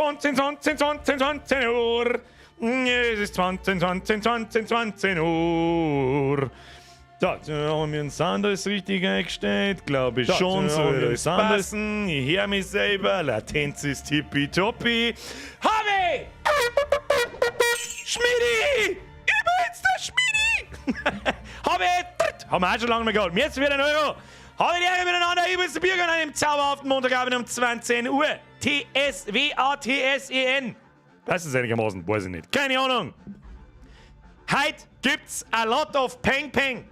20, 20, 20, 20 Uhr. Es ist 20, 20, 20, 20 Uhr. So, jetzt haben wir den Sound alles richtig eingestellt, glaube ich So, schon. jetzt So, haben wir den das Sound passen. Ich höre mich selber. Latenz ist tippitoppi. Harvey! Schmidi! Ich bin's, der Schmidi! Habe haben wir auch schon lange mehr gehabt. Jetzt wieder ein Euro. Habe die Ehre miteinander. Ich bin's, der Birger, an einem zauberhaften Montagabend um 20 Uhr. TSWATSEN. Weiß es einigermaßen? Weiß ich nicht. Keine Ahnung. Heute gibt's a lot of Peng Peng.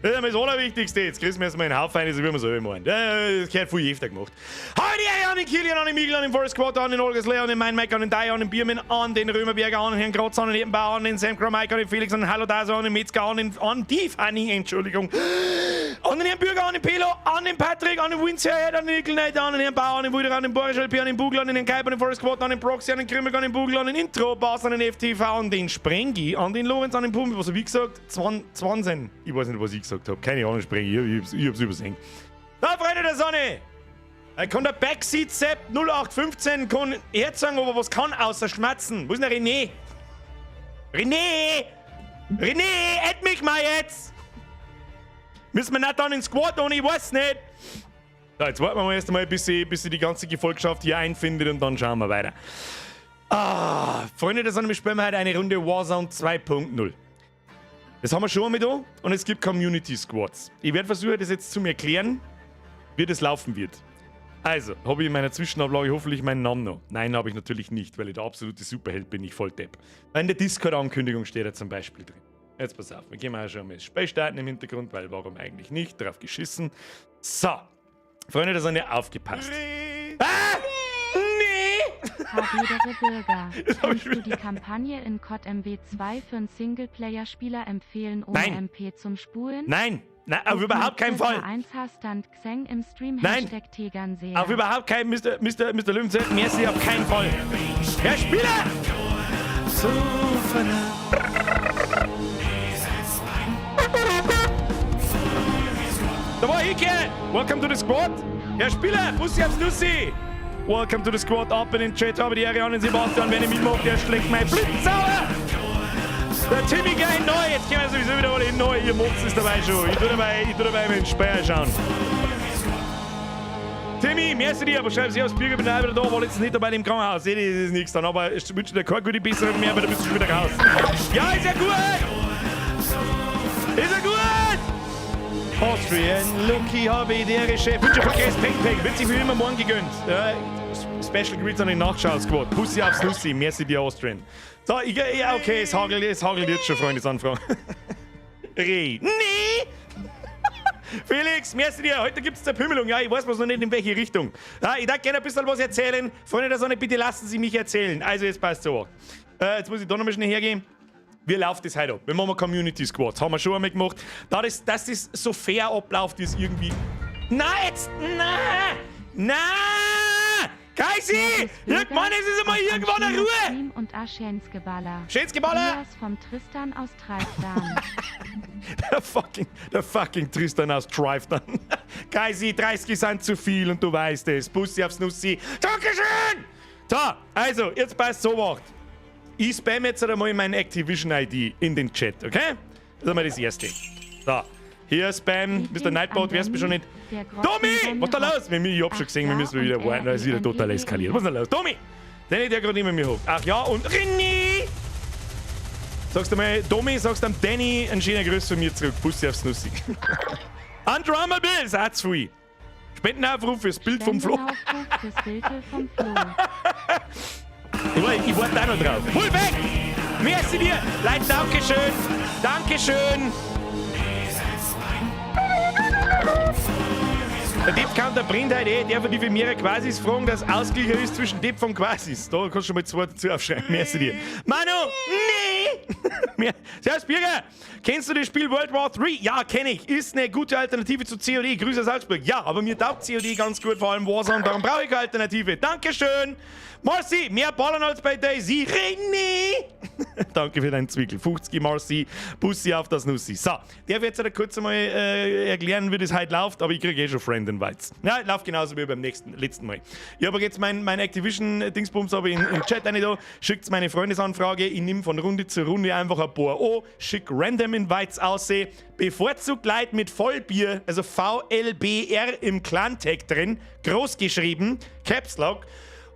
Das ist einmal das Allerwichtigste. Jetzt kriegen wir erstmal einen Haufen rein, so wie wir es selber meinen. Das gehört viel öfter gemacht. Heute die Ehre an den Kilian, an den Miguel, an den Forest Squad, an den Olgas Leon, an den Mein Mike, an den Dai, an den Biermann, an den Römerberger, an den Herrn Grotz, an den Erdenbauer, an den Sam Mike, an den Felix, an den Hallo Daso, an den Metzger, an die Fanny, Entschuldigung, an den Herrn Bürger, an den Pelo, an den Patrick, an den Windsor, an den Nickel an den Herrn Bauer, an den Wilder, an den Boris LP, an den Bugel, an den Herrn Kaiper, an den Forest Squad, an den Proxy, an den Krümmer, an den Bugel, an den Intro, Bass, an den FTV, an den Sprengi, an den Lorenz, an den Pumpi, was hab ich gesagt? 20, ich weiß nicht, was ich gesagt habe. Keine Ahnung, Sprengi, ich hab's übersehen. Da, Freunde der Sonne! Kann der Backseat Sepp 0815 kann herzagen, aber was kann außer schmatzen? Wo ist denn der René? René! René, add mich mal jetzt! Müssen wir nicht dann in Squad ohne, ich weiß nicht. So, jetzt warten wir mal erst einmal, bis sie die ganze Gefolgschaft hier einfindet, und dann schauen wir weiter. Ah, Freunde der Sonne, wir spielen heute eine Runde Warzone 2.0. Das haben wir schon einmal da und es gibt Community Squads. Ich werde versuchen, das jetzt zu mir erklären, wie das laufen wird. Also, habe ich in meiner Zwischenablage hoffentlich meinen Namen noch? Nein, habe ich natürlich nicht, weil ich der absolute Superheld bin, ich voll Depp. In der Discord-Ankündigung steht er zum Beispiel drin. Jetzt pass auf, wir gehen mal schon mal das Spiel starten im Hintergrund, weil warum eigentlich nicht? Drauf geschissen. So, Freunde der Sonne, aufgepasst. Ah! Nee! Habedere Bürger, Das hab ich kannst du die Kampagne in COD MW2 für einen Singleplayer-Spieler empfehlen ohne Nein. MP zum Spulen? Nein! Nein, auf überhaupt keinen Fall! 1 Stand Xeng im Stream Nein. #Tegernseher. Auf überhaupt keinen, Mr. Mr. Mr. Löwenzeit, merci, auf keinen Fall. Herr Spieler! So verdammt. Da war ich, Welcome to the squad. Herr Spieler, Bussi aufs Nussi. Welcome to the squad, ab in den Chat, habe die Ehre an den Sebastian, wenn ich mitmache, der schlägt mein Blitzauer. Der Timmy gleich neu, jetzt können wir sowieso wieder alle hin neu, ihr Mutz ist dabei schon. Ich tu dabei mit dem Speer schauen. Timmy, merci dir, aber schreib sie aufs Bürger, bin auch wieder da, war letztens nicht dabei im Krankenhaus. Das ist nichts dann, aber ich wünsche dir keine gute Besserung mehr, aber da bist du schon wieder raus. Ja, ist ja gut! Ist ja gut! Austrian, Lucky, habe ich der Chef. Wünsche vergesst, Peng Peng, wird sich für immer morgen gegönnt. Ja, Special Greets an den Nachschau-Squad. Pussy aufs Nussi, merci dir, Austrian. So, ich, ja, okay, es hagelt jetzt schon, Freunde, Anfragen. Reh. Nee! Felix, merci dir. Heute gibt es Zerpümmelung. Ja, ich weiß bloß noch nicht, in welche Richtung. Ja, ich darf gerne ein bisschen was erzählen. Freunde der Sonne, bitte lassen Sie mich erzählen. Also, jetzt passt so. Jetzt muss ich da noch mal schnell hergehen. Wie läuft das heute ab? Wir machen Community Squads. Haben wir schon einmal gemacht. Da das, dass das so fair abläuft, ist irgendwie. Na, jetzt! Na! Na! Kaisi! Irgendwann ist es einmal irgendwann eine Ruhe! Stream und Aschensgeballer. Schensgeballer! Elias vom Tristan aus Treifdan. Der fucking Tristan aus Trife Kaisi, 30 sind zu viel und du weißt es. Bussi aufs Nussi. Dankeschön! So, also, jetzt passt so macht. Ich spam jetzt einmal meine Activision ID in den Chat, okay? Das ist einmal das Erste. So, hier Spam, Mr. Nightbot, wär's mir schon nicht. Domi! Was ist da los? Ich hab schon gesehen, wir müssen wieder warten, da ist wieder total eskaliert. Was ist denn los? Domi! Den, der gerade neben mir hockt. Ach ja, und René! Sagst du mal, Domi, sagst du am Danny einen schönen Gruß von mir zurück. Bussi aufs Nussi. Undrummer Bill, ist auch zu viel. Spendenaufruf fürs Bild vom Flo. Spendenaufruf fürs Bild vom Flo. Ich warte auch noch drauf. Pull back! Merci dir! Leute, Dankeschön! Dankeschön! Der Depp Counter brennt heute eh. Der von die für mehrere Quasis fragen, dass Ausgleicher ist zwischen Depp und Quasis. Da kannst du schon mal zwei dazu aufschreiben. Merci dir. Manu! Nee! Servus, Birger! Kennst du das Spiel World War 3? Ja, kenn ich. Ist eine gute Alternative zu COD. Grüße aus Augsburg. Ja, aber mir taugt COD ganz gut, vor allem Warzone. Darum brauche ich keine Alternative. Dankeschön! Marcy, mehr Ballern als bei DayZ. René! Danke für deinen Zwickel. 50 Marcy, Bussi auf das Nussi. So, der wird jetzt kurz einmal erklären, wie das heute läuft, aber ich kriege eh schon Friend Invites. Ja, läuft genauso wie beim letzten Mal. Ich habe jetzt mein Activision-Dingsbums habe ich in Chat rein da. Schickt meine Freundesanfrage. Ich nehme von Runde zu Runde einfach ein paar an, schick Random Invites aussehen. Bevorzugt Leute mit Vollbier, also VLBR im Clan-Tag drin, groß geschrieben, Caps Lock.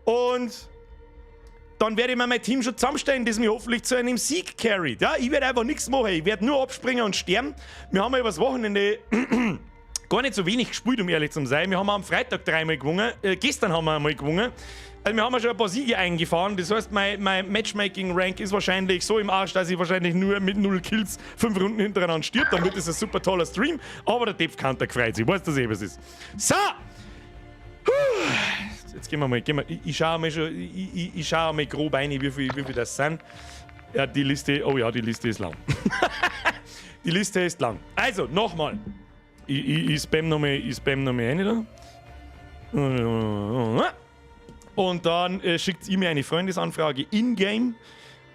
Und dann werde ich mir mein Team schon zusammenstellen, das mich hoffentlich zu einem Sieg carryt. Ja, ich werde einfach nichts machen. Ich werde nur abspringen und sterben. Wir haben ja übers Wochenende gar nicht so wenig gespielt, um ehrlich zu sein. Wir haben am Freitag dreimal gewonnen. Gestern haben wir einmal gewonnen. Also wir haben ja schon ein paar Siege eingefahren. Das heißt, mein Matchmaking-Rank ist wahrscheinlich so im Arsch, dass ich wahrscheinlich nur mit 0 Kills 5 Runden hintereinander stirb. Dann wird es ein super toller Stream. Aber der Depp Counter gefreut sich. Ich weiß, dass eh was ist. So! Puh. Jetzt gehen wir mal, gehen wir, ich schaue mal schon, ich schaue mal grob rein, wie viel das sind. Ja, die Liste, oh ja, die Liste ist lang. Die Liste ist lang. Also, nochmal. Ich spam noch mal rein da. Und dann schickt ihr mir eine Freundesanfrage in-game.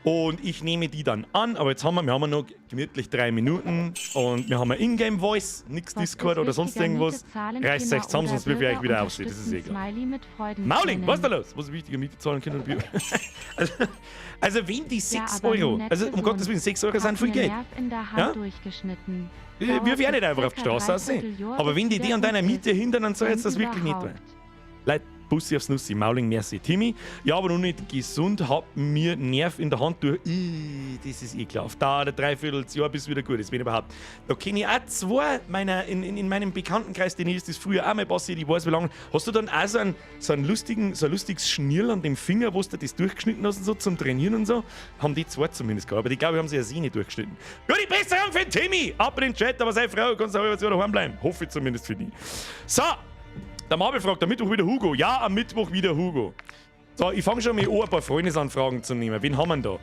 Und ich nehme die dann an. Aber jetzt haben wir noch gemütlich 3 Minuten. Und wir haben eine Ingame-Voice, nix Was Discord ist oder sonst wichtiger, irgendwas. Miete zahlen Reißt Kinder euch zusammen, oder sonst wirf ich euch Bürger wieder auf. Das ist eh unterstützen klar. Smiley mit Freudentränen. Mauling, was ist da los? Was ist wichtiger, Miete zahlen Kinder oder Bier? Also wem die 6 Ja, aber Euro, nett also um gesund. Gottes Willen, 6 Euro Hab sind viel mir Geld. Nerv in der Hand Ja? durchgeschnitten. Wirf ich auch nicht Dauert einfach auf die circa Straße aussehen. Dreivierteljahr, Aber bis wenn die wieder die an deiner gut Miete ist. hindern, dann soll Wenn jetzt das wirklich nicht überhaupt. tun. Leute, Bussi aufs Nussi, Mauling, merci. Timmy, ja, aber noch nicht gesund, hab mir Nerv in der Hand durch. Ih, das ist ekelhaft. Da, der Dreivierteljahr, bis wieder gut ist, wenn überhaupt. Da kenne ich auch zwei meiner, in meinem Bekanntenkreis, denen ist das früher auch mal passiert, ich weiß, wie lange. Hast du dann auch so ein lustiges Schnürl an dem Finger, wo du das durchgeschnitten hast und so, zum Trainieren und so? Haben die zwei zumindest gehabt, aber die, glaube ich, haben sich eine Sehne durchgeschnitten. Gute Besserung für Timmy! Ab in den Chat, aber sei Frau, kannst du auch wieder daheim bleiben. Hoffe ich zumindest für die. So, der Marvel fragt, am Mittwoch wieder Hugo. Ja, am Mittwoch wieder Hugo. So, ich fange schon mal an, ein paar Freundesanfragen zu nehmen. Wen haben wir denn da?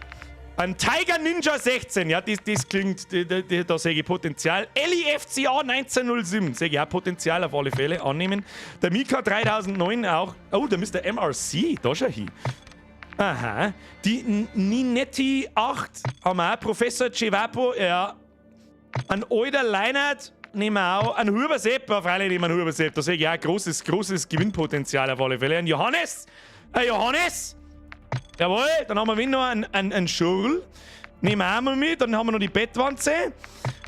Ein Tiger Ninja 16, ja, das klingt, da sehe ich Potenzial. LIFCA 1907, sehe ich auch Potenzial auf alle Fälle, annehmen. Der Mika 3009 auch. Oh, der Mr. MRC, da schau hin. Aha. Die Ninetti 8 haben wir auch. Professor Chivapo, ja. Ein alter Leinert nehmen wir auch. Ein Huber Sepp, ja, freilich nehmen wir einen Huber Sepp. Da sehe ich auch großes, großes Gewinnpotenzial auf alle Fälle. Ein Johannes! Ein Johannes! Jawohl, dann haben wir wen noch? Einen Schurl. Nehmen wir auch mal mit. Dann haben wir noch die Bettwanze.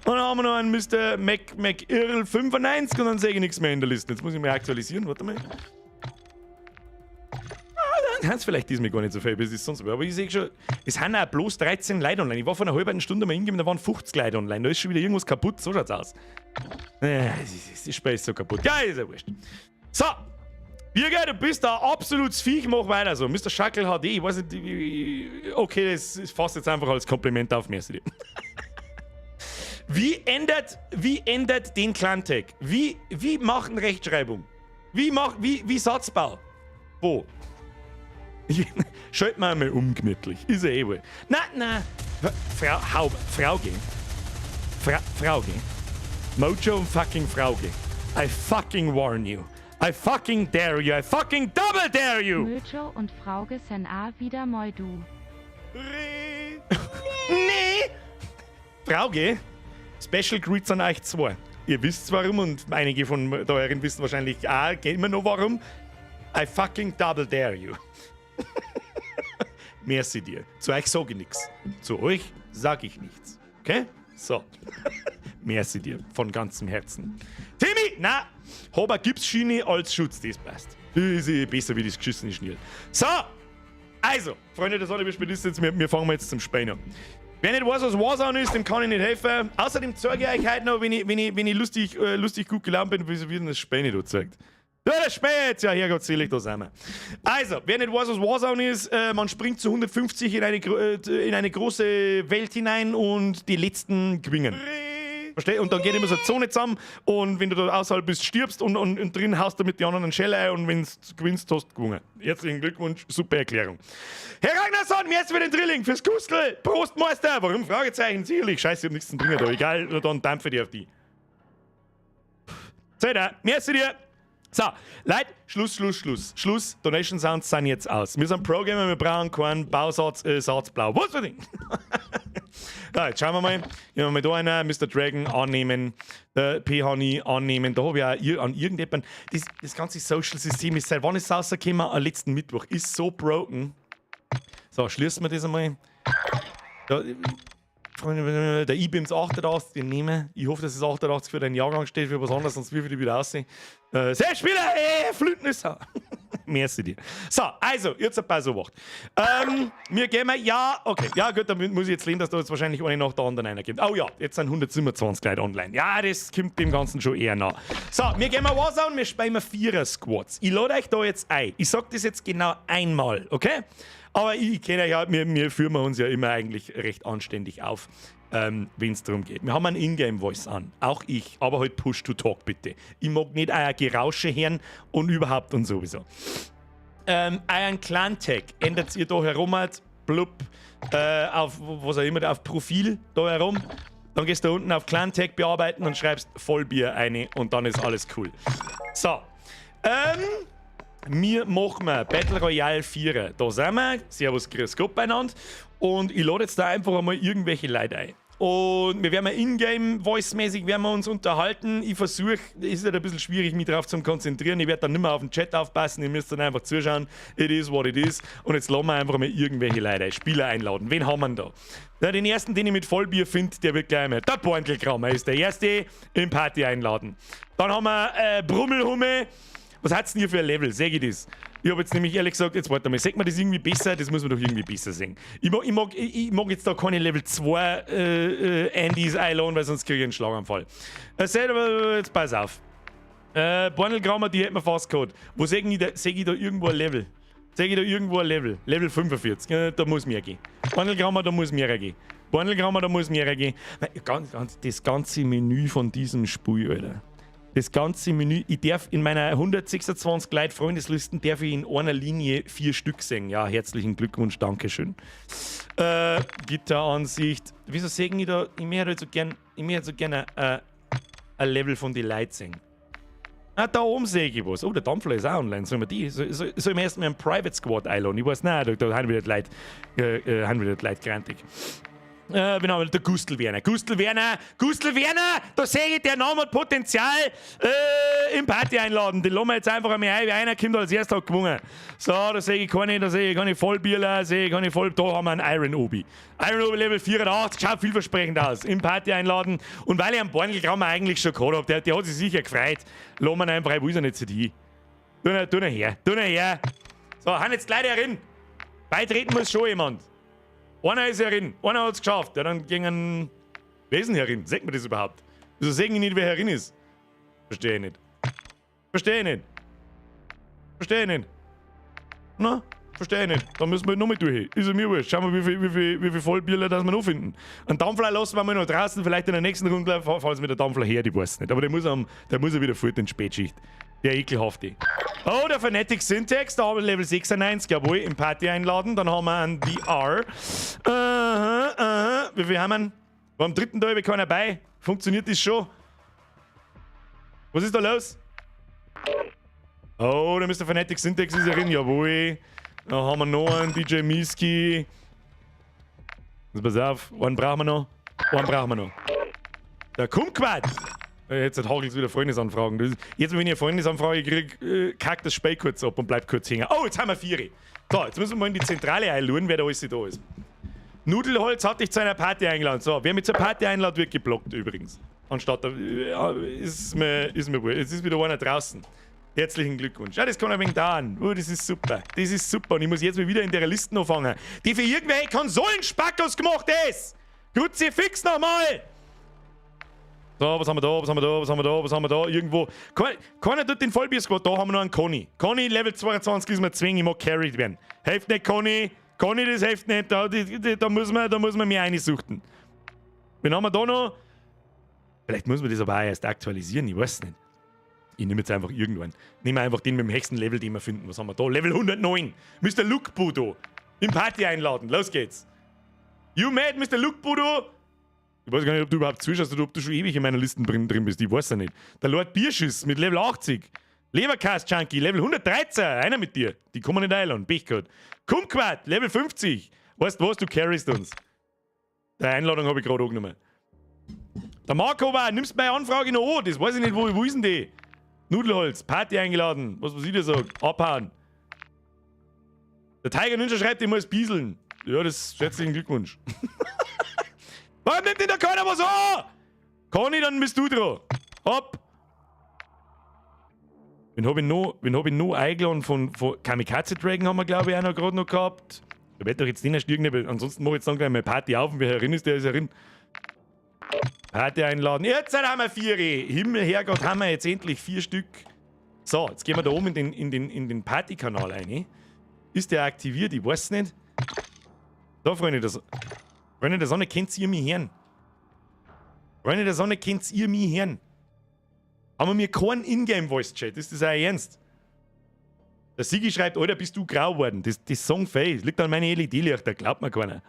Und dann haben wir noch einen Mr. Mac, McIrl 95 und dann sehe ich nichts mehr in der Liste. Jetzt muss ich mal aktualisieren. Warte mal. Ah, dann sind es vielleicht diesmal gar nicht so viel, wie es ist sonst. Aber ich sehe schon, es sind auch bloß 13 Leute online. Ich war vor einer halben Stunde mal hingegeben, da waren 50 Leute online. Da ist schon wieder irgendwas kaputt. So schaut's aus. Das Spiel ist so kaputt. Ja, ist ja wurscht. So. Birger, du bist da absolutes Viech, mach weiter so. Mr. Schackel HD, ich weiß nicht, okay, das ist fast jetzt einfach als Kompliment auf, merci. Wie ändert den Clan-Tag? Wie machen Rechtschreibung? Wie Satzbau? Wo? Schalt mal einmal um, gemütlich. Ist ja eh wohl. Na, na. Frau, Haub, Frauge. Frauge. Mojo und fucking Frauge. I fucking warn you. I fucking dare you. I fucking double dare you. Möjo und Frauge sen a wieder moi du. Nee! Frauge, Special Greets an euch zwei. Ihr wisst, warum, und einige von da euren wissen wahrscheinlich auch immer noch, warum. I fucking double dare you. Merci dir. Zu euch sage ich nichts. Zu euch sage ich nichts. Okay? So. Merci dir. Von ganzem Herzen. Timmy! Na, hab eine Gipsschiene als Schutz, das passt. Das ist eh besser wie das geschissene Schnürl. So! Also, Freunde der Sonne, wir spielen jetzt, wir fangen jetzt zum Spielen an. Wer nicht weiß, was Warzone ist, dem kann ich nicht helfen. Außerdem zeige ich euch heute noch, wenn ich lustig gut gelaunt bin, wie denn das Spiel nicht da zeigt. Ja, das Spiel jetzt, ja, herrgottselig, da sind wir. Also, wer nicht weiß, was Warzone ist, man springt zu 150 in eine große Welt hinein und die Letzten gewinnen. Versteh? Und dann geht immer so eine Zone zusammen und wenn du da außerhalb bist, stirbst und drin haust du mit den anderen einen Schelle ein und wenn du gewinnst, hast du gewonnen. Herzlichen Glückwunsch, super Erklärung. Herr Ragnarsson, merci für den Drilling, fürs Gustel, Prost, Meister. Warum? Fragezeichen, sicherlich. Scheiße, ich hab nichts zu trinken da. Egal, dann dampfe ich auf die. Zähler, merci dir. So, Leute, Schluss, Schluss, Schluss. Schluss, Donation Sounds sind jetzt aus. Wir sind Pro-Gamer, wir brauchen keinen Bausatz, Satzblau. Was für Ding? Ja, jetzt schauen wir mal. Gehen wir mal da einer, Mr. Dragon annehmen, der PHNI annehmen. Da habe ich auch an irgendjemanden. Das ganze Social-System ist, seit wann ist es rausgekommen? Am letzten Mittwoch. Ist so broken. So, schließen wir das einmal. Da, Freunde, der IBIMS 88, den nehmen. Ich hoffe, dass es 88 für deinen Jahrgang steht, für was anderes, sonst wirf ich dich wieder raus. Selbstspieler, ey, Flütnüsser. Merci dir. So, also, jetzt ein paar so gemacht. Wir gehen mal, ja, okay, ja gut, dann muss ich jetzt lesen, dass da jetzt wahrscheinlich eine nach der anderen einer gibt. Oh ja, jetzt sind 127 Leute online. Ja, das kommt dem Ganzen schon eher nah. So, wir gehen mal Warzone, wir spielen Vierer-Squads. Ich lade euch da jetzt ein. Ich sag das jetzt genau einmal, okay? Aber ich kenne euch ja, wir führen uns ja immer eigentlich recht anständig auf, wenn es darum geht. Wir haben einen Ingame-Voice an, auch ich, aber halt Push-to-Talk bitte. Ich mag nicht euer Gerausche hören und überhaupt und sowieso. Euren Clan-Tag ändert ihr da herum halt, blub, auf was auch immer, auf Profil da herum. Dann gehst du unten auf Clan-Tag bearbeiten und schreibst Vollbier eine und dann ist alles cool. So. Wir machen Battle Royale 4. Da sind wir. Servus, grüß Gott beieinander. Und ich lade jetzt da einfach einmal irgendwelche Leute ein. Und wir werden in-game, voice-mäßig werden wir uns unterhalten. Ich versuche, es ist halt ein bisschen schwierig, mich darauf zu konzentrieren. Ich werde dann nicht mehr auf den Chat aufpassen, ihr müsst dann einfach zuschauen. It is what it is. Und jetzt laden wir einfach mal irgendwelche Leute ein, Spieler einladen. Wen haben wir denn da? Ja, den ersten, den ich mit Vollbier finde, der wird gleich mal. Der Bornkelkrammer ist der erste in Party einladen. Dann haben wir Brummelhumme. Was hat's denn hier für ein Level? Seh ich das? Ich habe jetzt nämlich ehrlich gesagt, jetzt warte mal, sieht man das irgendwie besser? Das muss man doch irgendwie besser sehen. Ich mag jetzt da keine Level 2 Andys einladen, weil sonst kriege ich einen Schlaganfall. Jetzt pass auf. Bornelgrammer, die hätten wir fast gehabt. Wo sehe ich, da, seh ich da irgendwo ein Level? Sehe ich da irgendwo ein Level? Level 45. Da muss mehr gehen. Bornelgrammer, da muss mehr gehen. Bornelgrammer, da muss mehr gehen. Ganz, ganz, das ganze Menü von diesem Spiel, Alter. Das ganze Menü, ich darf in meiner 126 Leute Freundeslisten, darf ich in einer Linie vier Stück sehen. Ja, herzlichen Glückwunsch, Dankeschön. Gitteransicht. Wieso sehen ich da, ich möchte halt so gern, ich möchte so gerne ein Level von den Leuten sehen. Ah, da oben sehe ich was. Oh, der Dampfler ist auch online. Sollen wir die? Soll ich mir erst mal einen Private Squad einladen? Ich weiß nicht, da haben wieder die Leute, haben wieder die Leute grantig. Genau, der Gustl Werner. Gustl Werner, Gustl Werner, da sehe ich, der Name hat Potenzial, im Party einladen. Den lassen wir jetzt einfach einmal ein, wer einer kommt als erster, hat gewonnen. So, da sehe ich keine, da sehe ich keine Vollbierler, sehe ich keine Voll... Da haben wir einen Iron Obi. Iron Obi Level 84, schaut vielversprechend aus. Im Party einladen. Und weil ich einen Bornelgrammer eigentlich schon gehabt habe, der hat sich sicher gefreut, lassen wir ihn einfach ein, wo ist er nicht zu dir? Tu ihn her, tu ihn her. So, haben jetzt gleich herin. Beitreten muss schon jemand. Einer ist herin, einer hat es geschafft. Ja, dann gingen. Wer ist denn herin? Sagt man das überhaupt? Wieso sehen ich nicht, wer herin ist? Verstehe ich nicht. Verstehe ich nicht. Verstehe ich nicht. Na? Verstehe ich nicht. Da müssen wir nochmal durch. Ist mir wurscht. Schauen wir, wie viel Vollbierler das wir noch finden. Einen Dampfler lassen wir mal noch draußen, vielleicht in der nächsten Runde, falls mit der Dampfler her, ich weiß nicht. Aber der muss ja wieder fort in die Spätschicht. Der ekelhafte. Oh, der Phonetic Syntax, da haben wir Level 96, jawohl, im Party einladen. Dann haben wir einen DR. Aha. Wie viel haben wir? War am dritten Tag keiner bei. Funktioniert das schon? Was ist da los? Oh, der Mr. Phonetic Syntax ist ja drin, jawohl. Dann haben wir noch einen DJ Miski. Also pass auf, einen brauchen wir noch. Einen brauchen wir noch. Der Kumquat! Jetzt hagelt es wieder Freundesanfragen. Jetzt, wenn ich eine Freundesanfrage kriege, kackt das Spiel kurz ab und bleibt kurz hängen. Oh, jetzt haben wir vier. So, jetzt müssen wir mal in die Zentrale einluren, wer da alles da ist. Nudelholz hat dich zu einer Party eingeladen. So, wer mich zur Party einladet, wird geblockt übrigens. Anstatt, ist mir wohl. Jetzt ist wieder einer draußen. Herzlichen Glückwunsch. Ja, das kann ein wenig dauern. Oh, das ist super. Das ist super. Und ich muss jetzt mal wieder in der Liste anfangen, die für irgendwelche Konsolenspackos gemacht ist. Kruzifix nochmal! So, was haben wir da, was haben wir da, was haben wir da, was haben wir da? Irgendwo. Keiner tut den Vollbier-Squad. Da haben wir noch einen Conny. Conny, Level 22 ist mir zwingen, ich mag carried werden. Hilft nicht, Conny. Conny, das hilft nicht. Da muss man mehr einsuchten. Wen haben wir da noch? Vielleicht muss man das aber auch erst aktualisieren, ich weiß nicht. Ich nehme jetzt einfach irgendwann. Nehmen wir einfach den mit dem höchsten Level, den wir finden. Was haben wir da? Level 109. Mr. Luke Im Party einladen. Los geht's. You mad, Mr. Luke Budo? Ich weiß gar nicht, ob du überhaupt zuschaust oder ob du schon ewig in meiner Liste drin bist. Ich weiß ja nicht. Der Lord Bierschiss mit Level 80. Lebercast Junkie, Level 113, einer mit dir. Die kommen nicht einladen, Pech gehabt. Kumquat, Level 50. Weißt du was, du carryst uns. Die Einladung habe ich gerade angenommen. Der Marco war, nimmst meine Anfrage noch an? Das weiß ich nicht, wo ist denn die? Nudelholz, Party eingeladen. Was ich dir sag? Abhauen. Der Tiger Ninja schreibt, ich muss bieseln. Ja, das ist herzlichen Glückwunsch. Warum nimmt denn da keiner was an? Conny, dann bist du dran. Hopp. Wen hab ich noch, wen hab ich noch eingeladen von Kamikaze Dragon haben wir, glaube ich, auch noch gerade noch gehabt. Da wird doch jetzt nicht erst irgendjemand, ansonsten mach ich jetzt dann gleich mal Party auf und wer herin ist, der ist herin. Party einladen. Jetzt haben wir 4. Himmel, Herrgott, haben wir jetzt endlich 4 Stück. So, jetzt gehen wir da oben in den Partykanal rein. Ist der aktiviert? Ich weiß nicht. Da, Freunde, das, Freunde der Sonne, könnt ihr mich hören? Freunde der Sonne, könnt ihr mich hören? Haben wir mir keinen Ingame-Voice-Chat? Ist das euer Ernst? Der Sigi schreibt, Alter, bist du grau geworden? Das Song Face. Liegt an meine LED-Lichter, glaubt mir keiner.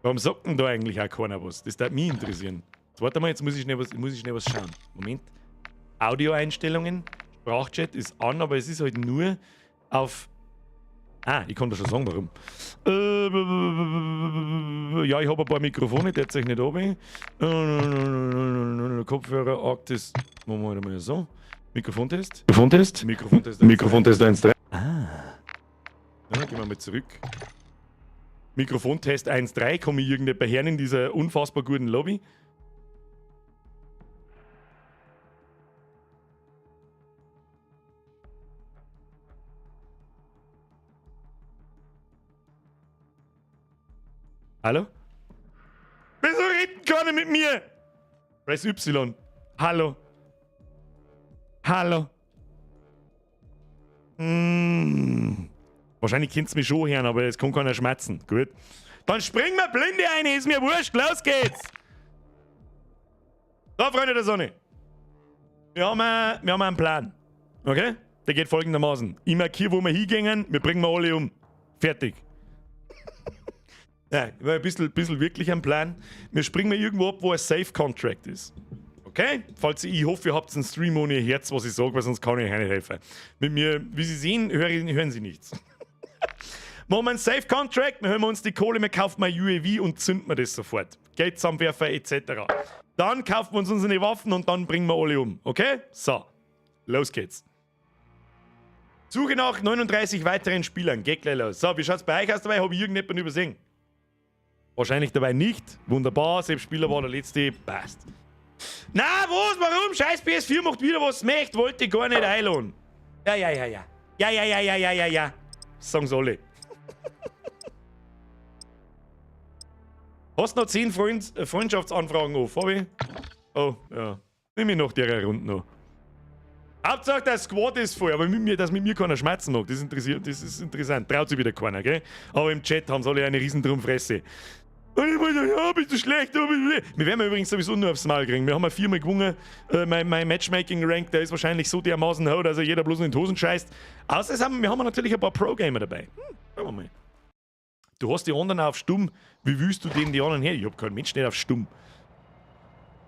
Warum sagt denn da eigentlich auch keiner was? Das würde mich interessieren. Jetzt warte mal, jetzt muss ich schnell was schauen. Moment. Audioeinstellungen. Sprachchat ist an, aber es ist halt nur auf... Ah, ich kann da schon sagen, warum. Ja, ich habe ein paar Mikrofone, der zeigt nicht oben. Kopfhörer, Arctis. Machen wir mal so. Mikrofontest. Mikrofontest. Mikrofontest. Mikrofontest 1, 3. Ah. Ja, gehen wir mal zurück. Mikrofontest 1.3, komme ich irgendjemand her in dieser unfassbar guten Lobby? Hallo? Wieso reden keiner mit mir? Press Y. Hallo. Hallo. Mm. Wahrscheinlich könnt's mich schon hören, aber es kann keiner schmerzen. Gut. Dann springen wir blinde ein, ist mir wurscht. Los geht's. So, Freunde der Sonne. Wir haben einen Plan. Okay? Der geht folgendermaßen. Ich markiere, wo wir hingehen, wir bringen wir alle um. Fertig. Ja, war ein bisschen wirklich ein Plan. Wir springen mal irgendwo ab, wo ein Safe Contract ist. Okay? Falls ich hoffe, ihr habt einen Stream ohne Herz, was ich sage, weil sonst kann ich euch nicht helfen. Mit mir, wie Sie sehen, hören Sie nichts. Machen wir einen Safe Contract, wir holen uns die Kohle, wir kaufen mal UAV und zünden wir das sofort. Geld zusammenwerfen etc. Dann kaufen wir uns unsere Waffen und dann bringen wir alle um. Okay? So, los geht's. Suche nach 39 weiteren Spielern. Geht gleich los. So, wie schaut's bei euch aus dabei? Hab ich irgendjemanden übersehen? Wahrscheinlich dabei nicht. Wunderbar, selbst Spieler war der letzte. Passt. Na, was? Warum? Scheiß PS4 macht wieder was möchte. Wollte ich gar nicht einladen. Ja, ja, ja, ja. Ja, ja, ja, ja, ja, ja, ja. Sagen sie alle. Hast noch 10 Freundschaftsanfragen auf, hab ich? Oh, ja. Nimm ich noch der Runde noch. Hauptsache, der Squad ist voll, aber mit mir, dass mit mir keiner schmerzen mag, das interessiert, das ist interessant. Traut sich wieder keiner, gell? Aber im Chat haben sie alle eine riesen Fresse. Und ich muss sagen, ja, bist du schlecht, du bist. Wir werden übrigens sowieso nur aufs Maul kriegen. Wir haben ja 4-mal gewonnen. Mein Matchmaking-Rank, der ist wahrscheinlich so dermaßen hoch, dass er jeder bloß in die Hosen scheißt. Außerdem haben wir natürlich ein paar Pro-Gamer dabei. Schauen wir mal. Du hast die anderen auf stumm. Wie willst du denn die anderen her? Ich hab keinen Mensch nicht auf stumm.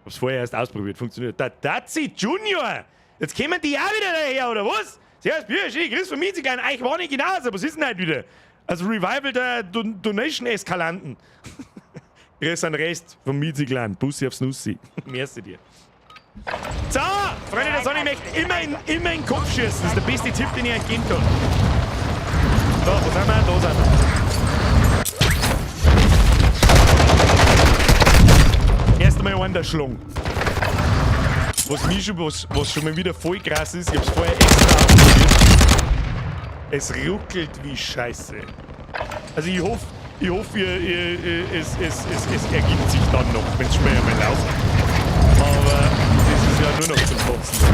Hab's vorher erst ausprobiert, funktioniert. Der Dazi Junior! Jetzt kommen die auch wieder daher, oder was? Servus, Björn, schön, grüß von mir, Sie kleinen. Euch war nicht genauso, was ist denn heute wieder? Also Revival der Donation-Eskalanten. Grüß an Rest vom Mieziglan. Bussi aufs Nussi. Merci dir. So, Freunde der Sonne, ich möchte immer in den Kopf schießen. Das ist der beste Tipp, den ich euch geben kann. So, wo sind wir? Da sind wir. Erst einmal einen der Schlong. Was mich schon, was schon mal wieder voll krass ist, ich hab's vorher extra ausprobiert. Es ruckelt wie Scheiße. Also ich hoffe, es ergibt sich dann noch, wenn's schon mal einmal läuft. Aber das ist ja nur noch zum Kotzen.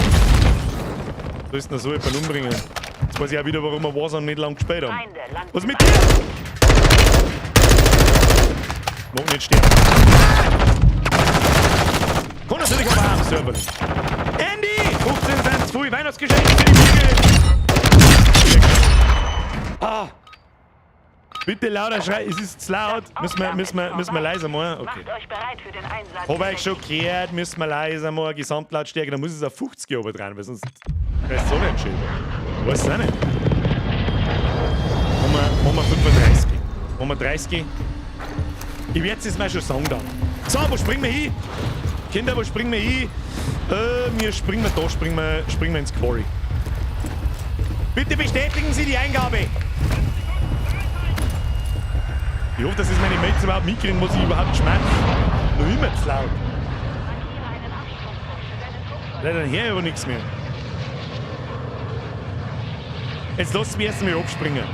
Sollst du noch so jemanden umbringen? Jetzt weiß ich auch wieder, warum wir Warzone nicht lang gespielt haben. Was ist mit dir? Mag nicht sterben. Kann natürlich aber auch am Server nicht. Andy! 15 Cent zu viel Weihnachtsgeschenk für die Wiege! Ah! Bitte lauter schreien, es ist zu laut. Müssen wir leiser machen? Okay. Macht euch bereit für den Einsatz. Hab ich schon gehört, müssen wir leiser machen, Gesamtlautstärke, dann muss es auf 50 oben dran, weil sonst reißt es alle einen Schild. Weiß es auch nicht. Haben wir 35. Haben wir 30. Ich werde es jetzt mal schon sagen dann. So, wo springen wir hin? Kinder, wo springen wir hin? Wir springen da, springen wir ins Quarry. Bitte bestätigen Sie die Eingabe. Ich hoffe, dass es meine Mates überhaupt mitkriegen, was ich überhaupt schmerz. Noch immer zu laut. Leider her aber nichts mehr. Jetzt lasst mich erst einmal abspringen.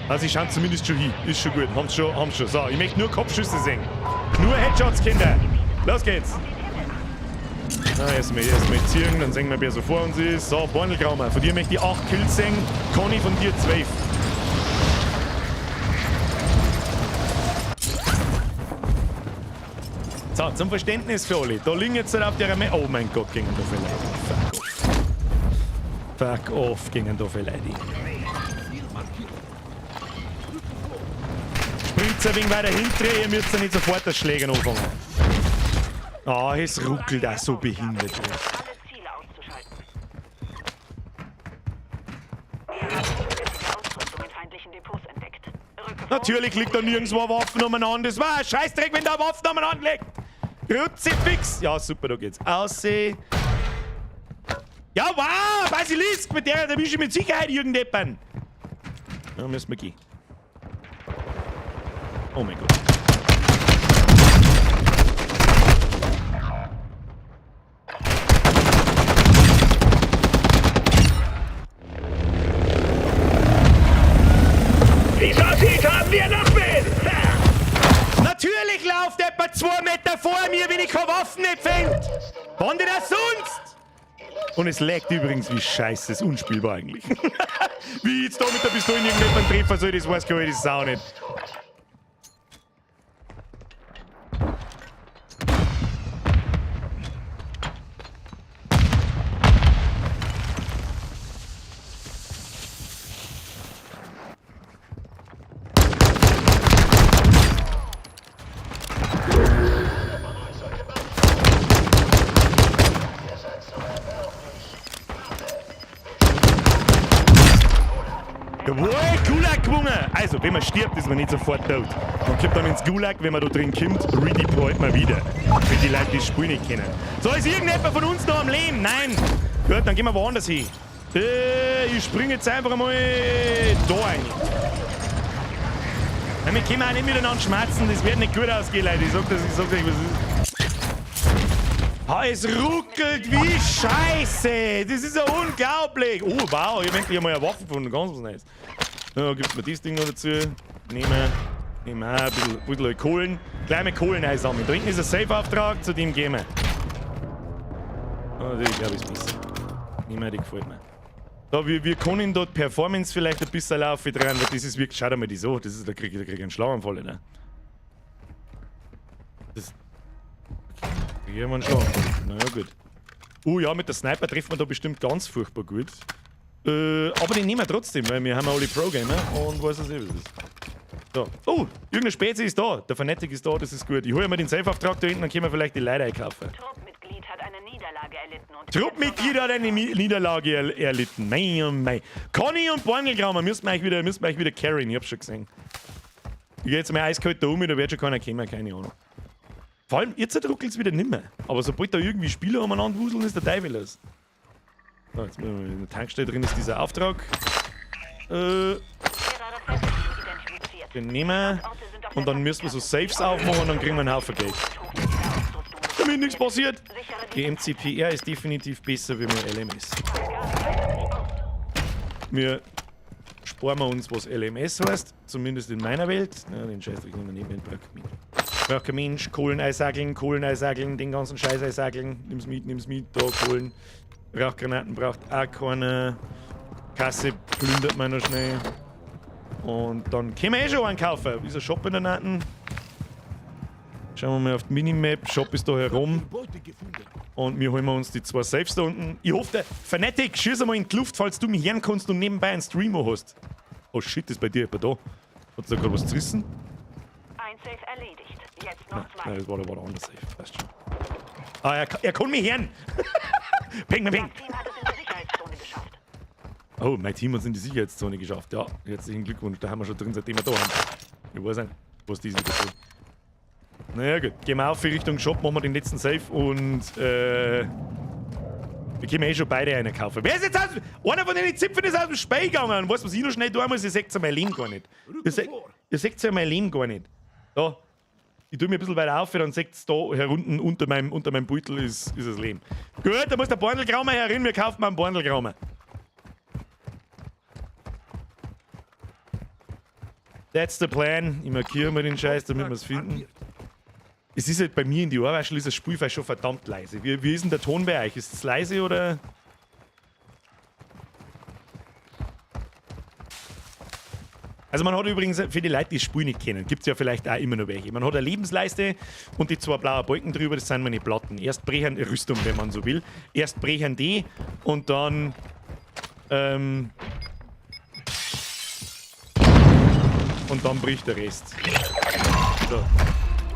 Also ich schaue zumindest schon hin. Ist schon gut. Haben's schon, haben's schon. So, ich möchte nur Kopfschüsse sehen. Nur Headshots, Kinder. Los geht's. Na, erstmal ziehen, dann sehen wir, wer so vor uns ist. So, Bornelgraumer, von dir möchte ich 8 Kills sehen. Conny, von dir 12. So, zum Verständnis für alle. Da liegen jetzt halt auf der Oh mein Gott, gingen da viele Leute. Fuck off. Fuck off, gingen da viele Leute. Springt ein wenig weiter hinten, ihr müsst ja nicht sofort das Schlägen anfangen. Ah, es ruckelt auch so behindert. Alle Ziele auszuschalten. Wir haben zusätzliche Ausrüstung in feindlichen Depots entdeckt. Rücke vor. Natürlich liegt da nirgendwo eine Waffe umeinander. Das war ein Scheißdreck, wenn da eine Waffe umeinander liegt. Kruzifix. Ja, super, da geht's. Ausseh. Ja, wow, Basilisk, mit der erwische ich mit Sicherheit irgendjemanden. Da müssen wir gehen. Oh mein Gott. Wie es aussieht, haben wir noch wen! Natürlich läuft etwa 2 Meter vor mir, wenn ich keine Waffen nicht finde. Wann denn das sonst? Und es laggt übrigens wie scheiße, ist unspielbar eigentlich. Wie ich jetzt da mit der Pistole irgendjemanden treffen soll, das weiß ich, das ist auch nicht. Jawohl, Gulag gewonnen! Also, wenn man stirbt, ist man nicht sofort tot. Man kommt dann ins Gulag, wenn man da drin kommt, redeployt man wieder. Für die Leute, die das Spiel nicht kennen. So, ist irgendjemand von uns noch am Leben? Nein! Gut, dann gehen wir woanders hin. Ich spring jetzt einfach mal da rein. Ja, wir können auch nicht miteinander schmerzen, das wird nicht gut ausgehen, Leute. Ich sag das, ich sag euch, was ist. Ha, es ruckelt wie Scheiße! Das ist ja unglaublich! Oh, wow, ich hab endlich einmal eine Waffe gefunden, ganz was Neues. Ja, gibt's mir das Ding noch dazu. Nehmen wir auch ein bisschen Kohlen. Gleich mit Kohlen einsammeln. Da hinten ist ein Safe-Auftrag, zu dem gehen wir. Oh, die glaube ich ist besser. Nehmen wir, die gefällt mir. Da, wir können dort Performance vielleicht ein bisschen laufen dran, weil das ist wirklich, schau dir mal die so, das ist, da krieg ich einen Schlaganfall, ne? Das. Hier haben wir einen Schlaganfall. Na ja, gut. Oh ja, mit der Sniper treffen wir da bestimmt ganz furchtbar gut. Aber den nehmen wir trotzdem, weil wir haben ja alle Pro-Gamer und weiß was eh, was ist. So. Oh, irgendeine Spezie ist da. Der Fanatic ist da, das ist gut. Ich hole mir den Safe-Auftrag da hinten, dann können wir vielleicht die Leute einkaufen. Truppmitglied hat eine Niederlage erlitten und Truppmitglied hat eine Niederlage erlitten. Mei, oh mei. Conny und Bornelgraumer müssen wir euch wieder carryen, ich hab's schon gesehen. Ich geh jetzt mal eiskalt da um, da wird schon keiner kommen, keine Ahnung. Vor allem, jetzt ruckelt's wieder nimmer. Aber sobald da irgendwie Spieler umeinander wuseln, ist der Teufel los. So, jetzt müssen wir in der Tankstelle drin ist dieser Auftrag. Den nehmen wir. Und dann müssen wir so Safes aufmachen und dann kriegen wir einen Haufen Geld. Damit nichts passiert. Die MCPR ist definitiv besser wie mit LMS. Wir sparen wir uns, was LMS heißt. Zumindest in meiner Welt. Ja, den Scheißdreck nehmen wir nicht mit. Braucht kein Mensch. Kohlen einsageln, Kohlen einsageln, den ganzen Scheiß einsageln. Nimm's mit, nimm's mit. Da, Kohlen. Rauchgranaten braucht auch keiner. Kasse plündert man noch schnell. Und dann können wir eh schon einen kaufen. Ist ein Shop in der Naten. Schauen wir mal auf die Minimap. Shop ist da herum. Und wir holen uns die 2 Safes da unten. Ich hoffe, der Fanatic, schieß einmal in die Luft, falls du mich hören kannst und nebenbei einen Streamer hast. Oh shit, ist bei dir jemand da. Hat da gerade was zerrissen? Ein Safe erledigt. Jetzt noch Nein, zwei. nein, das war der andere Safe. Passt schon. Ah, er kann mich hören. Peng, peng, peng. Das Team hat es in die Sicherheitszone geschafft. Oh, mein Team hat es in die Sicherheitszone geschafft. Ja, herzlichen Glückwunsch. Da haben wir schon drin, seitdem wir da haben. Ich weiß nicht, was die wieder tun. Naja, gut. Gehen wir auf in Richtung Shop, machen wir den letzten Safe und wir können eh schon beide einen kaufen. Wer ist jetzt aus. Einer von den Zipfeln ist aus dem Spiel gegangen. Weißt du, was ich noch schnell tun muss? Ihr seht ja mein Leben gar nicht. Ihr seht ja mein Leben gar nicht. Da. Ich tue mir ein bisschen weiter auf, dann seht ihr da herunten unter meinem Beutel ist das Leben. Gut, da muss der Borndelgraumer herin, wir kaufen mal einen Borndelgraumer. That's the plan. Ich markiere mal den Scheiß, damit wir es finden. Es ist halt bei mir in die Ohrwaschel ist das Spielfeld schon verdammt leise. Wie ist denn der Ton bei euch? Ist es leise oder? Also man hat übrigens, für die Leute, die das Spiel nicht kennen, gibt's ja vielleicht auch immer noch welche. Man hat eine Lebensleiste und die zwei blauen Balken drüber, das sind meine Platten. Erst brechen, Rüstung, wenn man so will. Erst brechen die und dann... und dann bricht der Rest. So. Du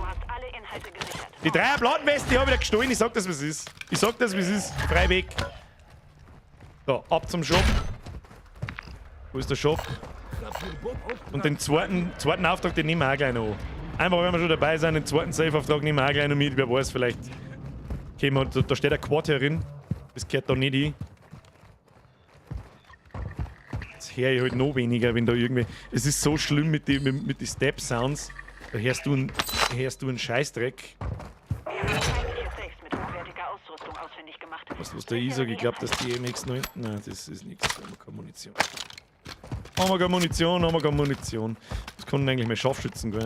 hast alle Inhalte gesichert. Die 3er Plattenweste, die hab ich da gestohlen. Ich sag das, was es ist. Ich sag das, wie es ist. Frei weg. So, ab zum Shop. Wo ist der Shop? Und den zweiten Auftrag, den nehmen wir auch gleich noch an. Einfach, wenn wir schon dabei sind, den zweiten Safe-Auftrag nehmen wir auch gleich noch mit. Wer weiß, vielleicht kämen wir, da steht ein Quad herin. Das gehört da nicht hin. Jetzt höre ich halt noch weniger, wenn da irgendwie... Es ist so schlimm mit den Step-Sounds. Da hörst du einen Scheißdreck. Was da ich sag, ich glaub, dass die MX9... Nein, das ist nix. Da haben wir keine Munition. Haben wir keine Munition, haben wir keine Munition. Das können eigentlich mehr Scharfschützen, gell?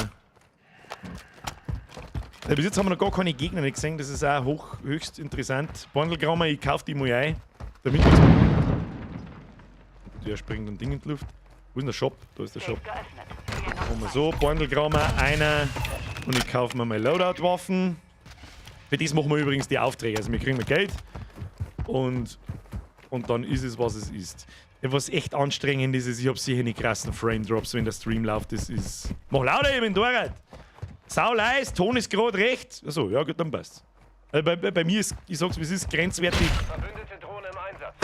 Ja, bis jetzt haben wir noch gar keine Gegner nicht gesehen, das ist auch höchst interessant. Bandelgrammer, ich kauf die mal ein. Damit nichts. Der springt ein Ding in die Luft. Wo ist denn der Shop? Da ist der Shop. Machen wir so, Bandelgrammer, einer. Und ich kaufe mir mal Loadout-Waffen. Für das machen wir übrigens die Aufträge. Also wir kriegen Geld. Und dann ist es, was es ist. Ja, was echt anstrengend ist, ist, ich hab sicher nicht krassen Frame-Drops, wenn der Stream läuft. Das ist... Mach lauter, ich bin Dorad! Sau leis, Ton ist grad recht. Achso, ja gut, dann passt's. Also bei mir ist, ich sag's wie es ist, grenzwertig. Verbündete Drohne im Einsatz.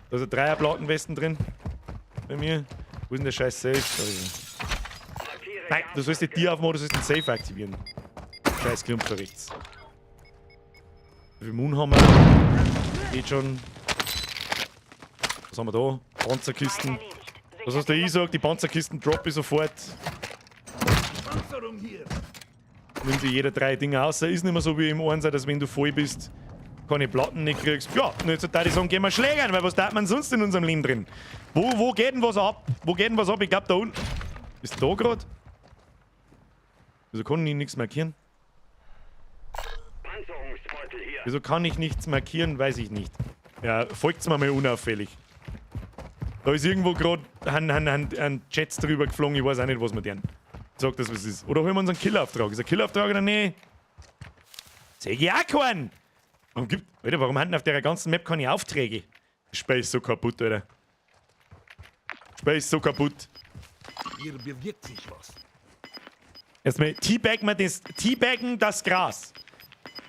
Da ist ein Dreierplattenwesten drin. Bei mir. Wo ist denn der scheiß Safe? Nein, du sollst nicht die aufmachen, du sollst den Safe aktivieren. Scheiß Klump da rechts. Wie viel Moon haben wir? Geht schon. Was haben wir da? Panzerkisten. Was hast du ich sag? Die Panzerkisten droppe ich sofort. Nimmt sich jeder 3 Dinge aus. Ist nicht mehr so wie im Einser, dass wenn du voll bist, keine Platten nicht kriegst. Ja, und jetzt würde ich sagen, gehen wir schlägern, weil was tat man sonst in unserem Leben drin? Wo geht denn was ab? Wo geht denn was ab? Ich glaub, da unten. Ist da grad? Wieso kann ich nichts markieren? Wieso kann ich nichts markieren? Weiß ich nicht. Ja, folgt's mir mal unauffällig. Da ist irgendwo grad ein Jets drüber geflogen, ich weiß auch nicht, was wir deren. Sag das, was es ist. Oder holen wir uns einen Killauftrag. Ist ein Killauftrag oder nicht? Seh ich auch keinen! Warum gibt, Alter, warum haben denn auf der ganzen Map keine Aufträge? Das Spiel ist so kaputt, Alter. Das Spiel ist so kaputt. Hier bewirkt sich was. Erstmal teabaggen wir das, teabaggen das Gras.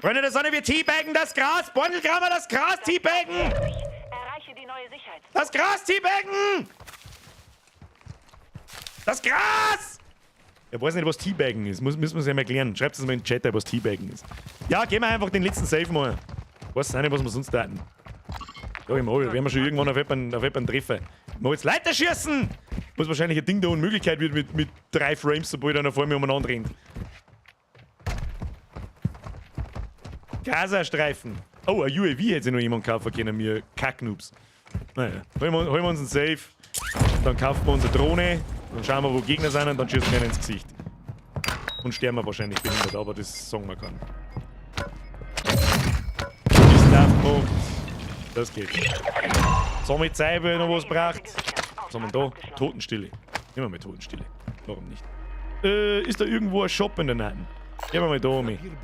Freunde der Sonne, wir teabaggen das Gras! Bondelkramer, das Gras teabaggen! Erreiche die neue Sicherheitszone. Das Gras teabaggen! Das Gras! Ich weiß nicht, was Teabaggen ist. Müssen wir es ja mal erklären. Schreibt es mal in den Chat, was Teabaggen ist. Ja, gehen wir einfach den letzten Safe mal. Ich weiß auch nicht, was wir sonst taten. Ja, ich mach, werden wir schon irgendwann auf jemanden treffen. Ich mach jetzt Leiter schießen! Was wahrscheinlich ein Ding der Unmöglichkeit wird mit 3 Frames, sobald einer vor mir umeinander rennt. Gazastreifen. Oh, ein UAV hätte sich noch jemand kaufen können, mir Kacknoobs. Naja, holen wir uns einen Safe. Dann kaufen wir unsere Drohne. Dann schauen wir, wo Gegner sind und dann schießen wir ihnen ins Gesicht. Und sterben wir wahrscheinlich behindert, aber das sagen wir kann. Ist aufgemacht. Das geht. Sammelt Zeit, wenn noch was braucht. Was haben wir da? Totenstille. Nehmen wir mal Totenstille. Warum nicht? Ist da irgendwo ein Shop in der Nähe? Gehen wir mal da um. Gehen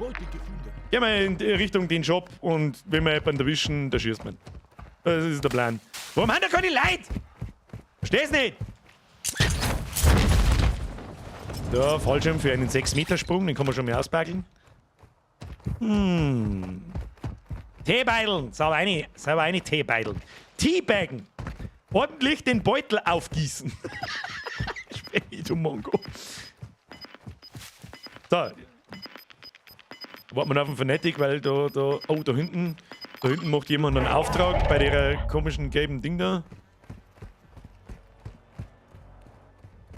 wir in Richtung den Shop und wenn wir jemanden erwischen, da schießt man. Das ist der Plan. Warum haben da keine Leute? Versteh's nicht! Da, Fallschirm für einen 6-Meter-Sprung, den kann man schon mal auspackeln. Teebeideln, sauber eine Teebeideln. Teebaggen. Ordentlich den Beutel aufgießen. Spähi, du Mongo. So. Warten wir noch auf den Fnatic, weil da, oh, da hinten macht jemand einen Auftrag bei der komischen gelben Ding da.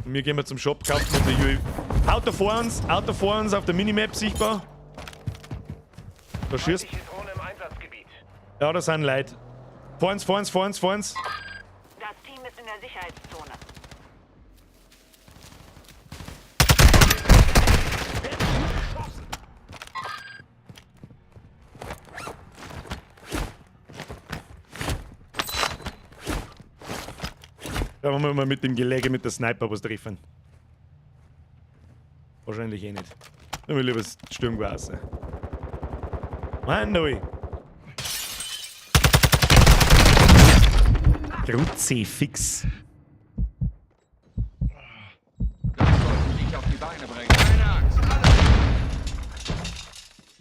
Und wir gehen mal zum Shop, kaufen unser UAV. Auto vor uns auf der Minimap sichtbar. Da schießt. Ja, da sind Leute. Vor uns, vor uns, vor uns, vor uns. Das Team ist in der Sicherheitszone. Schauen wir mal mit dem Gelege mit der Sniper was treffen. Wahrscheinlich eh nicht. Nehmen wir lieber das Sturmgewehr raus. Mann, ui. Kruzifix. Das sollte dich auf die Beine bringen. Keine Angst. Alles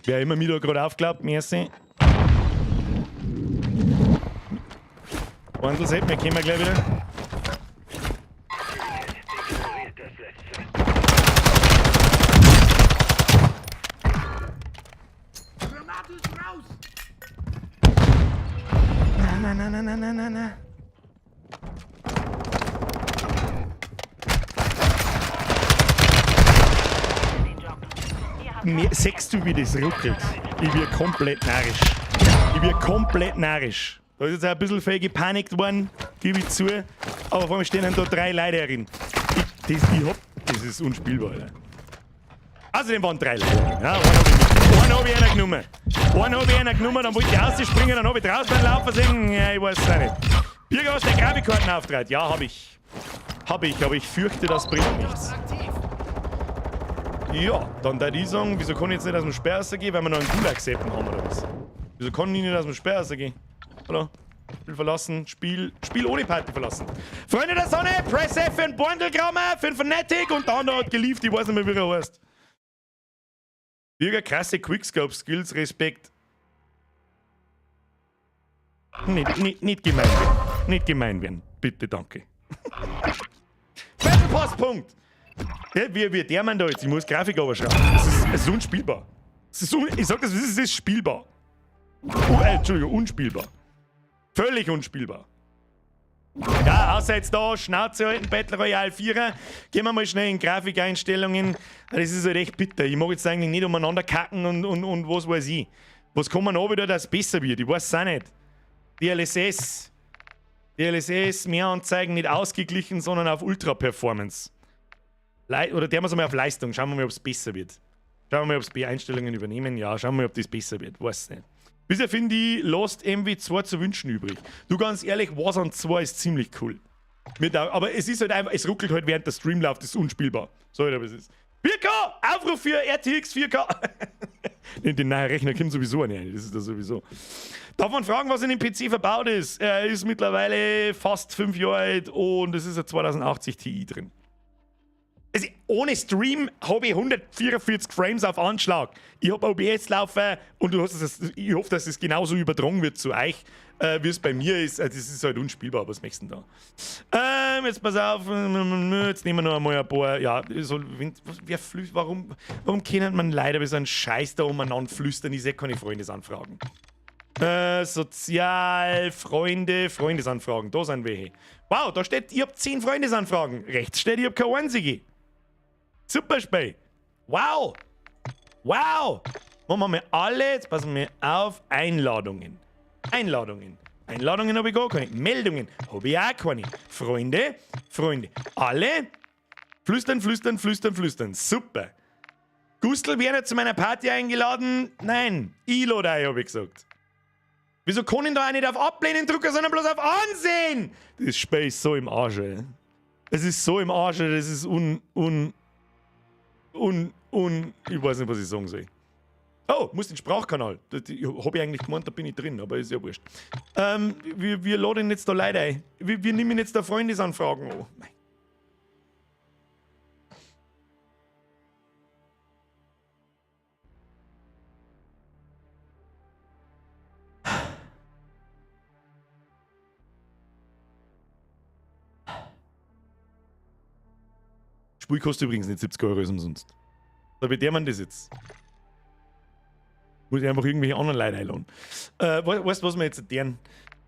Wer immer mir da gerade aufklappt, merci. Wandelsepp, wir kommen gleich wieder. Granate ist raus! Na, na, na, na, na, na, na. Siehst du, wie das ruckelt? Ich bin komplett narrisch. Ich bin komplett narrisch. Da ist jetzt auch ein bisschen viel gepanikt worden, gebe ich zu. Aber vor allem stehen da 3 Leute herin. Das ist unspielbar, Alter. Außerdem waren 3 Leute. Ja, einen hab ich einer genommen. Einen hab ich einer genommen, dann wollte ich rausspringen, dann hab ich draußen laufen sehen. Ja, ich weiß es auch nicht. Birger, hast du deine Grafikkarten auftrat? Ja, hab ich. Hab ich, aber ich fürchte, das bringt nichts. Ja, dann da die sagen, wieso kann ich jetzt nicht aus dem Sperr rausgehen, weil wir noch einen Gulag-Seppen haben oder was? Wieso kann ich nicht aus dem Sperr rausgehen? Hallo? Spiel verlassen, Spiel ohne Party verlassen. Freunde der Sonne, Press F für den Borndelgrammer, für den Fnatic und dann hat geliefert, ich weiß nicht mehr, wie er heißt. Birger, krasse Quickscope-Skills, Respekt. Nicht gemein werden. Nicht gemein werden. Bitte, danke. Battle Pass, Punkt! Ja, wie der Mann da jetzt? Ich muss Grafik überschrauben. Es ist unspielbar. Es ist ich sag das, es ist spielbar. Oh, Entschuldigung, unspielbar. Völlig unspielbar. Ja, außer jetzt da, Schnauze halten, Battle Royale 4. Gehen wir mal schnell in Grafikeinstellungen. Das ist halt echt bitter. Ich mag jetzt eigentlich nicht umeinander kacken und was weiß ich. Was kann man noch wieder, dass es besser wird? Ich weiß es auch nicht. DLSS. DLSS, mehr Anzeigen, nicht ausgeglichen, sondern auf Ultra-Performance. Oder der muss mal auf Leistung. Schauen wir mal, ob es besser wird. Schauen wir mal, ob es B-Einstellungen übernehmen. Ja, schauen wir mal, ob das besser wird. Weiß nicht. Bisher finde ich Lost MW2 zu wünschen übrig. Du, ganz ehrlich, Warzone 2 ist ziemlich cool. Aber es ist halt einfach, es ruckelt halt während der Stream läuft, das ist unspielbar. Sorry, aber es ist. 4K! Aufruf für RTX 4K! Den neuen Rechner kommt sowieso nicht rein, das ist da sowieso. Darf man fragen, was in dem PC verbaut ist? Er ist mittlerweile fast 5 Jahre alt und es ist ein 2080 Ti drin. Also ohne Stream habe ich 144 Frames auf Anschlag. Ich habe OBS laufen und du hast es, ich hoffe, dass es genauso übertragen wird zu euch, wie es bei mir ist. Das ist halt unspielbar. Was möchtest du denn da? Jetzt pass auf, jetzt nehmen wir noch einmal ein paar. Ja, so, wer flüstert, warum kennt man leider bei so einen Scheiß da umeinander flüstern? Ich sehe keine Freundesanfragen. Sozial, Freunde, Freundesanfragen, da sind welche. Wow, da steht, ich hab 10 Freundesanfragen. Rechts steht, ich hab keine einzige. Super Spiel. Wow. Wow. Machen wir mal alle, jetzt passen wir auf, Einladungen. Einladungen. Einladungen habe ich gar keine. Meldungen habe ich auch keine. Freunde, Freunde. Alle. Flüstern, flüstern, flüstern, flüstern. Super. Gustl, wer nicht zu meiner Party eingeladen? Nein, ich lade ein, habe ich gesagt. Wieso kann ich da auch nicht auf Ablehnen drücken, sondern bloß auf Ansehen? Das Spiel ist so im Arsch, ey. Es ist so im Arsch, ey. Das ist ich weiß nicht, was ich sagen soll. Oh, muss den Sprachkanal. Hab ich eigentlich gemeint, da bin ich drin, aber ist ja wurscht. Wir laden jetzt da Leute ein. Wir nehmen jetzt da Freundesanfragen an. Spiel kostet übrigens nicht 70 Euro, ist umsonst. Da wird der man das jetzt. Muss ich einfach irgendwelche anderen Leute einladen. Weißt du, was wir jetzt erklären?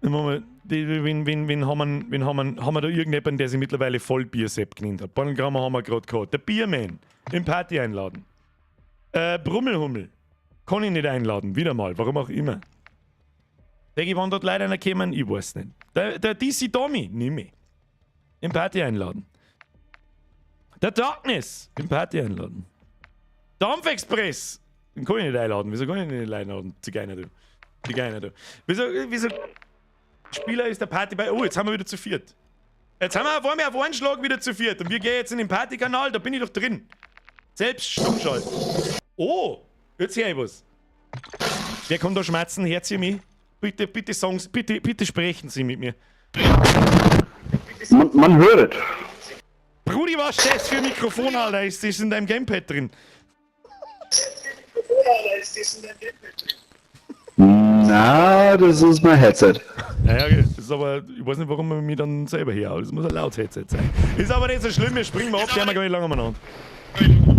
Wen haben wir da irgendjemanden, der sich mittlerweile Vollbiersepp genannt hat? Borngrammar haben wir gerade gehabt. Der Bierman. Im Party einladen. Brummelhummel. Kann ich nicht einladen. Wieder mal. Warum auch immer. Denke ich, wann dort leider einer kommen? Ich weiß nicht. Der DC Tommy. Nimm ich. Im Party einladen. Der Darkness. Im Party einladen. Dampfexpress. Den kann ich nicht einladen. Wieso kann ich ihn nicht einladen? Zigeuner, du. Zigeuner, du. Wieso Spieler ist der Party bei. Oh, jetzt haben wir wieder zu viert. Jetzt haben wir, wollen wir auf einen Schlag wieder zu viert. Und wir gehen jetzt in den Partykanal, da bin ich doch drin. Selbst stumm schalten. Oh, jetzt höre ich was. Wer kann da schmerzen? Hört ihr mich? Bitte, bitte sagen Sie, bitte, bitte sprechen Sie mit mir. Man hört. Brudi, was ist das für ein Mikrofon, Alter? Ist das in deinem Gamepad drin? Na, das ist mein Headset. Naja, das ist aber, ich weiß nicht, warum man mich dann selber her. Das muss ein lautes Headset sein. Ist aber nicht so schlimm, wir springen mal ab, die haben wir gar nicht lange umeinander.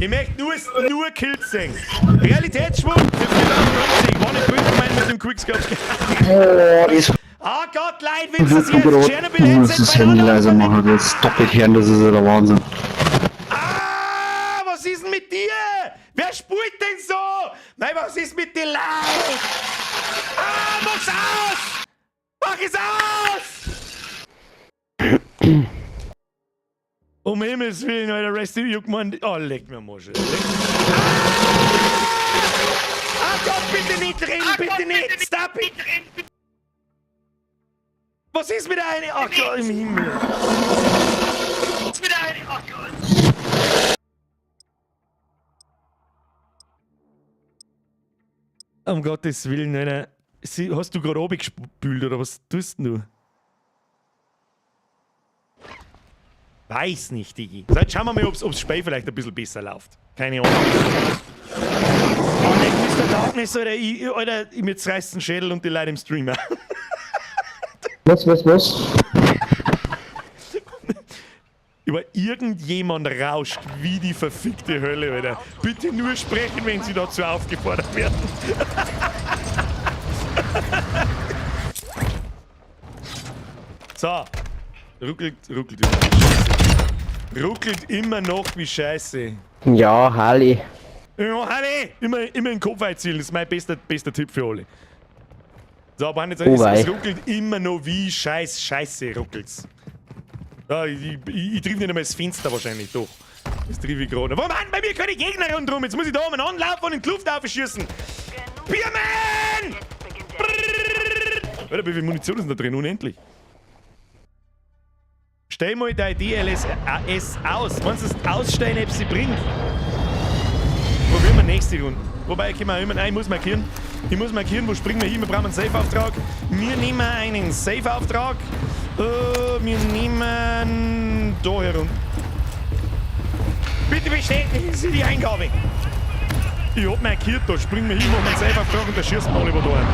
Ich möchte nur Kills sehen. Realitätsschwung für 4090. War nicht böse gemeint mit dem Quickscope. Oh, das Ah Gott, Leid, wenn Sie ist jetzt Tschernobyl Ich muss Headset das Handy beieinander leiser machen, das doppelt hören, das ist ja der Wahnsinn. Ah, was ist denn mit dir? Wer spielt denn so? Nein, was ist mit dir, Leid? Ah, mach's aus! Mach es aus! Um Himmels Willen, Alter, Rest in Juck, Mann. Oh, leck mir am Arsch. Alter. Ah Gott, bitte nicht reden, bitte nicht! Stop it! Was ist mit einer? Ach Gott, im Himmel. Um Gottes Willen, Alter. Hast du gerade gespült oder was tust denn du? Weiß nicht, Digi. So, jetzt schauen wir mal, ob's Spiel vielleicht ein bisschen besser läuft. Keine Ahnung. Oh, nicht Mr. Darkness, Alter. Ich mir zerreißt den Schädel und die Leute im Streamer. Was? Über irgendjemand rauscht wie die verfickte Hölle, Alter. Bitte nur sprechen, wenn sie dazu aufgefordert werden. So. Ruckelt immer noch wie Scheiße. Ruckelt immer noch wie Scheiße. Ja, Halli. Ja, Halli! Immer in den Kopf einziehen, das ist mein bester Tipp für alle. So, aber jetzt, es ruckelt immer noch wie Scheiße ruckelt's. Ja, ich triff nicht einmal das Fenster wahrscheinlich, doch. Das triff ich gerade. Warum haben bei mir keine Gegner rundherum? Jetzt muss ich da umeinander laufen und in die Luft aufschießen. Biermann! Alter, wie viel Munition ist denn da drin? Unendlich. Stell mal dein DLSS aus. Meinst du, das Ausstellen, ob sie bringt? Probieren wir nächste Runde. Wobei, können wir immer. Nein, ich muss markieren. Ich muss markieren, wo springen wir hin? Wir brauchen einen Safe-Auftrag. Wir nehmen einen Safe-Auftrag. Wir nehmen da herum. Bitte bestätigen Sie die Eingabe. Ich hab markiert, da springen wir hin, machen einen Safe-Auftrag und da schießen wir alle über da rein.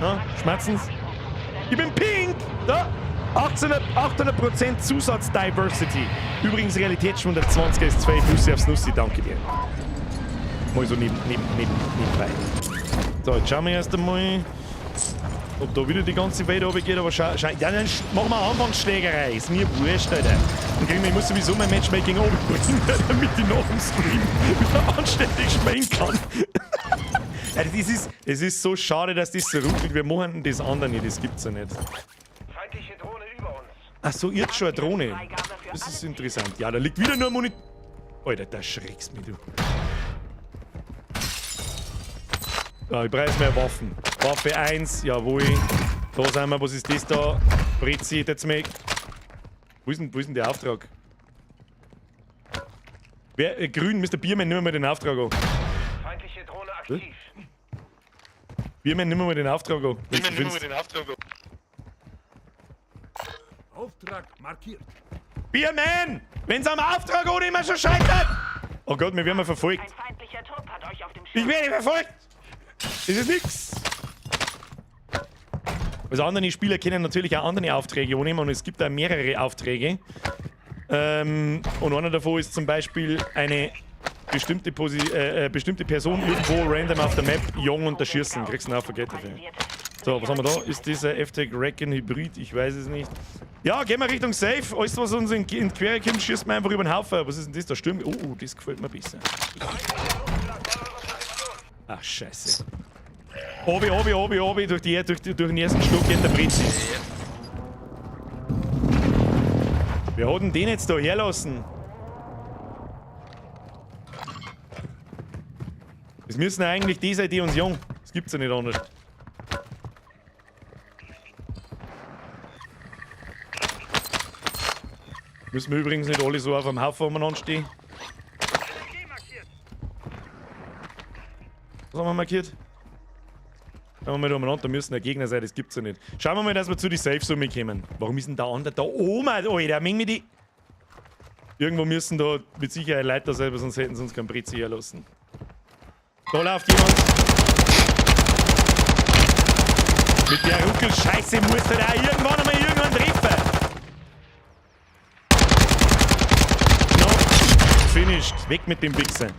Ja, Schmerzens. Ich bin pink! Da! 800% Zusatz-Diversity. Übrigens, Realitätsschwund der 20er ist 2 Nussi aufs Nussi, danke dir. Mal so nebenbei. So, jetzt schauen wir erst einmal, ob da wieder die ganze Welt runter geht, aber schau, ja, dann machen wir eine Anfangsschlägerei. Ist mir wurscht, Alter. Dann kriegen wir, ich muss sowieso mein Matchmaking runterbringen, damit ich nach dem Stream wieder anständig spielen kann. Ja, es ist so schade, dass das so ruckelt. Wir machen das andere nicht, das gibt's ja nicht. Feindliche Drohne über uns. Ach so, jetzt schon eine Drohne. Das ist interessant. Ja, da liegt wieder nur Munition. Alter, da schreckst mich, du. Ja, ich brauche mehr Waffen. Waffe 1, jawohl. Da sind wir, was ist das da? Brezi, jetzt mal. Wo ist denn der Auftrag? Wer, grün, Mr. Biermann, nimm mal den Auftrag an. Feindliche Drohne aktiv. Biermann, nimm mal den Auftrag an. Biermann, nimm mal den Auftrag an. Auftrag markiert. Biermann! Wenn's am Auftrag oder immer schon scheitert! Oh Gott, wir werden mal verfolgt. Ein feindlicher Trupp hat euch auf dem Schirm. Ich werde verfolgt! Das ist nix! Also andere Spieler können natürlich auch andere Aufträge annehmen und es gibt da mehrere Aufträge. Und einer davon ist zum Beispiel eine bestimmte, Posi bestimmte Person irgendwo random auf der Map jung und erschießen. Kriegst du einen Haufen Geld dafür. So, was haben wir da? Ist dieser FTEC Recon Hybrid? Ich weiß es nicht. Ja, gehen wir Richtung Safe. Alles, was uns in die Quere kommt, schießt man einfach über den Haufen. Was ist denn das? Da Sturm. Oh, das gefällt mir besser. Ach, scheiße. Obi, obi, obi, obi. Durch den ersten Stock geht der Prezi. Wer hat denn den jetzt da herlassen? Es müssen eigentlich die sein, die uns jung. Das gibt's ja nicht anders. Müssen wir übrigens nicht alle so auf einem Haufen umeinander stehen. Was haben wir markiert? Schauen wir mal da umeinander, da müssen ja Gegner sein, das gibt's ja nicht. Schauen wir mal, dass wir zu den Safe-Summe kommen. Warum ist denn der andere da oben? Alter, meng mir die. Irgendwo müssen da mit Sicherheit Leute da sein, sonst hätten sie uns keinen Brezi herlassen. Da läuft jemand. Mit der Ruckelscheiße muss der da irgendwann einmal irgendwann treffen. No. Finished. Weg mit dem Wichser.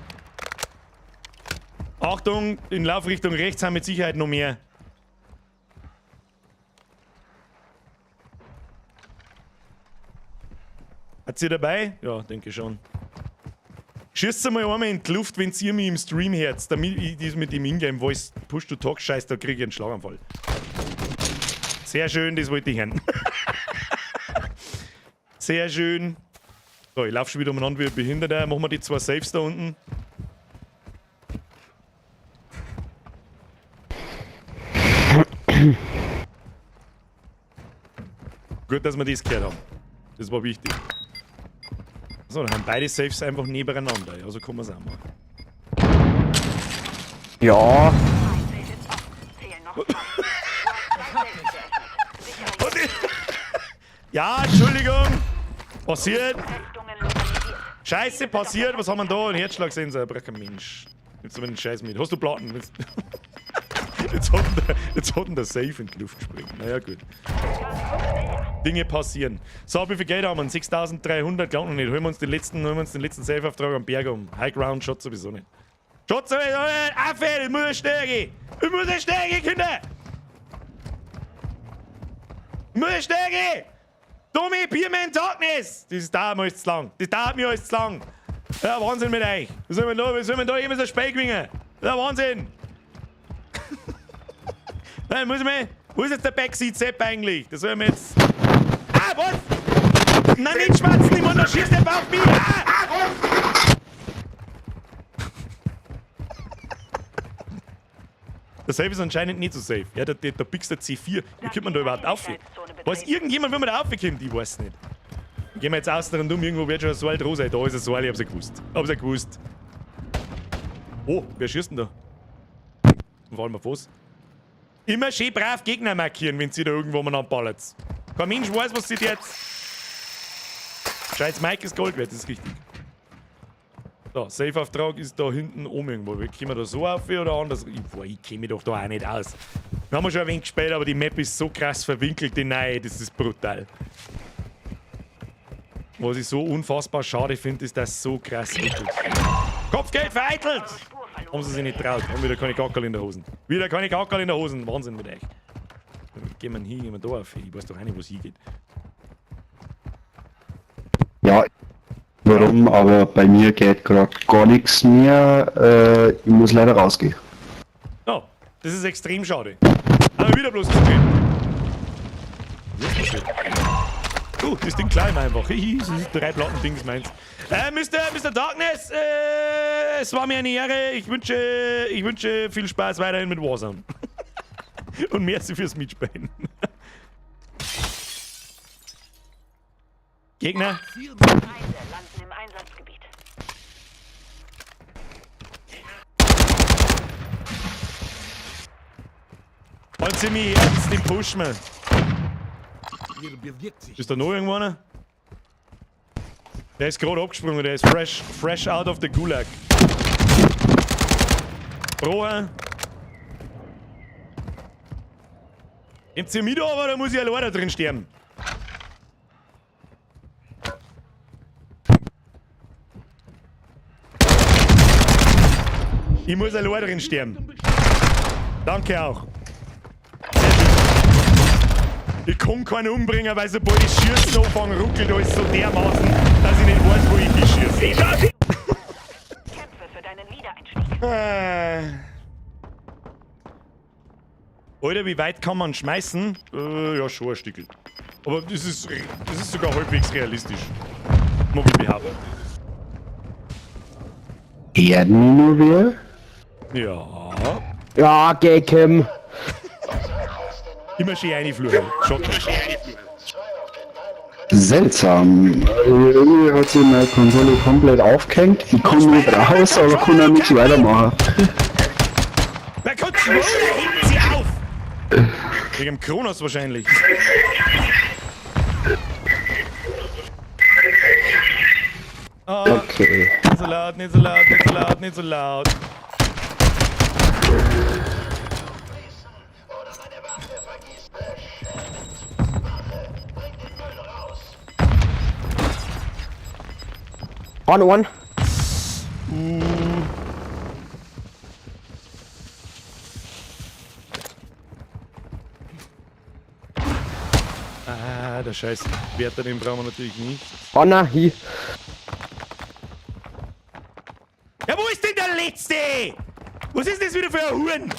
Achtung, in Laufrichtung rechts haben mit Sicherheit noch mehr. Hat sie dabei? Ja, denke schon. Schießt mal einmal in die Luft, wenn ihr mich im Stream hört, damit ich das mit dem Ingame Voice Push-to-Talk-Scheiß, da kriege ich einen Schlaganfall. Sehr schön, das wollte ich hören. Sehr schön. So, ich laufe schon wieder umeinander wie ein Behinderter. Machen wir die zwei Saves da unten. Gut, dass wir das gehört haben. Das war wichtig. So, dann haben beide Saves einfach nebeneinander. Ja, so kann man es auch machen. Ja. Ja, Entschuldigung. Passiert. Scheiße, passiert. Was haben wir denn da? Ein Herzschlagsensor. Braucht kein Mensch. Jetzt haben wir den Scheiß mit. Hast du Platten? Jetzt hat denn der Safe in die Luft gesprengt. Naja, gut. Dinge passieren. So, wie viel Geld haben wir? 6300, glaub noch nicht. Holen wir uns den letzten Safe-Auftrag am Berg um. High Ground schaut sowieso nicht. Schaut sowieso nicht! Affe, ich muss schnell gehen! Ich muss schnell gehen, Kinder! Ich muss schnell gehen! Tommy, Bierman Darkness! Das dauert mir alles zu lang. Das dauert mir alles zu lang. Ja, Wahnsinn mit euch. Wie soll man da immer so Spiel gewinnen? Ja, Wahnsinn! Nein, muss ich mal. Wo ist jetzt der Backseat-Sepp eigentlich? Das soll ich mir jetzt. Ah, was? Nein, nicht schwatzen, ich muss noch schießt der auf mich! Ah! Der Safe ist anscheinend nicht so safe. Ja, der pickst der C4. Wie kommt man da überhaupt auf? Weiß irgendjemand, wie man da aufkommt? Ich weiß nicht. Gehen wir jetzt außen rundum, irgendwo wird schon ein Seil dran sein. Da ist ein Seil, ich hab's ja gewusst. Hab's ja gewusst. Oh, wer schießt denn da? Und vor allem auf was? Immer schön brav Gegner markieren, wenn sie da irgendwo mal anballert. Kein Mensch weiß, was sie jetzt. Scheiß Mike ist Gold wert, das ist richtig. So, Safe-Auftrag ist da hinten oben irgendwo. Kommen wir da so auf oder anders? Ich kenne mich doch da auch nicht aus. Wir haben schon ein wenig gespielt, aber die Map ist so krass verwinkelt, die neue, das ist brutal. Was ich so unfassbar schade finde, ist, dass so krass wickelt. Kopfgeld vereitelt! Haben sie sich nicht traut. Haben wieder keine Gackerl in der Hosen. Wieder keine Gackerl in der Hosen. Wahnsinn mit euch. Gehen wir hin, gehen wir da auf. Ich weiß doch auch nicht, wo es hingeht. Ja, warum, aber bei mir geht gerade gar nichts mehr. Ich muss leider rausgehen. Ja, das ist extrem schade. Aber wieder bloß zu gehen. Was ist passiert? Oh, das Ding klein einfach. Das ist 3 Platten-Dings meins. Mr. Darkness, es war mir eine Ehre. Ich wünsche viel Spaß weiterhin mit Warzone. Und merci fürs Mitspielen. Gegner. Feinde landen im Einsatzgebiet. Wollen Sie mich jetzt den pushen? Hier bewirkt sich. Ist da noch irgendwo einer? Der ist gerade abgesprungen, der ist fresh out of the Gulag. Roher. Nehmt ihr mit, aber da muss ich alleine da drin sterben. Ich muss alleine drin sterben. Danke auch. Sehr schön. Ich kann keinen umbringen, weil sobald ich Schießen anfange, ruckelt alles so dermaßen, dass ich nicht weiß, wo ich hinschieße. Kämpfe für deinen Wiedereinstieg. Alter, wie weit kann man schmeißen? Ja, schon ein Stückchen. Aber das ist sogar halbwegs realistisch. Mag ich behaupten. Erden nur wer? Ja. Ja, geh, Kim. Immer schön reinfluchen. Schaut. Seltsam. Irgendwie hat sich meine Konsole komplett aufgehängt. Ich komme nicht raus, aber kann auch nichts weitermachen. Der Controller hebt sie auf! Wegen dem Kronos wahrscheinlich. Okay. Nicht so laut, nicht so laut, nicht so laut, nicht so laut. On one. Ah, der scheiß Wärter, den brauchen wir natürlich nicht. Anna, hier. Ja, wo ist denn der Letzte? Was ist denn das wieder für ein Huren?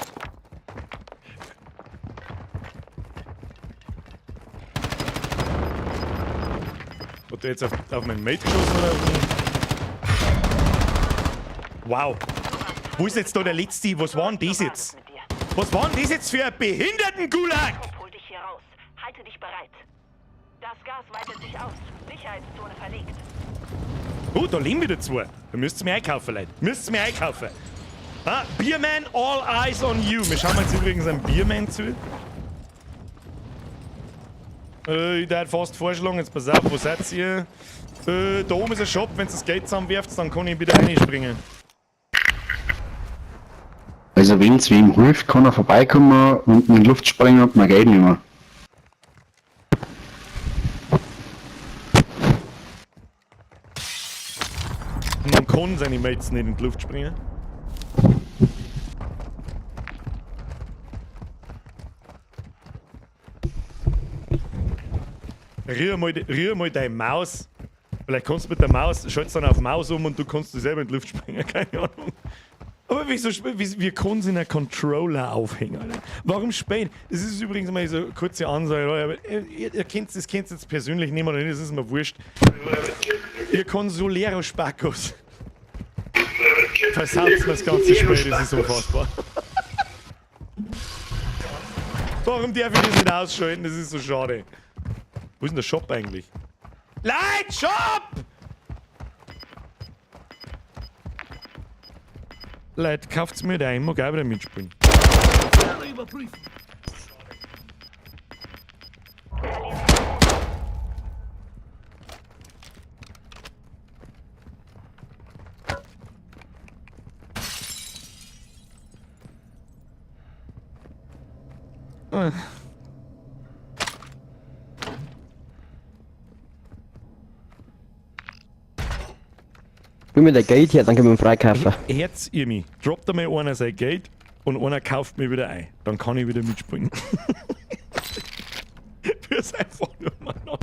Hat der jetzt auf meinen Mate geschossen oder auf mich? Wow. Wo ist jetzt da der Letzte? Was war denn das jetzt? Mit dir. Was war denn das jetzt für ein Behinderten-Gulag? Hol dich hier raus. Halte dich bereit. Das Gas weitet sich aus. Sicherheitszone verlegt. Oh, da leben wieder zwei. Da müsst ihr mir einkaufen, Leute. Müsst ihr mir einkaufen. Ah, Beerman, all eyes on you. Wir schauen jetzt übrigens einen Beerman zu. Ich würde fast vorschlagen, jetzt pass auf, wo seid ihr? Da oben ist ein Shop, wenn ihr das Geld zusammenwerft, dann kann ich wieder reinspringen. Also wenn's wem hilft, kann er vorbeikommen und in die Luft springen und mein Geld nehmen. Man kann seine Mates nicht in die Luft springen. Rühr mal deine Maus. Vielleicht kannst du mit der Maus, schaltest dann auf Maus um und du kannst dich selber in die Luft springen, keine Ahnung. Aber wieso, wir können sie in einen Controller aufhängen, Alter? Warum spielen? Das ist übrigens mal so eine kurze Ansage, Leute, aber ihr kennt das kennt jetzt persönlich nicht mehr, oder nicht, das ist mir wurscht. Ihr Consolero Spackos. Versaut mir das ganze Spiel, das ist unfassbar. Warum darf ich das nicht ausschalten? Das ist so schade. Wo ist denn der Shop eigentlich? Light Shop! Leute, kauft's mir da immer geil wieder mitspielen. Alle überprüfen. Gib mir der Geld her, dann können wir ihn freikaufen. Herz ihr mich. Droppt einmal einer sein Geld und einer kauft mir wieder ein. Dann kann ich wieder mitspielen. Fürs einfach nur mal noch.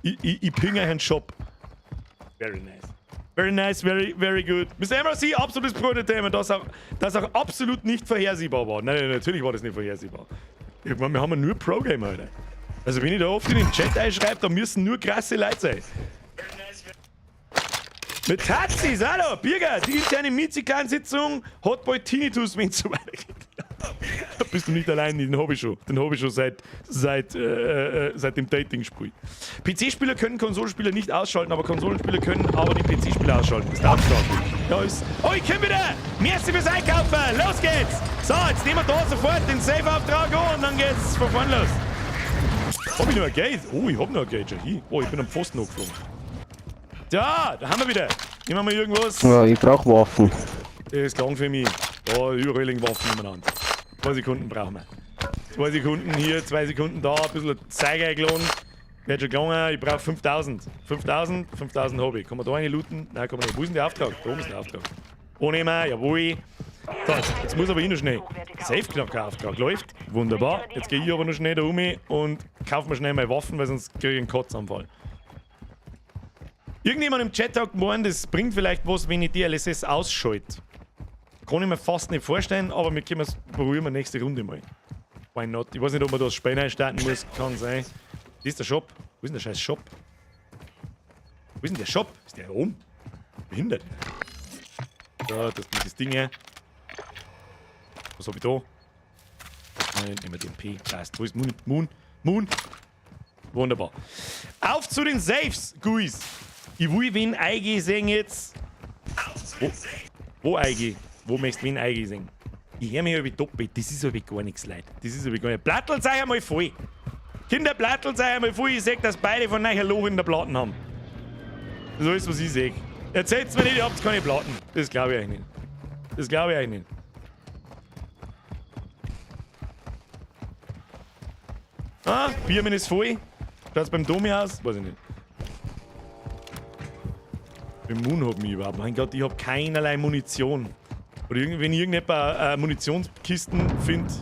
Ich ping euch einen Shop. Very nice. Very nice, very, very good. Mr. MRC, absolutes Pro-Entertainment, das auch absolut nicht vorhersehbar war. Nein, nein, natürlich war das nicht vorhersehbar. Ich meine, wir haben ja nur Pro-Gamer, Alter. Also wenn ich da oft in den Chat einschreibe, da müssen nur krasse Leute sein. Mit Taxis, hallo, Birger, die interne Mizikan-Sitzung hat bald Tinnitus, wenn es so weitergeht. Da bist du nicht allein, den hab ich schon. Den hab ich schon seit dem Dating-Spiel. PC-Spieler können Konsolenspieler nicht ausschalten, aber Konsolenspieler können aber die PC-Spieler ausschalten. Das ist der Auftrag. Ja, ist. Oh, ich komm wieder! Merci fürs Einkaufen! Los geht's! So, jetzt nehmen wir da sofort den Safe-Auftrag an und dann geht's von vorn los. Hab ich noch ein Geld? Oh, ich hab noch ein Geld schon. Hier. Oh, ich bin am Pfosten angeflogen. Da haben wir wieder. Nehmen wir mal irgendwas. Ja, ich brauch Waffen. Das ist klang für mich. Da, überall liegen Waffen umeinander. 2 Sekunden brauchen wir. 2 Sekunden hier, 2 Sekunden da, ein bisschen Zeug eingeladen. Wird schon gegangen, ich brauche 5000. 5000, 5000 habe ich. Kann man da eine looten? Nein, kann man nicht. Wo ist denn der Auftrag? Da oben ist der Auftrag. Annehmen, jawohl. So, jetzt muss aber ich noch schnell. Safe-Knacker-Auftrag läuft. Wunderbar. Jetzt gehe ich aber noch schnell da um und kaufe mir schnell meine Waffen, weil sonst kriege ich einen Kotzanfall. Irgendjemand im Chat hat gemeint, das bringt vielleicht was, wenn ich DLSS ausschalte. Kann ich mir fast nicht vorstellen, aber wir können es probieren wir nächste Runde mal. Why not? Ich weiß nicht, ob man da das Spiel einstarten muss. Kann sein. Das ist der Shop. Wo ist denn der scheiß Shop? Wo ist denn der Shop? Ist der hier oben? Behindert. Da, das ist dieses Ding hier. Was hab ich da? Nein, nehmen wir den P. Passt. Wo ist Moon? Moon? Moon? Wunderbar. Auf zu den Safes, Guys. Ich will wen eingehen sehen jetzt. Wo eingehen? Wo möchtest du wen eingehen sehen? Ich hör mich irgendwie doppelt. Das ist aber gar nichts, Leute. Das ist aber gar nicht. Plattelt euch einmal voll. Kinder, plattelt euch einmal voll. Ich seh, dass beide von euch ein Loch in der Platten haben. Das ist alles, was ich seh. Erzählt's mir nicht, ihr habt keine Platten. Das glaube ich euch nicht. Das glaube ich euch nicht. Ah, Biermann ist voll. Schaut's beim Domi aus? Weiß ich nicht. Beim Moon hat mich überhaupt. Mein Gott, ich hab keinerlei Munition. Oder wenn ich irgendjemand Munitionskisten finde,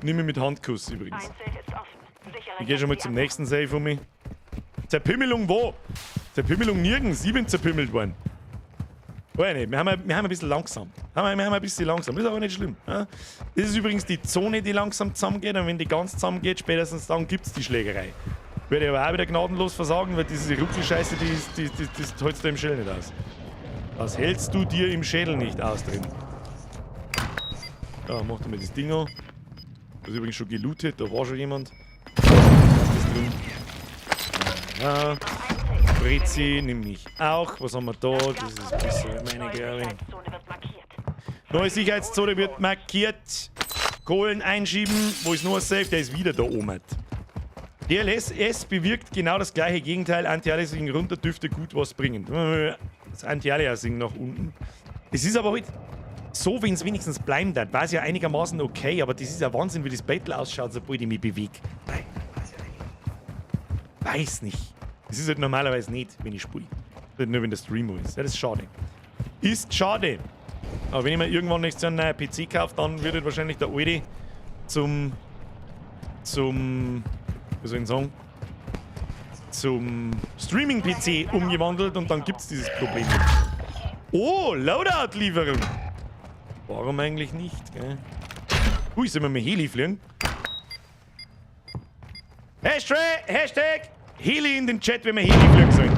nimm ich mit Handkuss übrigens. Ich geh schon mal zum nächsten Safe um mich. Zerpimmelung wo? Zerpimmelung nirgends. Ich bin zerpimmelt worden. Weiß nicht, wir haben ein bisschen langsam. Wir haben ein bisschen langsam. Ist aber nicht schlimm. Ja? Das ist übrigens die Zone, die langsam zusammengeht. Und wenn die ganz zusammengeht, spätestens dann gibt's die Schlägerei. Werde ich aber auch wieder gnadenlos versagen, weil diese Ruckelscheiße, das hältst du im Schädel nicht aus. Das hältst du dir im Schädel nicht aus drin. Ja, mach doch mal das Ding an. Das ist übrigens schon gelootet, da war schon jemand. Was ist das drin? Ja. Brezi nimm ich auch. Was haben wir da? Das ist ein bisschen meine, glaube ich. Neue Sicherheitszone wird markiert. Kohlen einschieben. Wo ist noch ein Safe? Der ist wieder da oben. DLSS bewirkt genau das gleiche Gegenteil. Anti-Aliasing runter dürfte gut was bringen. Das Anti-Aliasing nach unten. Es ist aber halt so, wenn es wenigstens bleiben darf, war es ja einigermaßen okay, aber das ist ja Wahnsinn, wie das Battle ausschaut, sobald ich mich bewege. Weiß nicht. Das ist halt normalerweise nicht, wenn ich spiele. Nur wenn der Stream ist. Ja, das ist schade. Ist schade. Aber wenn ich mir irgendwann nächstes Jahr einen neuen PC kaufe, dann wird halt wahrscheinlich der alte zum, wie soll ich sagen, zum Streaming-PC umgewandelt und dann gibt es dieses Problem nicht. Oh, Loadout-Lieferung! Warum eigentlich nicht, gell? Ui, sollen wir mit Heli fliegen? Hashtag, Hashtag Heli in den Chat, wenn wir Heli fliegen sollen.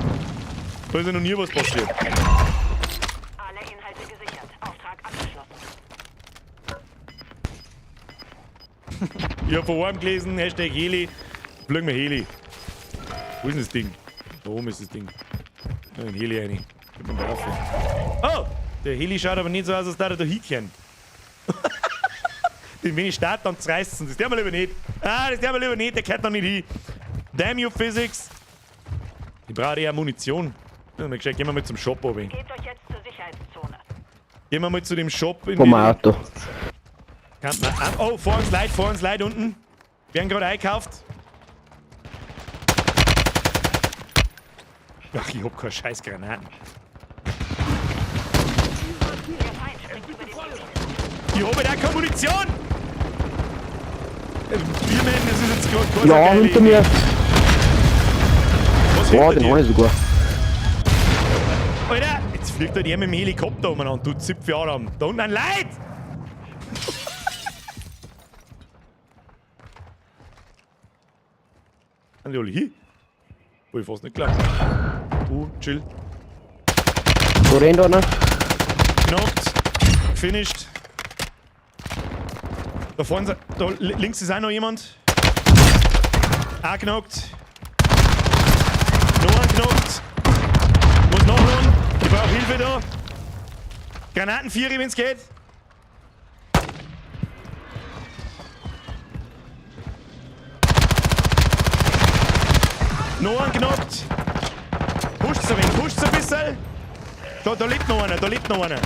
Da ist ja noch nie was passiert. Alle Inhalte gesichert. Auftrag abgeschlossen. Ich hab vor allem gelesen, Hashtag Heli. Fliegen wir Heli. Wo ist denn das Ding? Da oben ist das Ding. Da in Heli rein. Gib mir mal auf. Oh! Der Heli schaut aber nicht so aus, als würde er da hinkehren. Den wenn ich starte, dann zerreißt es. Das der wir lieber nicht. Ah, das der wir lieber nicht, der kehrt noch nicht hin. Damn you, Physics! Ich brauche eher Munition. Ja, mal gescheit, gehen wir mal zum Shop, oben. Gebt euch jetzt zur Sicherheitszone. Gehen wir mal zu dem Shop. In Vom Auto. Kann man, oh, vor uns Leute unten. Werden gerade eingekauft. Ach, ich hab keine scheiß Granaten. Ich hab halt auch keine Munition! Biermann, das ist jetzt gerade keine Ja, geile hinter Idee. mir. Was Boah, hinter den dir? hab ich sogar. Alter, jetzt fliegt halt er mit dem Helikopter umeinander, du Zipfelarm. Da unten ein Leid! Sind die alle hier? Wo ich fast nicht geglaubt. Chill. Wo rennt einer? Knocked. Finished. Da vorne, da links ist auch noch jemand. Auch knockt. Noch ein knockt. Muss nachladen. Ich brauche Hilfe da. Granaten 4, wenn's geht. Noch ein knockt. Pusht's ein wenig, pusht's ein bisschen. Da lebt noch einer, da lebt noch einer.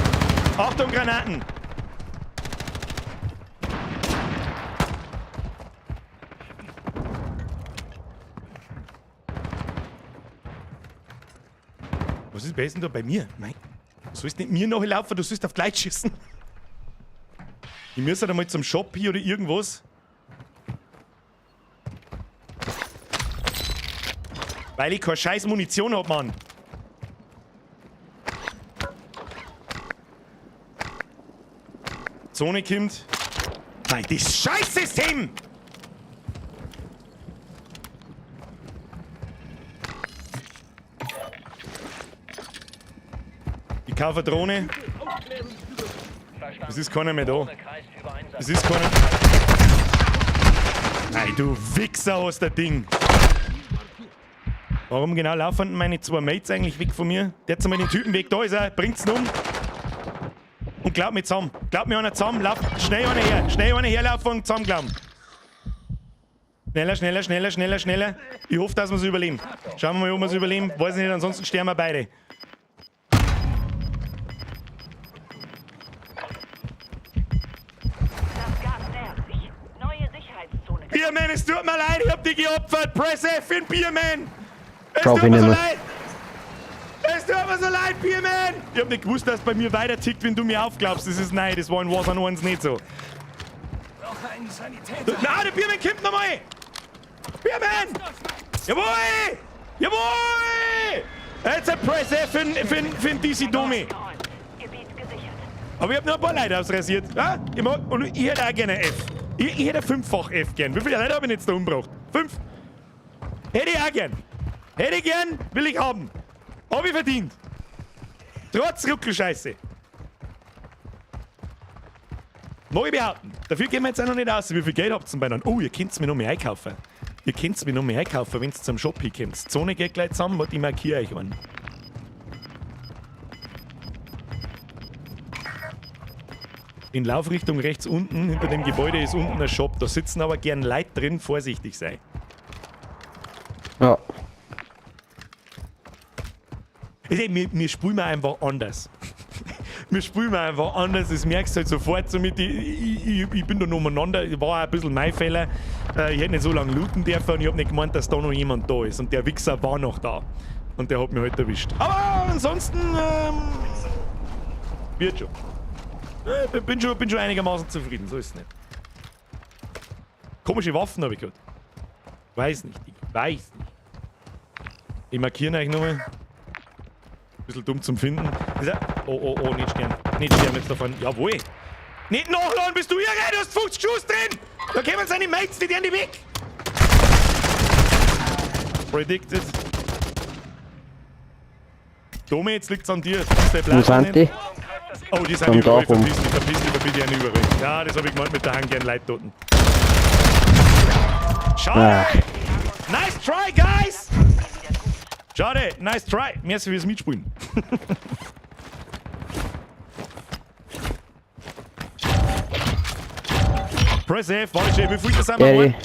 Achtung, Granaten! Was ist denn da bei mir? Nein. Du sollst nicht mir nachlaufen, du sollst auf die Leute schießen. Ich muss halt einmal zum Shop hier oder irgendwas. Weil ich keine scheiß Munition hab, Mann. Zone kommt. Nein, das Scheißsystem! Ich kaufe eine Drohne. Es ist keiner mehr da. Es ist keiner. Nein, du Wichser aus der Ding. Warum genau laufen denn meine zwei Mates eigentlich weg von mir? Der hat mal den Typen weg. Da ist er. Bringt's ihn um. Und glaub mir zusammen. Glaub mir einer zusammen. Lauf schnell einer her. Schnell einer herlaufen und zusammen glauben. Schneller, schneller, schneller, schneller, schneller. Ich hoffe, dass wir es überleben. Schauen wir mal, ob wir es überleben. Weiß nicht, ansonsten sterben wir beide. Das Gas nähert sich. Neue Sicherheitszone. Bierman, es tut mir leid, ich hab dich geopfert. Press F in Bierman. Es Brauch tut ich mir so nicht mehr. leid. Es tut mir so leid, Bierman. Ich hab nicht gewusst, dass bei mir weiter tickt, wenn du mir aufglaubst. Das ist nein, das war in Warzone 1 nicht so. Brauche einen Sanitäter. Na, der Bierman kommt nochmal. Bierman! Jawohl! Jawohl! Jetzt ein Press F für den DC Domi. Geräumt. Gebiet gesichert. Aber ich hab nur ein paar Leute ausrasiert. Ja? Ich mag, und ich hätte auch gerne F. Ich hätte fünffach F gern. Wie viele Leute habe ich jetzt da umgebracht? 5. Hätte ich auch gern. Hätte ich gern, will ich haben. Hab ich verdient. Trotz Ruckelscheiße. Mag ich behaupten. Dafür gehen wir jetzt auch noch nicht aus. Wie viel Geld habt ihr denn beieinander? Oh, ihr könnt's mir noch mehr einkaufen. Ihr könnt's mir noch mehr einkaufen, wenn's zum Shop hinkommt. Zone geht gleich zusammen, warte, ich markiere euch einen. In Laufrichtung rechts unten, hinter dem Gebäude ist unten ein Shop. Da sitzen aber gern Leute drin, vorsichtig sein. Ja. Wir spielen wir einfach anders. Wir spielen wir einfach anders, das merkst du halt sofort. So mit, ich bin da noch umeinander, war auch ein bisschen mein Fehler. Ich hätte nicht so lange looten dürfen und ich hab nicht gemeint, dass da noch jemand da ist. Und der Wichser war noch da. Und der hat mich halt erwischt. Aber ansonsten, wird schon. Bin schon einigermaßen zufrieden, so ist es nicht. Komische Waffen hab ich gehört. Weiß nicht, ich weiß nicht. Ich markiere euch nochmal. Bisschen dumm zum Finden. Ist er? Oh, oh, oh, nicht sterben. Nicht sterben jetzt davon. Jawohl. Nicht nachladen, bist du irre? Du hast 50 Schuss drin! Da kommen seine Mates, die werden die weg! Predicted. Domi, jetzt liegt's an dir. Wo sind die? Oh, die sind Am überall. Dach rum. Verpiss dich, verpiss dich, verpiss dich, die sind überall. Ja, das hab ich gemeint mit der Hand gern Leute toten. Schade! Ah. Nice try, guys! Schade, nice try. Merci fürs Mitspielen. Press F, warte schön, wie viel das sind wir geworden?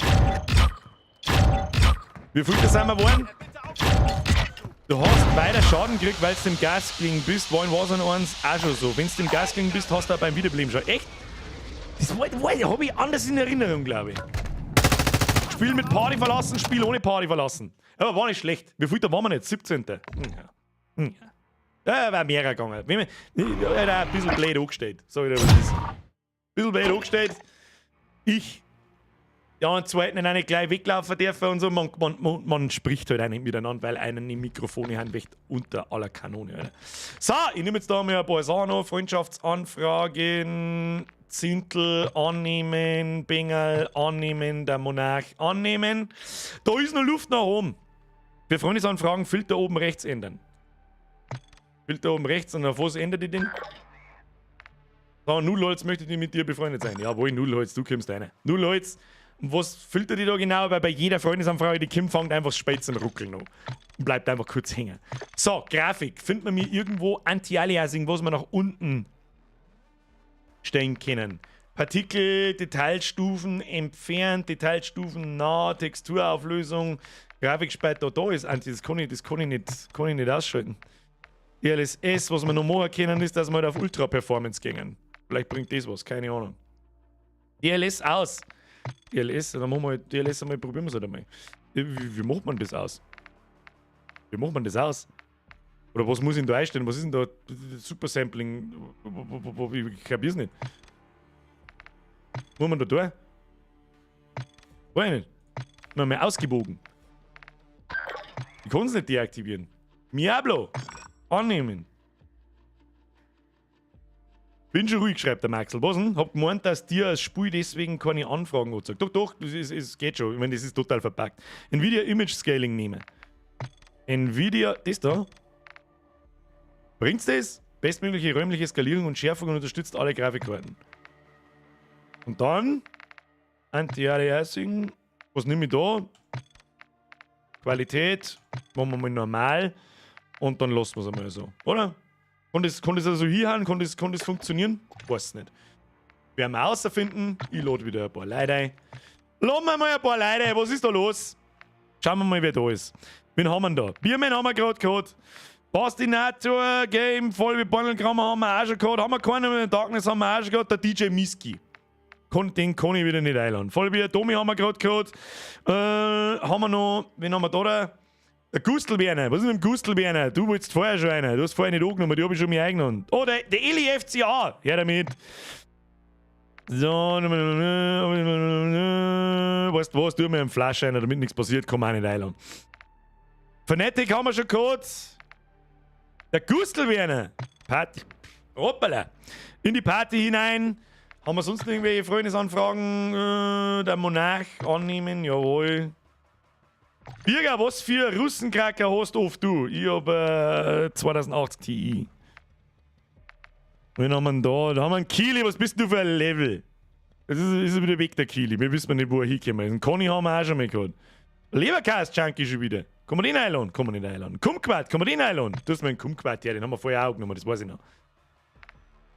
Wie viel das sind wir geworden? Du hast weiter Schaden gekriegt, weil du im Gas gelegen bist. War in Warzone 1 auch schon so. Wenn du im Gas gelegen bist, hast du auch beim Wiederbeleben schon. Echt? Das hab ich anders in Erinnerung, glaube ich. Spiel mit Party verlassen, Spiel ohne Party verlassen. Aber war nicht schlecht. Wie viel da waren wir nicht? 17. Ja. Ja. Ja, war mehr gegangen. Ja, ein bisschen blöd angestellt. Sag ich dir, was ist. Ein bisschen blöd angestellt. Ich. Ja, und zweiten auch nicht gleich weglaufen dürfen und so. Man spricht halt auch nicht miteinander, weil einen die Mikrofone haben echt unter aller Kanone. Alter. So, ich nehme jetzt da mal ein paar Sachen noch. Freundschaftsanfragen, Zintel annehmen, Bengel annehmen, der Monarch annehmen. Da ist noch Luft nach oben. Für Freundesanfragen Filter oben rechts ändern. Filter oben rechts und auf was ändert ihr den? So, Nullholz möchte ich mit dir befreundet sein. Jawohl, Nullholz, du kommst rein. Nullholz. Und was filtert die da genau? Weil bei jeder Freundesanfrage, die kommt, fängt einfach spät zum Ruckeln an. Und bleibt einfach kurz hängen. So, Grafik. Findet man mir irgendwo Anti-Aliasing, was wir nach unten stellen können? Partikel, Detailstufen entfernt, Detailstufen nah, Texturauflösung, Grafikspeicher, da ist Anti, das kann ich nicht ausschalten. DLSS, was wir noch machen können, ist, dass wir halt auf Ultra Performance gehen. Vielleicht bringt das was, keine Ahnung. DLS aus. DLS, dann machen wir halt DLS einmal, probieren wir es halt einmal. Wie macht man das aus? Wie macht man das aus? Oder was muss ich denn da einstellen? Was ist denn da? Super Sampling? Ich kapier's nicht. Muss man da durch? Weiß ich nicht. Noch mal ausgebogen. Ich kann's nicht deaktivieren. Miablo! Annehmen. Bin schon ruhig, schreibt der Maxl. Was denn? Hab gemeint, dass dir als Spiel deswegen keine Anfragen anzeigt. Doch, doch, das ist, es geht schon. Ich meine, das ist total verpackt. Nvidia Image Scaling nehmen. Nvidia, das da. Bringt's das? Bestmögliche räumliche Skalierung und Schärfung und unterstützt alle Grafikkarten. Und dann Anti-Aliasing. Was nehme ich da? Qualität. Machen wir mal normal. Und dann lassen wir es einmal so. Oder? Kann das also hinhauen? Kann das funktionieren? Weiß nicht. Werden wir außerfinden. Ich lade wieder ein paar Leute ein. Laden wir mal ein paar Leute ein. Was ist da los? Schauen wir mal, wer da ist. Wen haben wir denn da? Biermann haben wir gerade gehabt. Bastinator, Game, voll wie Beutelkrammer haben wir auch schon gehabt. Haben wir keinen mehr. Darkness haben wir auch schon gehabt. Der DJ Miski. Den kann ich wieder nicht einladen. Voll wie Domi haben wir gerade gehabt. Haben wir noch, wen haben wir da? Da? Der Gustl Werner. Was ist mit dem Gustl Werner? Du wolltest vorher schon einer. Du hast vorher nicht angenommen, die hab ich schon mir eingenommen. Oh, der Eli FCA. Her damit. So. Weißt du was? Tu mir einen Flash einer, damit nichts passiert, kann man auch nicht einladen. Fnatic haben wir schon gehabt. Der Gustl Werner. Party. Hoppala. In die Party hinein. Haben wir sonst noch irgendwelche Freundesanfragen? Der Monarch annehmen, jawohl. Birger, was für Russenkracker hast oft du? Ich hab 2080 Ti. Wen haben wir denn da? Da haben wir einen Kili. Was bist du für ein Level? Das ist wieder weg, der Kili. Wir wissen nicht, wo er hingekommen ist. Einen Conny haben wir auch schon mal gehabt. Leberkast-Junkie schon wieder. Kann man den einladen? Kann man nicht einladen. Kumquat, kann man den einladen? Du hast mir einen Kumquat her, den haben wir vorher auch genommen, das weiß ich noch.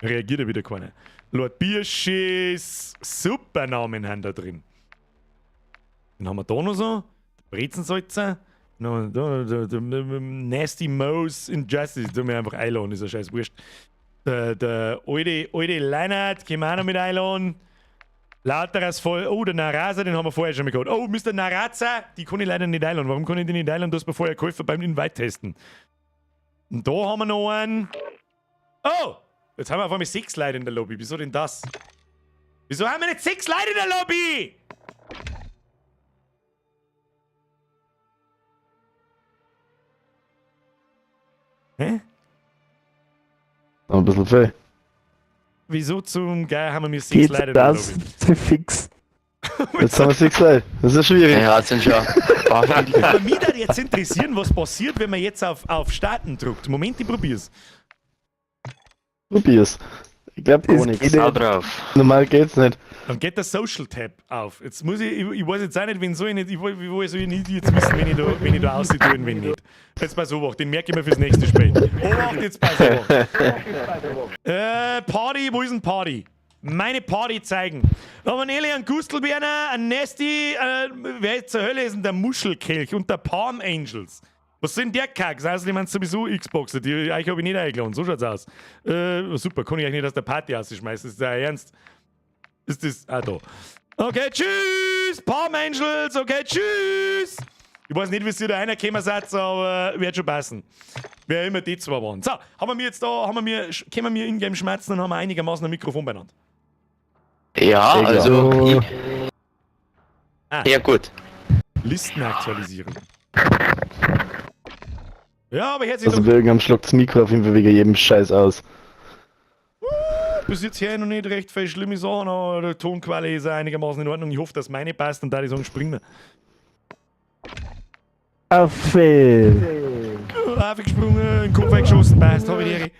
Reagiert ja wieder keiner. Lord Bierschiss. Super Namen haben da drin. Dann haben wir da noch so. Brezensalzer. No, da, da, da, Nasty Mouse Injustice. Da mir einfach einladen, ist ja scheiß wurscht. Der alte Leinert, können wir auch noch mit einladen. Lauteres voll. Oh, der Narasa, den haben wir vorher schon mal gehabt. Oh, Mr. Naraza, die kann ich leider nicht einladen. Warum kann ich die nicht einladen? Du hast mir vorher geholfen beim Invite-Testen. Und da haben wir noch einen. Oh! Jetzt haben wir auf einmal 6 Leute in der Lobby. Wieso denn das? Wieso haben wir nicht 6 Leute in der Lobby? Hä? Noch ein bisschen viel. Wieso zum Geier haben wir mir 6 Geht Leute in der das Lobby? fix? Jetzt haben wir 6 Leute. Das ist ja schwierig. Ja, sind schon. Aber mich würde jetzt interessieren, was passiert, wenn man jetzt auf Starten drückt. Moment, ich probier's. Probier's. Ich glaub gar Das nichts. geht Hau nicht. drauf. Normal geht's nicht. Dann geht der Social Tab auf. Jetzt muss ich weiß jetzt auch nicht, wen soll ich nicht, ich will, soll ich nicht jetzt wissen, wenn ich da aussieht und wenn nicht. Jetzt pass auf, den merke ich mir fürs nächste Spiel. Obacht, jetzt pass auf. Party, wo ist denn Party? Meine Party zeigen. Da haben wir einen Eli, einen Gustelberner, einen Nasty, wer zur Hölle ist denn der Muschelkelch und der Palm Angels? Was sind der Kacks? Außerdem sind sowieso Xboxer, die euch habe ich nicht eingeladen. So schaut's aus. Super, kann ich euch nicht aus der Party rausschmeißen. Ist das ernst? Ist das. Ah, da. Okay, tschüss! Palm Angels, okay, tschüss! Ich weiß nicht, wie ihr da reingekommen seid, aber wird schon passen. Wer immer die zwei waren. So, haben wir jetzt da, haben wir, können wir in-game schmerzen und haben wir einigermaßen ein Mikrofon beieinander. Ja, also. Ah. Ja, gut. Listen aktualisieren. Ja, aber herzlich Also irgendwann schluckt das Mikro auf jeden Fall wegen jedem Scheiß aus. Bis jetzt hier noch nicht recht viel schlimme Sachen, aber die Tonqualität ist einigermaßen in Ordnung. Ich hoffe, dass meine passt und da die sagen, springen wir. Affe! Aufgesprungen, in den Kopf weggeschossen, passt, hab ich die Ehre.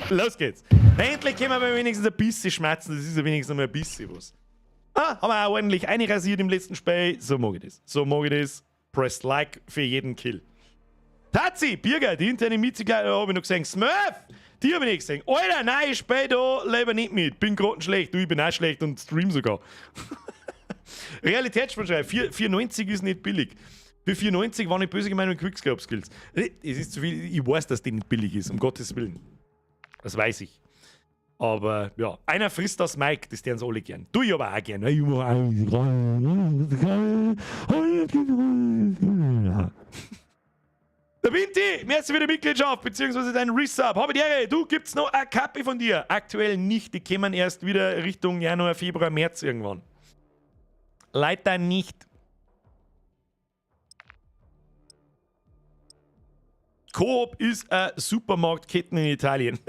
Los geht's. Endlich können wir wenigstens ein bisschen schmerzen, das ist ja wenigstens noch mal ein bisschen was. Ah, haben wir auch ordentlich einrasiert im letzten Spiel. So mag ich das. So mag ich das. Press Like für jeden Kill. Tazi, Birger, die interne Mietziger, habe ich noch gesehen. Smurf, die habe ich nicht gesehen. Alter, nein, ich spiele da lieber nicht mit. Bin gerade schlecht. Du, ich bin auch schlecht und stream sogar. Realitätsspielschrei, 4,90 ist nicht billig. Für 4,90 war nicht böse gemeint mit Quickscope Skills. Es ist zu viel, ich weiß, dass die nicht billig ist, um Gottes Willen. Das weiß ich. Aber ja, einer frisst das Mike, das deren sie alle gern. Tu ich aber auch gern. Der Vinti, merci für die Mitgliedschaft, beziehungsweise deinen Resub. Habe die Ehre, du, gibt's noch eine Kappe von dir? Aktuell nicht, die kämen erst wieder Richtung Januar, Februar, März irgendwann. Leider nicht. Coop ist eine Supermarktketten in Italien.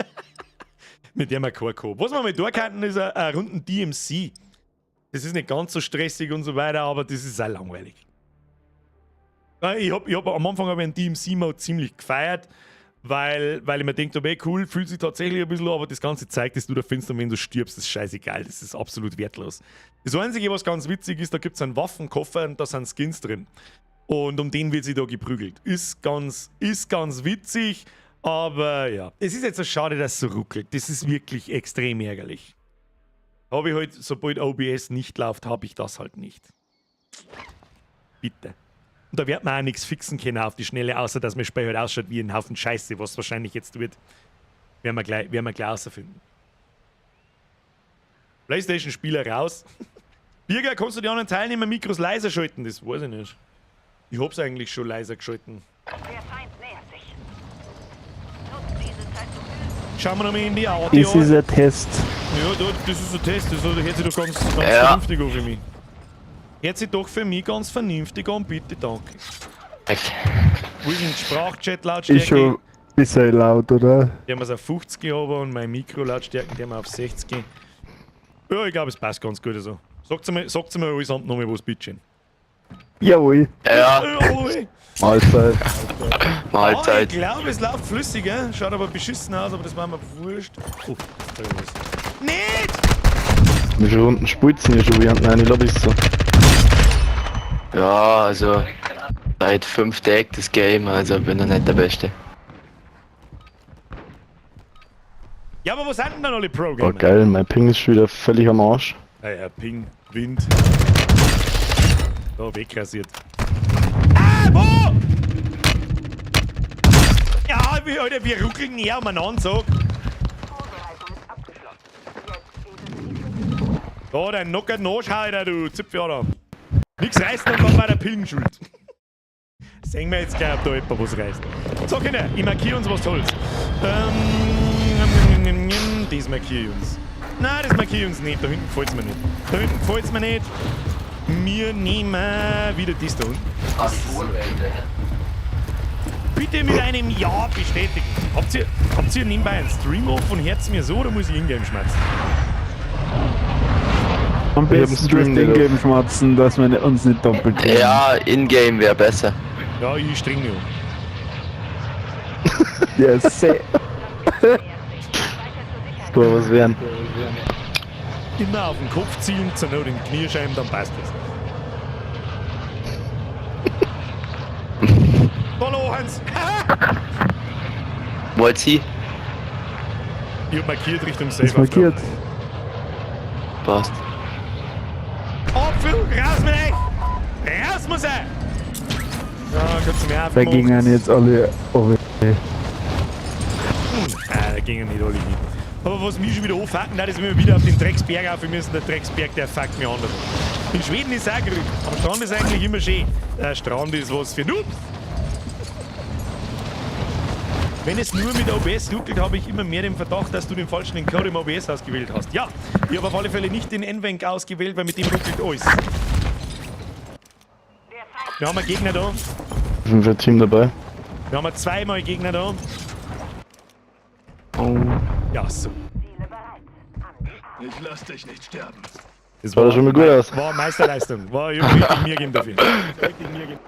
Mit der man kein Coop. Was wir mal da kannten, ist ein runden DMC. Das ist nicht ganz so stressig und so weiter, aber das ist auch langweilig. Ich hab, am Anfang habe ich einen DMC-Mode ziemlich gefeiert, weil ich mir denke, okay, cool, fühlt sich tatsächlich ein bisschen, aber das ganze Zeug, das du da findest und wenn du stirbst, ist scheißegal, das ist absolut wertlos. Das Einzige, was ganz witzig ist, da gibt es einen Waffenkoffer und da sind Skins drin. Und um den wird sich da geprügelt. Ist ganz witzig, aber ja. Es ist jetzt so schade, dass es so ruckelt. Das ist wirklich extrem ärgerlich. Habe ich halt, sobald OBS nicht läuft, habe ich das halt nicht. Bitte. Und da wird man auch nichts fixen können auf die Schnelle, außer dass mein Spiel halt ausschaut wie ein Haufen Scheiße, was wahrscheinlich jetzt wird. Werden wir gleich rausfinden. PlayStation-Spieler raus. Birger, kannst du die anderen Teilnehmer Mikros leiser schalten? Das weiß ich nicht. Ich hab's eigentlich schon leiser geschalten. Der Feind nähert sich. Nutzt diese Zeit zum Üben. Schauen wir nochmal in die Audio. Das ist ein Test. Ja, das ist ein Test. Das hört sich doch ganz, ganz Ja. vernünftig an für mich. Hört sich doch für mich ganz vernünftig an, bitte, danke. Wo ist denn Sprachchat-Lautstärke? Ist schon ein bisschen laut, oder? Die haben wir auf 50 aber und mein Mikro-Lautstärken, die haben wir auf 60. Ja, ich glaube, es passt ganz gut. Also. Sagt's mir allesamt nochmal, was bitteschön. Jawohl. Ja, Jawohl. Mahlzeit. Ah, ich Mahlzeit. glaube, es läuft flüssig, gell? Schaut aber beschissen aus, aber das war mir wurscht. Oh, da ist was. Nicht! Wie viele Runden spielt's denn hier schon während? Nein, ich glaube, ist so. Ja, also seit 5 Tagen das Game, also bin ich nicht der Beste. Ja, aber wo sind denn dann alle Pro-Gamer? Oh geil, mein Ping ist schon wieder völlig am Arsch. Ah ja, Ping, Wind. Da, wegrasiert. Ah, wo? Ja, wir, Alter, wir ruckeln näher umeinander, sag. Vorbereitung ist abgeschlossen. Jetzt geht es in die Kritiszone. Da, dein Nocker Nachschau, du Zipfjader. Nix reißt und dann war der Pillen schuld. Sehen wir jetzt gleich, ob da jemand was reißt. So, Kinder, ich markiere uns was Tolles. Das markiere ich uns. Nein, das markiere ich uns nicht. Da hinten gefällt's mir nicht. Da hinten gefällt's mir nicht. Wir nehmen wieder das da unten. Bitte mit einem Ja bestätigen. Habt ihr nebenbei einen Stream off und hört's mir so oder muss ich Ingame schmerzen? Am Ich hab besten einen Stream das nicht Ding schmatzen, dass wir uns nicht doppelt kriegen. Ja, Ingame wäre besser. Ja, ich streng mich an. Ja, sehr. Nähert sich. Weiter zur Sicherheit. Kann was werden. Immer auf den Kopf zielen, zur Not in die Kniescheiben, dann passt das. Hallo Hans! Wollt sie? Ich hab markiert Richtung Safe. Ist markiert. Passt. Apfel, raus mit euch! Raus muss er! Ja, kannst du mir Da aufgemacht. gingen jetzt alle over. Ah, da gingen nicht alle hin. Aber was mich schon wieder anfuckt, nein, das ist, wenn wir wieder auf den Drecksberg auf müssen. Der Drecksberg, der fuckt mich anders. In Schweden ist auch grün. Am Strand ist eigentlich immer schön. Der Strand ist was für Noobs. Wenn es nur mit OBS ruckelt, habe ich immer mehr den Verdacht, dass du den falschen Encoder im OBS ausgewählt hast. Ja, ich habe auf alle Fälle nicht den NVENC ausgewählt, weil mit dem ruckelt alles. Wir haben einen Gegner da. Sind wir Team dabei? Wir haben zweimal Gegner da. Oh. Ja, so. Ich lass dich nicht sterben. Das Sah schon mal gut aus. War Meisterleistung. War ich hab richtig mir gegeben dafür. Richtig mir gegeben.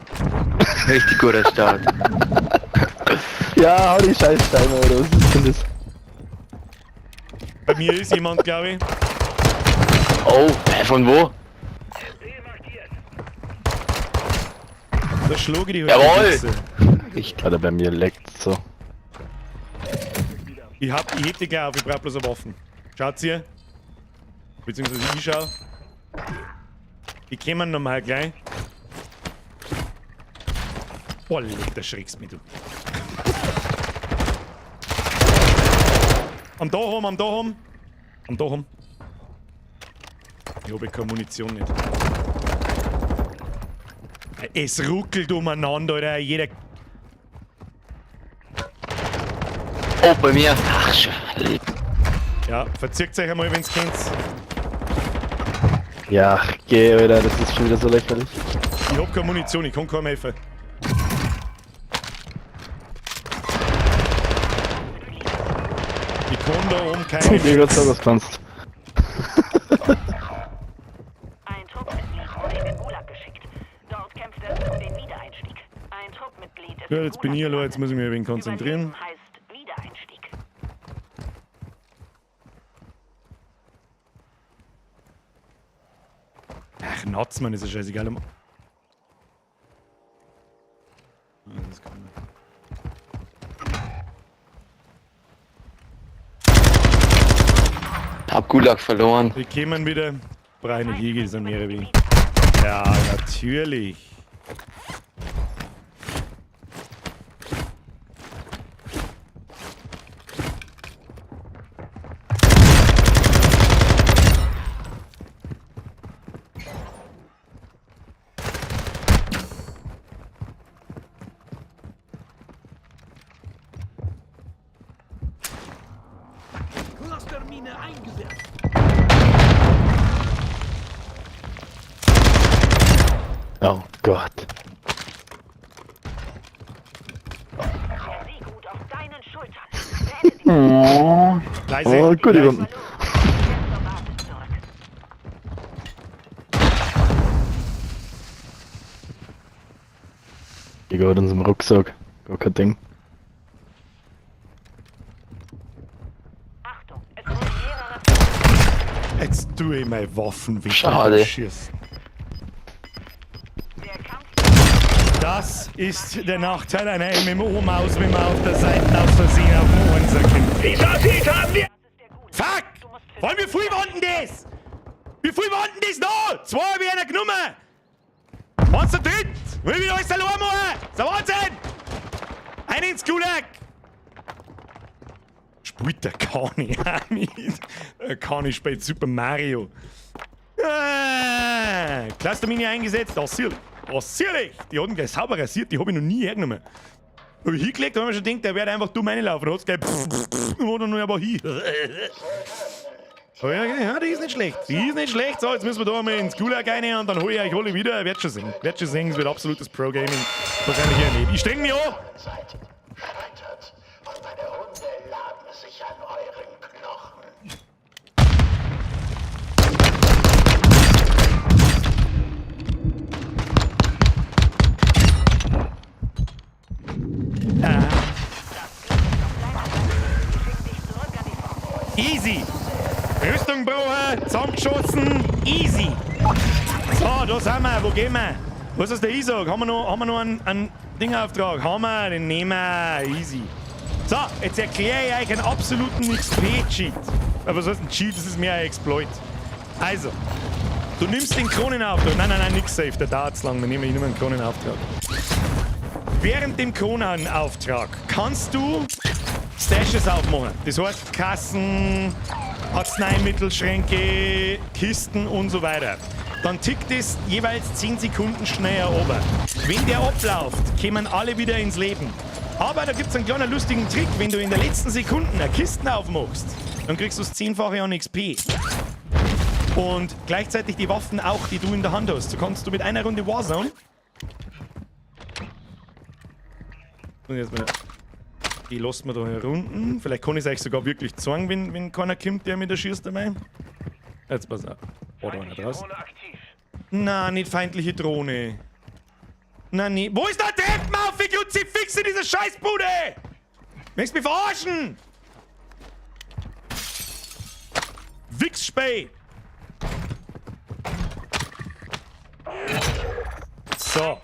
Richtig guter Start. Ja, hau die Scheißsteine, oder was ist denn das? Bei mir ist jemand, glaube ich. Oh, von wo? Da schlage ich die halt Jawohl! die Wichse. Richtig. Alter, bei mir leckt so. Ich heb die gleich auf, ich brauch bloß eine Waffen. Schaut ihr? Beziehungsweise ich schau. Die kommen nochmal gleich. Boah, leck, da schreckst mich, du. Am Dach am Dach Am Dach. Ich habe keine Munition nicht. Es ruckelt umeinander, Alter. Jeder. Oh, bei mir. Ach, Scheiße. Ja, verzirkt euch einmal, wenn's kennt. Ja, geh, Alter, das ist schon wieder so lächerlich. Ich hab keine Munition, ich kann keinem helfen. Ich kann da oben keinem Ich grad sagen, was kannst. Ein Truppmitglied wurde in den Gulag geschickt. Dort kämpft es um den Wiedereinstieg. Ein Truppmitglied ist Ja, jetzt bin ich allein, jetzt muss ich mich ein wenig konzentrieren. Überleben heißt Wiedereinstieg. Ach, Natzmann, ist ja scheißegal. Das kann man. Hab Gulag verloren. Wir kämen wieder. Breine Jäger sind mehrere wie. Ja, natürlich. Clustermine eingesetzt. Oh Gott. Der Sieg ruht auf deinen Schultern. Beende die Leise. Oh, gute leise. Runden. Kehr zur Basis zurück. Ich gerade in unserem Rucksack. Gar kein Ding. Achtung, es wurden mehrere Jetzt tue ich meine Waffen weg. Schade. Schießen. Der Kampf Das ist der Nachteil einer MMO-Maus, wenn man auf der Seite aus Versehen auf den Einser kommt. ist der Gulag. Fuck! Du musst für Wollen wir viel warten das? Wie viel warten das noch? Zwei hab ich einer genommen! Monster dritt! Will wieder alles allein machen? Das ist Wahnsinn! Ein ins Gulag! Spielt der Kani auch mit? Der Kani spielt Super Mario. Ah, Clustermine eingesetzt, das sicherlich! Die hat ihn gleich sauber rasiert, die hab ich noch nie hergenommen. Hab ich hingelegt, hab ich mir schon gedacht, der wird einfach dumm reinlaufen. Da hat's gleich pff, pff, pff, und dann aber hin. Oh ja, ja, die ist nicht schlecht. Die ist nicht schlecht. So, jetzt müssen wir da mal ins Gulag rein und dann hole ich euch alle wieder. Werdet schon sehen. Werdet schon sehen, es wird absolutes Pro-Gaming. Wahrscheinlich eher nicht. Ich streng mich an. Seid scheitert und meine Hunde laben sich an euren Knochen. Schick dich zurück an die Front. Easy. Rüstung brauchen, zusammengeschossen. Easy. So, da sind wir. Wo gehen wir? Was ist der Isaac? Haben wir noch einen Dingauftrag? Haben wir, den nehmen wir. Easy. So, jetzt erkläre ich euch einen absoluten XP-Cheat. Aber was heißt ein Cheat? Das ist mehr ein Exploit. Also, du nimmst den Kronenauftrag. Nein, nein, nein, nix safe. Der dauert zu lang. Wir nehmen nur einen Kronenauftrag. Während dem Kronenauftrag kannst du Stashes aufmachen. Das heißt Kassen, Arzneimittelschränke, Kisten und so weiter. Dann tickt es jeweils 10 Sekunden schneller runter. Wenn der abläuft, kommen alle wieder ins Leben. Aber da gibt es einen kleinen lustigen Trick. Wenn du in der letzten Sekunde eine Kiste aufmachst, dann kriegst du das 10-fache an XP. Und gleichzeitig die Waffen auch, die du in der Hand hast. So kannst du mit einer Runde Warzone. Und jetzt mal. Die lassen wir da herunten. Vielleicht kann ich es euch sogar wirklich zeigen, wenn keiner kommt, der mit der schießt dabei. Jetzt pass auf. Oh, da einer draußen. Na, nicht feindliche Drohne. Na, nee. Wo ist der Treppen auf? Wie Kruzifix in dieser Scheißbude? Willst du mich verarschen? Wichsspey! So.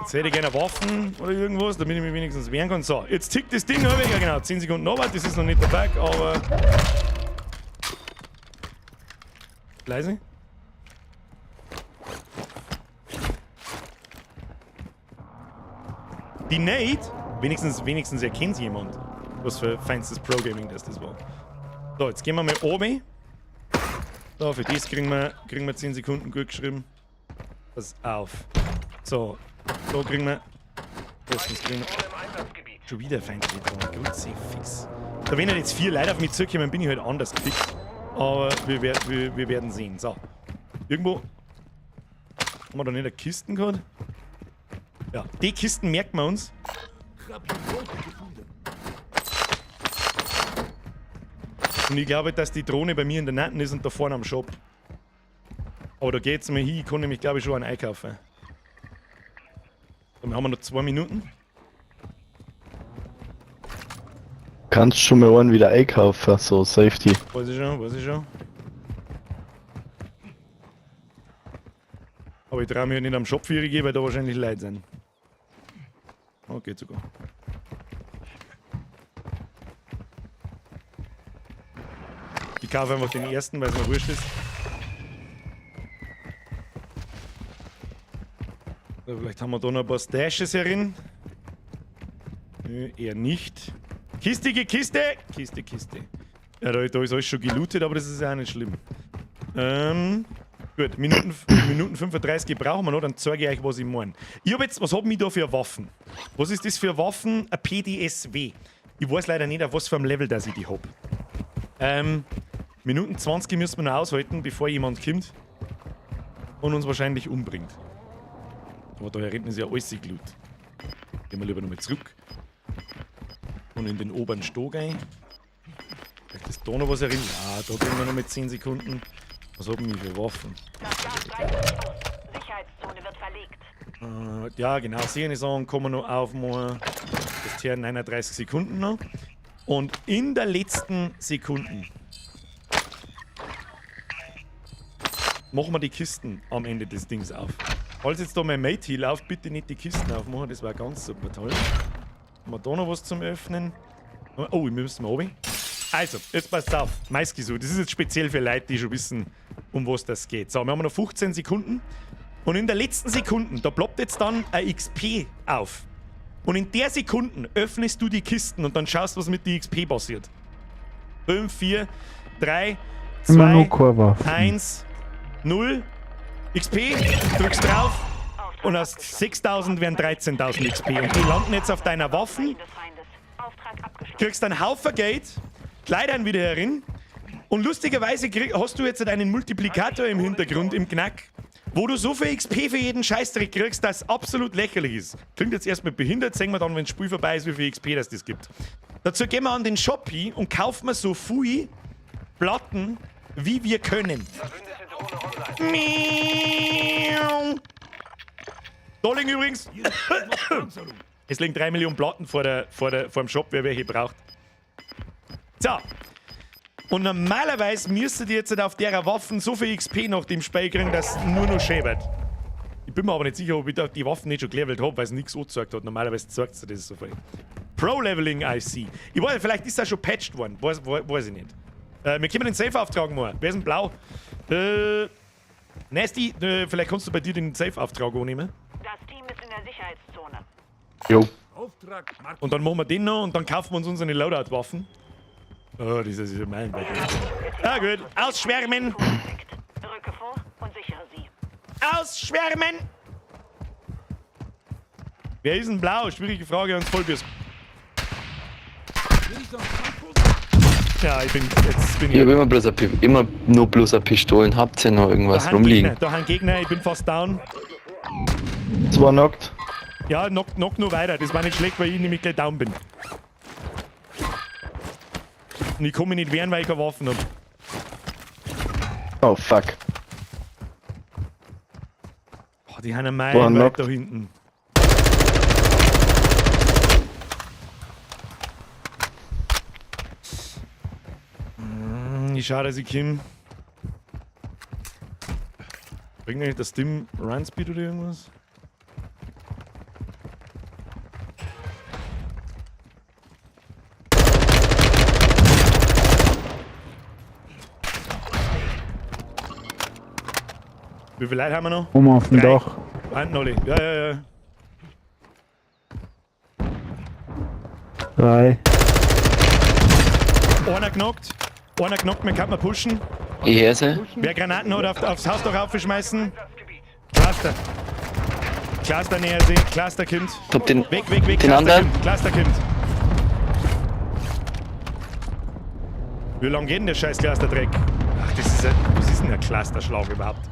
Jetzt hätte ich gerne Waffen oder irgendwas, damit ich mich wenigstens wehren kann. So, jetzt tickt das Ding aber, ja genau, 10 Sekunden noch, das ist noch nicht der Bug, aber... Leise. Die Nate, wenigstens erkennt jemand, was für feinstes Pro-Gaming das war. So, jetzt gehen wir mal oben. So, für das kriegen wir 10 Sekunden gut geschrieben. Pass auf. So, da kriegen wir. Erstens kriegen wir. Schon wieder feindlich dran. Kruzifix. Da wenn jetzt 4 Leute auf mich zukommen, bin ich halt anders gefickt. Aber wir werden sehen. So. Irgendwo. Haben wir da nicht eine Kisten gehabt? Ja, die Kisten merken wir uns. Und ich glaube, dass die Drohne bei mir in der Nähe ist und da vorne am Shop. Aber da geht's mir hin, ich kann nämlich, glaube ich, schon einen einkaufen. Dann haben wir noch 2 Minuten. Kannst schon mal einen wieder einkaufen, so Safety. Weiß ich schon, weiß ich schon. Aber ich traue mich nicht am Shop für gehen, weil da wahrscheinlich Leute sind. Oh, geht sogar. Ich kaufe einfach den ersten, weil es mir wurscht ist. So, vielleicht haben wir da noch ein paar Stashes herin. Nö, eher nicht. Kiste, Kiste! Kiste, Kiste. Ja, da ist alles schon gelootet, aber das ist ja auch nicht schlimm. Gut, Minuten 35 brauchen wir noch, dann zeige ich euch, was ich meine. Ich hab jetzt, was hab ich da für Waffen? Was ist das für Waffen? Ein PDSW. Ich weiß leider nicht, auf was für einem Level das ich die hab. Minuten 20 müssen wir noch aushalten, bevor jemand kommt und uns wahrscheinlich umbringt. Aber da hinten ist ja alles geloot. Gehen wir lieber nochmal zurück. Und in den oberen Stock ein. Vielleicht ist da noch was herin. Ja, da kriegen wir noch mit 10 Sekunden. Was haben wir für Waffen? Das Gas reicht nicht aus. Sicherheitszone wird verlegt. Ja, genau. Sehen kommen wir noch aufmachen. Das hier 39 Sekunden noch. Und in der letzten Sekunde machen wir die Kisten am Ende des Dings auf. Falls jetzt da mein Mate hier läuft, bitte nicht die Kisten aufmachen. Das war ganz super toll. Haben wir da noch was zum Öffnen? Oh, wir müssen mal runter. Also, jetzt passt auf. Maiskisu, das ist jetzt speziell für Leute, die schon wissen, um was das geht. So, wir haben noch 15 Sekunden. Und in der letzten Sekunde, da ploppt jetzt dann ein XP auf. Und in der Sekunde öffnest du die Kisten und dann schaust, was mit der XP passiert. 5, 4, 3, 2, 1, 0. XP, drückst drauf und hast 6000 wären 13.000 XP. Und die landen jetzt auf deiner Waffen. Kriegst einen Haufen Geld, Kleidern wieder herin. Und lustigerweise hast du jetzt einen Multiplikator im Hintergrund, im Knack, wo du so viel XP für jeden Scheißdreck kriegst, dass absolut lächerlich ist. Klingt jetzt erstmal behindert, sehen wir dann, wenn das Spiel vorbei ist, wie viel XP das gibt. Dazu gehen wir an den Shop hin und kaufen wir so viel Platten, wie wir können. Miau. Da liegen übrigens... Es liegen 3 Millionen Platten vor dem Shop, wer welche braucht. So. Und normalerweise müsstet ihr jetzt auf der Waffen so viel XP nach dem Spiel kriegen, dass es nur noch schön wird. Ich bin mir aber nicht sicher, ob ich da die Waffen nicht schon gelevelt habe, weil es nichts angezeigt hat. Normalerweise zeigt es das so viel. Pro-Leveling IC. Ich weiß, vielleicht ist das schon patched worden. Weiß ich nicht. Wir können den Safe-Auftrag machen. Wer ist denn blau? Nasty, vielleicht kannst du bei dir den Safe-Auftrag annehmen. Das Team ist in der Sicherheitszone. Jo. Und dann machen wir den noch und dann kaufen wir uns unsere Loadout-Waffen. Oh, das ist ja mein Bett. Na gut, ausschwärmen! Rücke vor und sichere sie. Ausschwärmen! Wer ist denn blau? Schwierige Frage ans Vollbiers. Ja, ich bin. Jetzt bin ich. Ich hab immer, immer nur bloß eine Pistolen. Habt ihr noch irgendwas rumliegen? Gegner, da haben Gegner, ich bin fast down. Zwei knockt. Ja, knock nur weiter. Das war nicht schlecht, weil ich nämlich gleich down bin. Und ich kann mich nicht wehren, weil ich keine Waffen hab. Oh fuck. Oh, die haben einen Meilenweit da hinten. Ich schau, dass ich komme. Bringt eigentlich das Steam Run Speed oder irgendwas? Wie viele Leute haben wir noch? Oben auf dem Dach. Ein, Nolli. Ja, ja, ja. Drei. Einer knockt. Einer knockt, man kann man pushen. Ich hör sie. Wer Granaten hat, aufs Hausdach raufschmeißen. Cluster. Cluster näher sich. Cluster kommt. Top den. Weg, weg, weg. Den Cluster anderen? Kommt. Cluster kommt. Wie lange geht denn der scheiß Cluster-Dreck? Ach, das ist ja, was ist denn der Clusterschlag überhaupt?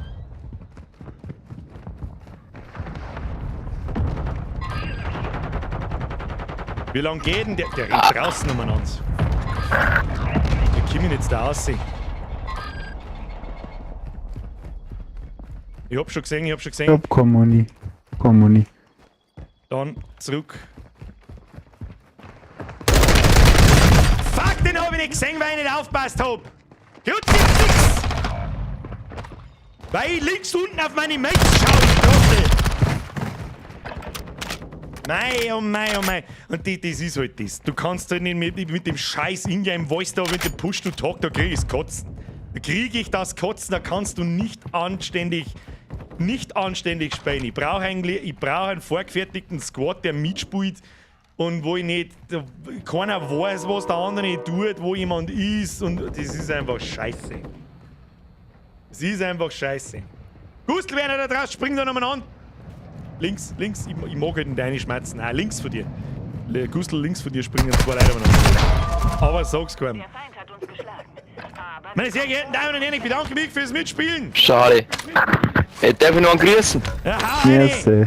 Wie lange geht denn der? Der rennt draußen umeinander. Wie komme ich jetzt da raus? Ich hab schon gesehen, ich hab schon Ich gesehen. hab keine Muni. Keine Muni. Dann zurück. Fuck, den hab ich nicht gesehen, weil ich nicht aufpasst hab. Kruzifix! Weil ich links unten auf meine Mates schaue, ich Trottel. Mei, oh mei, oh mei. Und die, das ist halt das. Du kannst halt nicht mit dem scheiß Ingame Voice da, mit dem Push-to-Talk, da krieg ich's Kotzen. Da krieg ich das Kotzen, da kannst du nicht anständig spielen. Ich brauche eigentlich, ich brauche einen vorgefertigten Squad, der mitspielt und wo ich nicht, da, keiner weiß, was der andere tut, wo jemand ist und das ist einfach scheiße. Es ist einfach scheiße. Gustl, wer da draußen, spring da nochmal an. Links, links, ich mag halt in deine Schmerzen. Nein, links von dir. Gustl, links von dir springen zwei Leute umeinander. Aber sag's keinem. Der Feind hat uns geschlagen. Aber Meine sehr geehrten Damen und Herren, ich bedanke mich fürs Mitspielen. Schade. Hey, darf ich noch einen grüßen? Ja, hau rein. Merci.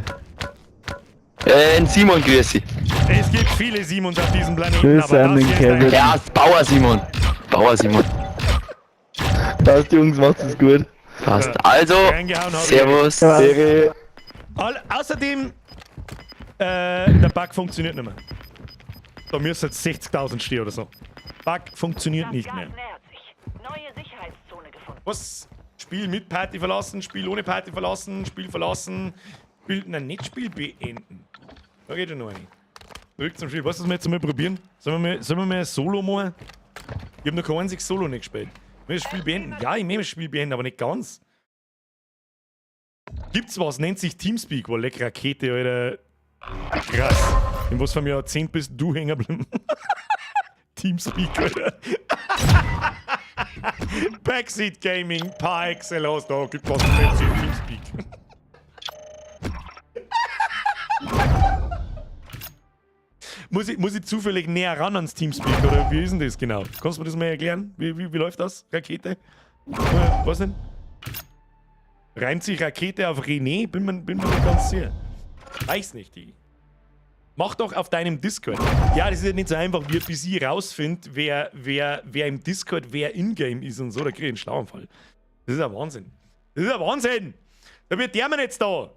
Den Simon grüße ich. Es gibt viele Simons auf diesem Planeten, Grüße aber an das den hier ist ein Kevin. Ja, Bauer Simon. Bauer Simon. Passt, Jungs, macht es gut. Passt. Also, Reingehauen hab ich. Servus. Serie. Außerdem, der Bug funktioniert nicht mehr. Da müsste jetzt 60.000 stehen oder so. Bug funktioniert das nicht Gas mehr. nähert sich. Neue Sicherheitszone gefunden. Was? Spiel mit Party verlassen, Spiel ohne Party verlassen, Spiel verlassen, Spiel. Nein, nicht Spiel beenden. Da geht schon noch eine. Zurück zum Spiel. Weißt du, was wir jetzt mal probieren? Sollen wir mal ein Solo machen? Ich hab noch kein einziges Solo nicht gespielt. Ich will das Spiel beenden. Ja, ich möchte das Spiel beenden, aber nicht ganz. Gibt's was, nennt sich Teamspeak. Wo leck Rakete, Alter. Krass. In was für einem Jahrzehnt bist du hängen geblieben? Teamspeak, Alter. Backseat Gaming par excellence. Da gibt was, nennt sich Teamspeak. Muss ich zufällig näher ran ans Teamspeak oder wie ist denn das genau? Kannst du mir das mal erklären? Wie läuft das? Rakete? Was denn? Reimt sich Rakete auf René? Bin mir nicht ganz sicher. Weiß nicht, die. Mach doch auf deinem Discord. Ja, das ist ja nicht so einfach, wie bis ich rausfind, wer im Discord, wer in-game ist und so, da krieg ich einen Schlauanfall. Das ist ein Wahnsinn. Das ist ein Wahnsinn! Da wird der mir jetzt da!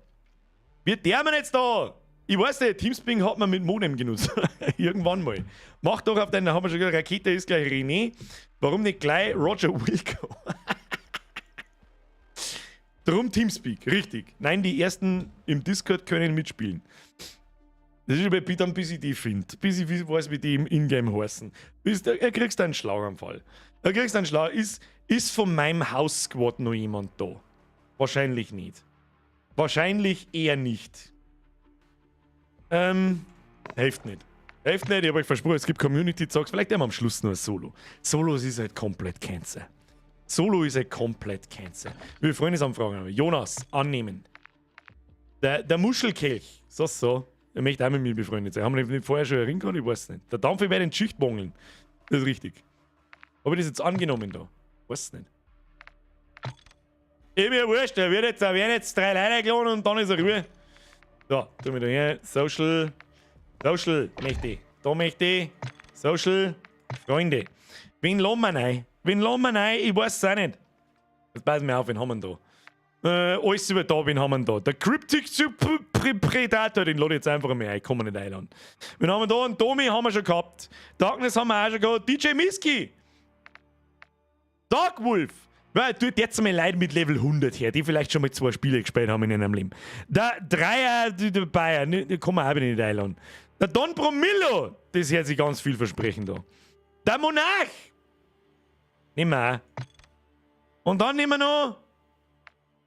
Wird der mir jetzt da! Ich weiß nicht, Teamspeak hat man mit Modem genutzt. Irgendwann mal. Mach doch auf deinen, da haben wir schon gesagt, Rakete ist gleich René. Warum nicht gleich Roger Wilco? Drum Teamspeak, richtig. Nein, die ersten im Discord können mitspielen. Das ist aber dann, bis ich die finde. Bis ich weiß, wie die im Ingame heißen. Er kriegst einen Schlaganfall. Er kriegst einen Schlag. Ist von meinem House-Squad noch jemand da? Wahrscheinlich nicht. Wahrscheinlich eher nicht. Hilft nicht. Hilft nicht, ich hab euch versprochen, es gibt Community-Zogs. Vielleicht immer am Schluss nur ein Solo. Solos ist halt komplett Cancer. Solo ist halt komplett Cancer. Wir Freundesanfragen haben. Jonas, annehmen. Der Muschelkelch, so. Er möchte auch mit mir befreundet sein. Haben wir nicht vorher schon erinnert gehabt? Ich weiß nicht. Der Dampf wird den Schichtbongeln. Das ist richtig. Habe ich das jetzt angenommen da? Weiß nicht. Ich mir wurscht, da werden jetzt 3 Leute geladen und dann ist er Ruhe. So, tu mir da her. Social. Social möchte ich. Da möchte ich. Social. Freunde. Wen lassen wir rein? Wen lassen wir rein? Ich weiß es auch nicht. Jetzt pass mir auf, wen haben wir denn da? Alles über da, wen haben wir denn da? Der Cryptic Predator, den lade ich jetzt einfach mal ein. Ich kann mir nicht einladen. Wen haben wir da? Einen Domi haben wir schon gehabt. Darkness haben wir auch schon gehabt. DJ Miski. Dark Wolf. Weil, tut jetzt mal Leute mit Level 100 her, die vielleicht schon mal 2 Spiele gespielt haben in ihrem Leben. Der Dreier, der Bayer, ne, der kann man auch nicht einladen. Der Don Bromillo, das hört sich ganz vielversprechend an. Der Monarch! Nehmen wir auch. Und dann nehmen wir noch,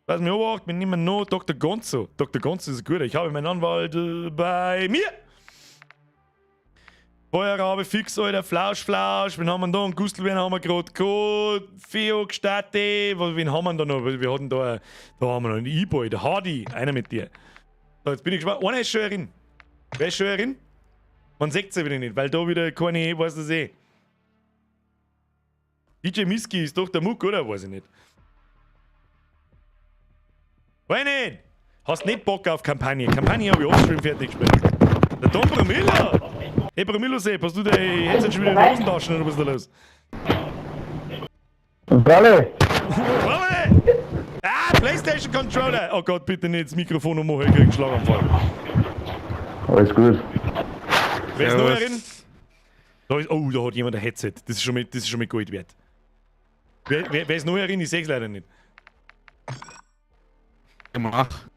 was mich obacht, wir nehmen noch Dr. Gonzo. Dr. Gonzo ist ein guter. Ich habe meinen Anwalt bei mir. Feuerrabe fix, Alter, Flausch, Flausch. Wen haben wir da? Einen Gustl, wen haben wir gerade gehabt? Feo, Gstatte. Wen haben wir da noch? Wir hatten da, da haben wir noch einen E-Boy, der Hardy. Einer mit dir. So, jetzt bin ich gespannt. Einer ist schon drin. Wer ist schon drin? Man sieht sie wieder nicht, weil da wieder keine, weiß das eh. DJ Miski ist doch der Muck, oder? Weiß ich nicht. Weiß nicht! Hast nicht Bock auf Kampagne? Kampagne habe ich offstream fertig gespielt. Der Don Bromillo! Hey Bromillo, Sepp, hast du dein Headset schon wieder in die Hosentaschen oder was ist da los? Walle! Walle! Ah, PlayStation Controller! Oh Gott, bitte nicht das Mikrofon ummachen, ich krieg einen Schlaganfall. Alles gut. Wer ist noch drin? Da ist, oh, da hat jemand ein Headset. Das ist schon mal, das ist schon mal Gold wert. Wer ist noch drin? Ich seh's leider nicht. Der Monarch.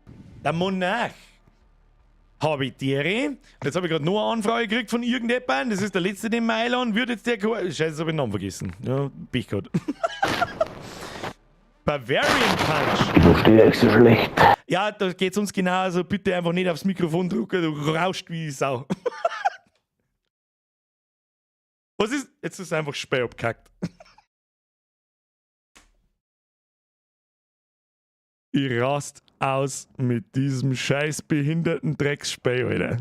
Der Monarch. Habe ich die. Jetzt habe ich gerade noch eine Anfrage gekriegt von irgendjemandem. Das ist der letzte, den wir einladen. Wird jetzt der. Scheiße, jetzt habe ich den Namen vergessen. Ja, Pech gehabt. Bavarian Punch. Ich verstehe euch so schlecht. Ja, da geht's uns genauso. Bitte einfach nicht aufs Mikrofon drücken, du rauscht wie Sau. Was ist? Jetzt ist einfach Späh abgekackt. Ich rast aus mit diesem scheiß behinderten Dreckspäh, Alter.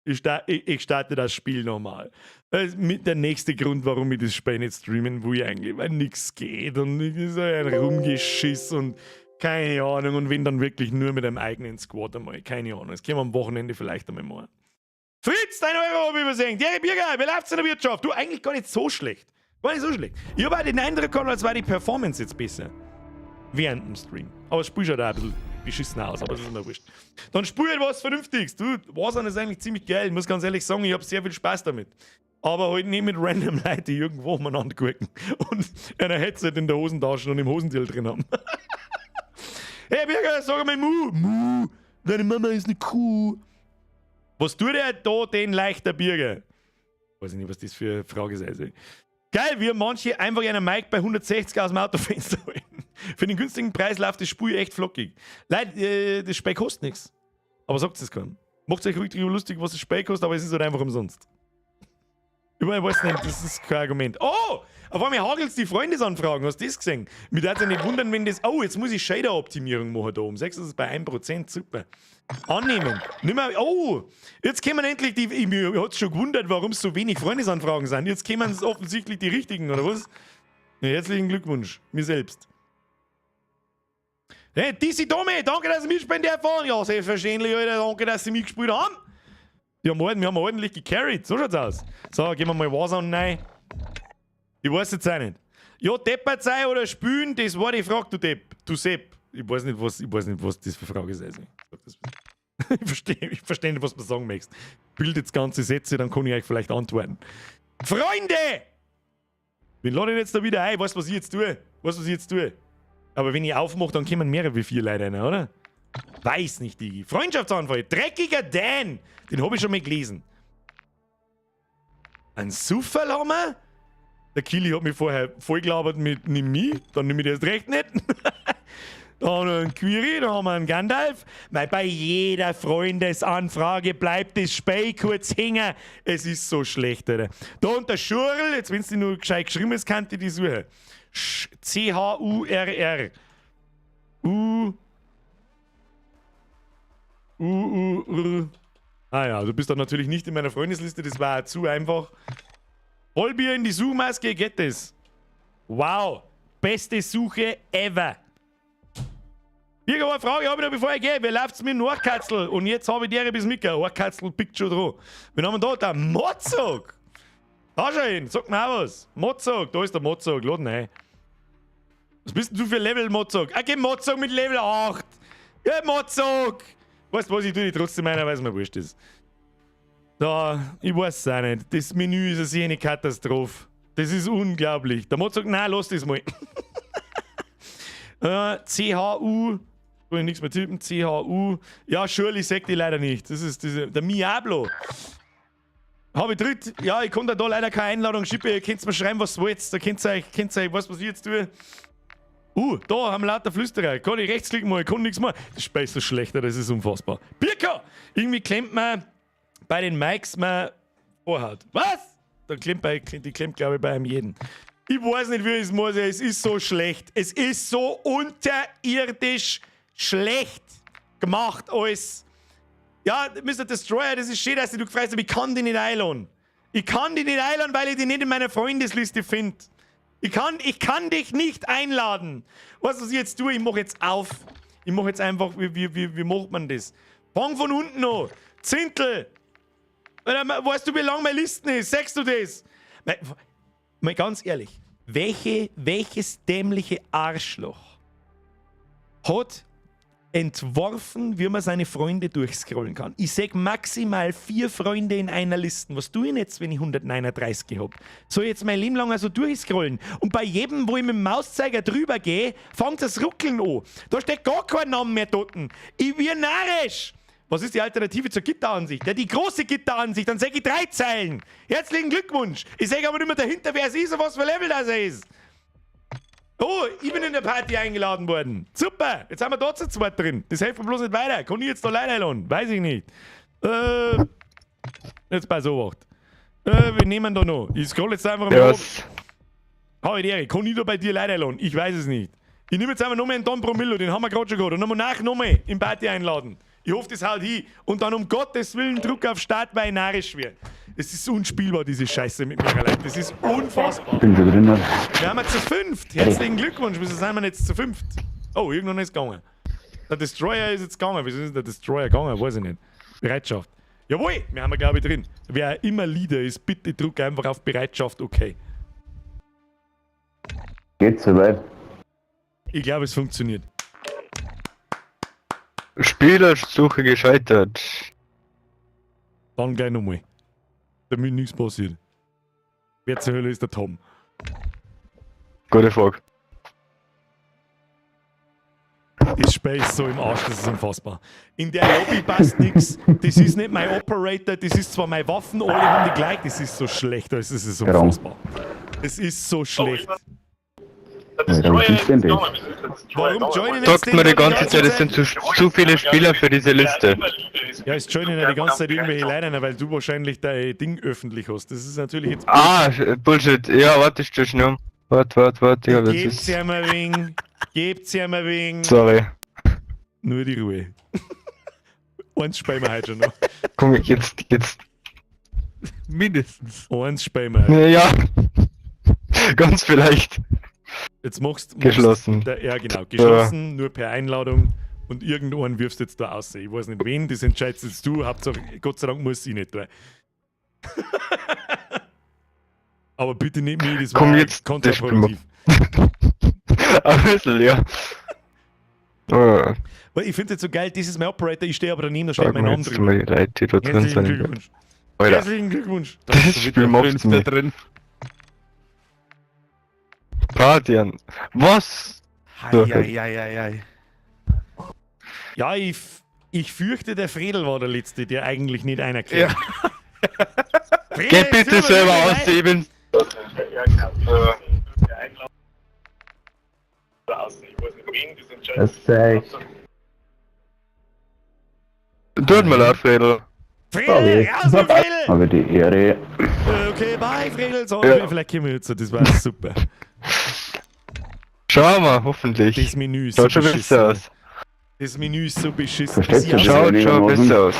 Ich starte das Spiel nochmal. Das ist mit der nächste Grund, warum ich das Spiel nicht streamen will, eigentlich, weil nichts geht und es ist ein Rumgeschiss und keine Ahnung. Und wenn dann wirklich nur mit einem eigenen Squad einmal, keine Ahnung. Das können wir am Wochenende vielleicht einmal machen. Fritz, dein Euro hab ich übersehen. Der Birger, wie läuft's in der Wirtschaft? Du, eigentlich gar nicht so schlecht. Gar nicht so schlecht. Ich habe auch den Eindruck gehabt, als war die Performance jetzt besser. Während dem Stream. Aber das Spiel schaut auch ein bisschen beschissen aus, aber das ist mir wurscht. Dann spiel halt was Vernünftiges. Du, Warzone ist eigentlich ziemlich geil. Ich muss ganz ehrlich sagen, ich hab sehr viel Spaß damit. Aber halt nicht mit random Leuten, die irgendwo umeinander gucken und ein Headset in der Hosentasche und im Hosenteil drin haben. Hey Birger, sag mal Mu. Mu, deine Mama ist eine Kuh. Was tut er da den leichter Birger? Weiß ich nicht, was das für eine Frage ist. Also. Geil, wie manche einfach einen Mic bei 160 aus dem Autofenster holen. Für den günstigen Preis läuft das Spiel echt flockig. Leute, das Spiel kostet nichts. Aber sagt es keinem. Macht euch ruhig drüber lustig, was das Spiel kostet, aber es ist halt einfach umsonst. Ich weiß nicht, das ist kein Argument. Oh! Auf einmal hagelt's die Freundesanfragen, hast du das gesehen? Mich würde ja nicht wundern, wenn das. Oh, jetzt muss ich Shader-Optimierung machen da oben. Siehst du, das ist bei 1%, super. Annehmen. Nimmer. Oh! Jetzt kommen endlich die. Ich, mich hat's schon gewundert, warum es so wenig Freundesanfragen sind. Jetzt kommen es offensichtlich die richtigen, oder was? Ja, herzlichen Glückwunsch. Mir selbst. Hey, DC Tome, danke, dass Sie mitspielen dürfen. Ja, selbstverständlich, Alter. Danke, dass Sie mitgespielt haben. Die haben, wir haben ordentlich gecarried. So schaut's aus. So, gehen wir mal Warzone rein. Ich weiß jetzt auch nicht. Ja, deppert sein oder spülen, das war die Frage, du Depp. Du Sepp. Ich weiß nicht, was, ich weiß nicht, was das für Frage ist. Also. Ich versteh nicht, was du sagen möchtest. Bildet ganze Sätze, dann kann ich euch vielleicht antworten. Freunde! Wen lade ich jetzt da wieder ein? Weißt du, was ich jetzt tue? Weißt du, was ich jetzt tue? Aber wenn ich aufmache, dann kommen mehrere wie 4 Leute rein, oder? Weiß nicht, Digi. Freundschaftsanfall. Dreckiger Dan. Den hab ich schon mal gelesen. Ein Sufferl haben wir? Der Kili hat mich vorher vollgelabert mit nimm mich, dann nimm ich das recht nicht. Da haben wir einen Quiri, da haben wir einen Gandalf. Weil bei jeder Freundesanfrage bleibt das Spey kurz hängen. Es ist so schlecht, Alter. Da und der Schurl, jetzt wenn's die nur gescheit geschrieben ist, kann ich die suchen. C-H-U-R-R. U. U, U, R. Ah ja, du bist dann natürlich nicht in meiner Freundesliste, das war zu einfach. Vollbier in die Suchmaske, geht das? Wow, beste Suche ever. Irgendwo eine Frage habe ich noch, bevor ich gehe. Wer läuft's mit dem Ohrkatzel? Und jetzt habe ich die bis Mika. Ohrkatzel pickt schon dran. Wen haben wir da? Der Motzog. Da schau hin, sag mir auch was. Motzog, da ist der Motzog, laden ein. Was bist denn du für Level, Motzog? Okay, Motzog mit Level 8. Ja, Motzog. Weißt du was, ich tue dich trotzdem einer, weil es mir wurscht ist. Da, ich weiß es auch nicht. Das Menü ist eine Katastrophe. Das ist unglaublich. Der Motzog, nein, lass das mal. C-H-U, kann ich nichts mehr tippen, C-H-U. Ja, Shirley sagt die leider nicht. Das ist diese, der Miablo. Hab ich dritt. Ja, ich kann da leider keine Einladung schicken. Ihr könnt mir schreiben, was ihr wollt. Da könnt ihr euch, weißt was ich jetzt tue? Da haben lauter Flüsterer. Kann ich rechtsklicken mal, kann nichts mehr. Das Spiel ist so schlechter, das ist unfassbar. Birka! Irgendwie klemmt man bei den Mikes mal Vorhaut. Was? Da klemmt bei, die klemmt, glaube ich, bei einem jeden. Ich weiß nicht, wie ich es muss. Es ist so schlecht. Es ist so unterirdisch schlecht gemacht alles. Ja, Mr. Destroyer, das ist schön, dass du gefreut hast, aber ich kann dich nicht einladen. Ich kann dich nicht einladen, weil ich dich nicht in meiner Freundesliste finde. Ich kann dich nicht einladen. Weißt du, was ich jetzt tue? Ich mache jetzt auf. Ich mache jetzt einfach, wie macht man das? Fang von unten an. Zintel. Weißt du, wie lang meine Listen ist? Sagst du das? Mal ganz ehrlich, welches dämliche Arschloch hat entworfen, wie man seine Freunde durchscrollen kann? Ich sag maximal vier Freunde in einer Liste. Was tue ich jetzt, wenn ich 139 hab? Soll ich jetzt mein Leben lang also durchscrollen? Und bei jedem, wo ich mit dem Mauszeiger drüber gehe, fängt das Ruckeln an. Da steht gar kein Name mehr dort. Ich bin narrisch. Was ist die Alternative zur Gitteransicht? Ja, die große Gitteransicht, dann sag ich drei Zeilen. Herzlichen Glückwunsch. Ich sage aber nicht mehr dahinter, wer es ist und was für Level das er ist. Oh, ich bin in der Party eingeladen worden. Super, jetzt haben wir da zu zweit drin. Das hilft mir bloß nicht weiter. Kann ich jetzt da leider einladen? Weiß ich nicht. Jetzt bei so was. Wir nehmen da noch. Ich scroll jetzt einfach mal Ja, ab. was? Hab ich die Ehre. Kann ich da bei dir leider einladen? Ich weiß es nicht. Ich nehme jetzt einfach nochmal einen Don Promillo, den haben wir gerade schon gehabt. Und nochmal nach nochmal im Party einladen. Ich hoffe, das haut hin. Und dann um Gottes Willen Druck auf Start, weil ich narrisch wird. Es ist unspielbar, diese Scheiße mit mehreren Leuten. Das ist unfassbar. Bin schon drin. Wir haben jetzt zu fünft. Herzlichen Glückwunsch. Wieso sind wir jetzt zu fünft? Oh, irgendwann ist gegangen. Der Destroyer ist jetzt gegangen. Wieso ist der Destroyer gegangen? Weiß ich nicht. Bereitschaft. Jawohl, wir haben wir, glaube ich, drin. Wer immer Leader ist, bitte druck einfach auf Bereitschaft, okay. Geht soweit. Ich glaube, es funktioniert. Spielersuche gescheitert. Dann gleich nochmal. Damit nichts passiert. Wer zur Hölle ist der Tom? Gute Frage. Das Spiel ist so im Arsch, das ist unfassbar. In der Lobby passt nichts. Das ist nicht mein Operator, das ist zwar meine Waffen, alle haben die gleich. Das ist so schlecht, das ist unfassbar. Es ist so schlecht. Alter, was ist denn das? Warum joinen jetzt Sagt denn mir da die ganze Zeit, es sind zu viele Spieler für diese Liste. Ja, es joinen ja die ganze Zeit irgendwelche Leute rein, weil du wahrscheinlich dein Ding öffentlich hast. Das ist natürlich jetzt. Ah, Bullshit. Ja, warte, ich stell schnell um. Warte, warte, warte. Ja, das Gebt's ist. ihm ein wenig. Gebt's ihm ein wenig. Sorry. Nur die Ruhe. Eins spielen wir heute schon noch. Komm, jetzt, jetzt. Mindestens. Eins spielen wir heute. Ja. Ganz vielleicht. Jetzt machst Geschlossen. Der, ja, genau. Geschlossen, nur per Einladung. Und irgendeinen wirfst du jetzt da aus. Ich weiß nicht wen, das entscheidest jetzt du. Hauptsache, Gott sei Dank muss ich nicht da. Aber bitte nicht mich, das Komm war jetzt, das spielen wir. kontraproduktiv. Ein bisschen, ja. Oh, Weil ich finde es jetzt so geil, das ist mein Operator, ich stehe aber daneben, da steht sag mein mal Name jetzt drüber. mal die Leute, die da drin Herzlichen sind. Glückwunsch. Alter, Herzlichen Glückwunsch. das Spiel macht's Da mir. drin. Party an. Was? Hei, hei, hei, hei, hei. Ja, ich fürchte, der Fredel war der Letzte, der eigentlich nicht einer kennt. Ja. Fredel, Geh bitte jetzt selber überleg aus, ich bin. Das ist echt. Tut mir leid, Fredel. Fredel, raus mit Fredel! Aber die Ehre. Okay, bye, Fredel. So, Ja. vielleicht kommen wir jetzt, das war super. Schauen wir, hoffentlich. Das Menü ist so Schaut schon beschissen. besser aus. Das Menü ist so beschissen. Verstehst du Das das? Schaut schon einigermaßen. besser aus.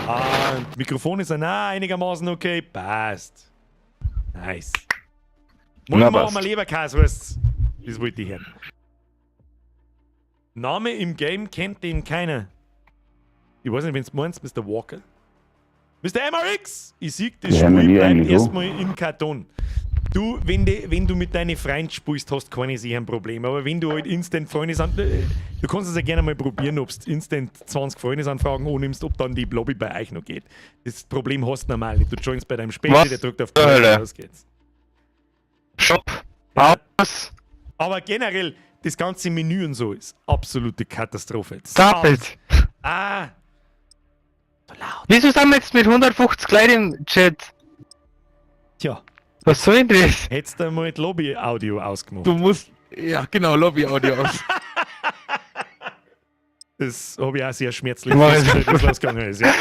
Ah, Mikrofon ist auch einigermaßen okay. Passt. Nice. Na, Morgen machen passt. wir Leberkäse, weißt. Das wollte ich hören. Name im Game kennt den keiner. Ich weiß nicht, wenn du meinst, Mr. Walker. Mr. MRX! Ich sieg, das Ja, Spiel mir bleibt eigentlich auch. erstmal im Karton. Du, wenn du mit deinen Freunden spielst, hast du keine sicher ein Problem. Aber wenn du halt instant Freundesan... Du kannst es ja gerne mal probieren, ob du instant 20 Freundesanfragen annimmst, ob dann die Lobby bei euch noch geht. Das Problem hast du normal nicht. Du joinst bei deinem Späti, Was der drückt auf zur Play, Hölle? los geht's. Shop. Aus. Aber generell, das ganze Menü und so ist absolute Katastrophe. Das ist Stop it. Ah! So laut. Wieso sind wir jetzt mit 150 Leuten im Chat? Tja. Was soll denn das? Hättest du mal die Lobby-Audio ausgemacht. Du musst. Ja, genau, Lobby-Audio aus. Das habe ich auch sehr schmerzlich Mach ich. festgestellt, wie es losgegangen ist. Ja.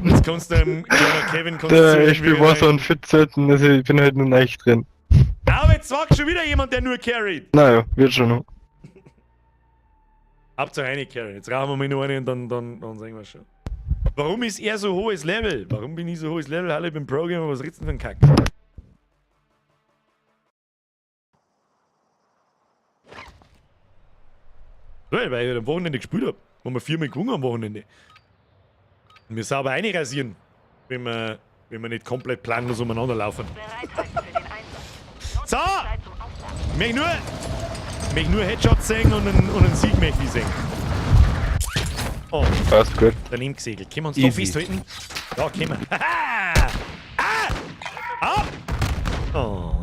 Jetzt kannst du dem kleinen Kevin kannst du Da, zuhören, ich spiele wie er- Warzone 14, also ich bin halt nur echt drin. Aber jetzt war schon wieder jemand, der nur carried. Naja, wird schon noch. Hauptsache eine carry. Jetzt rauchen wir mal nur eine und dann sehen wir schon. Warum ist er so hohes Level? Warum bin ich so hohes Level? Hallo, ich bin Pro-Gamer, was redest du denn für einen Kack? Ja, weil ich halt am Wochenende gespielt hab. Wo wir viermal gewonnen am Wochenende. Und wir sauber reinrasieren, wenn wir nicht komplett planlos umeinander laufen. Bereithalten für den Einsatz. So! Zeit zum Aufladen. Ich möchte nur Headshots sehen und einen Sieg möchte ich sehen. Oh, Passt gut. daneben gesegelt. Können wir uns da Easy. festhalten? Ja, können wir. Haha! Ah! Ab! Oh.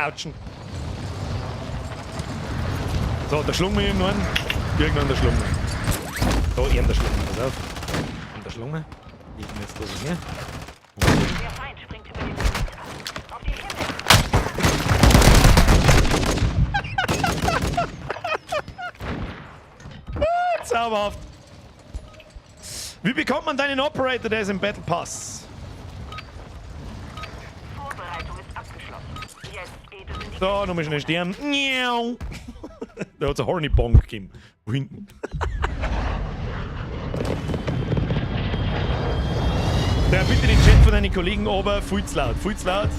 Autschen. So, da schlagen wir irgendwann. Irgendwann der schlagen wir. Da, eben der schlagen wir. Pass auf. Und der schlagen wir. Ich bin jetzt da so her. Der Feind springt über den Perimeter. Auf den Himmel. Zauberhaft. Wie bekommt man deinen Operator, der ist im Battle Pass? Vorbereitung ist abgeschlossen. Jetzt geht es in die So, nochmal schnell sterben. Miau. Da hat's eine Horny Bonk gegeben. Wo hinten. Da bitte den Chat von deinen Kollegen ober. Viel zu laut, viel zu laut.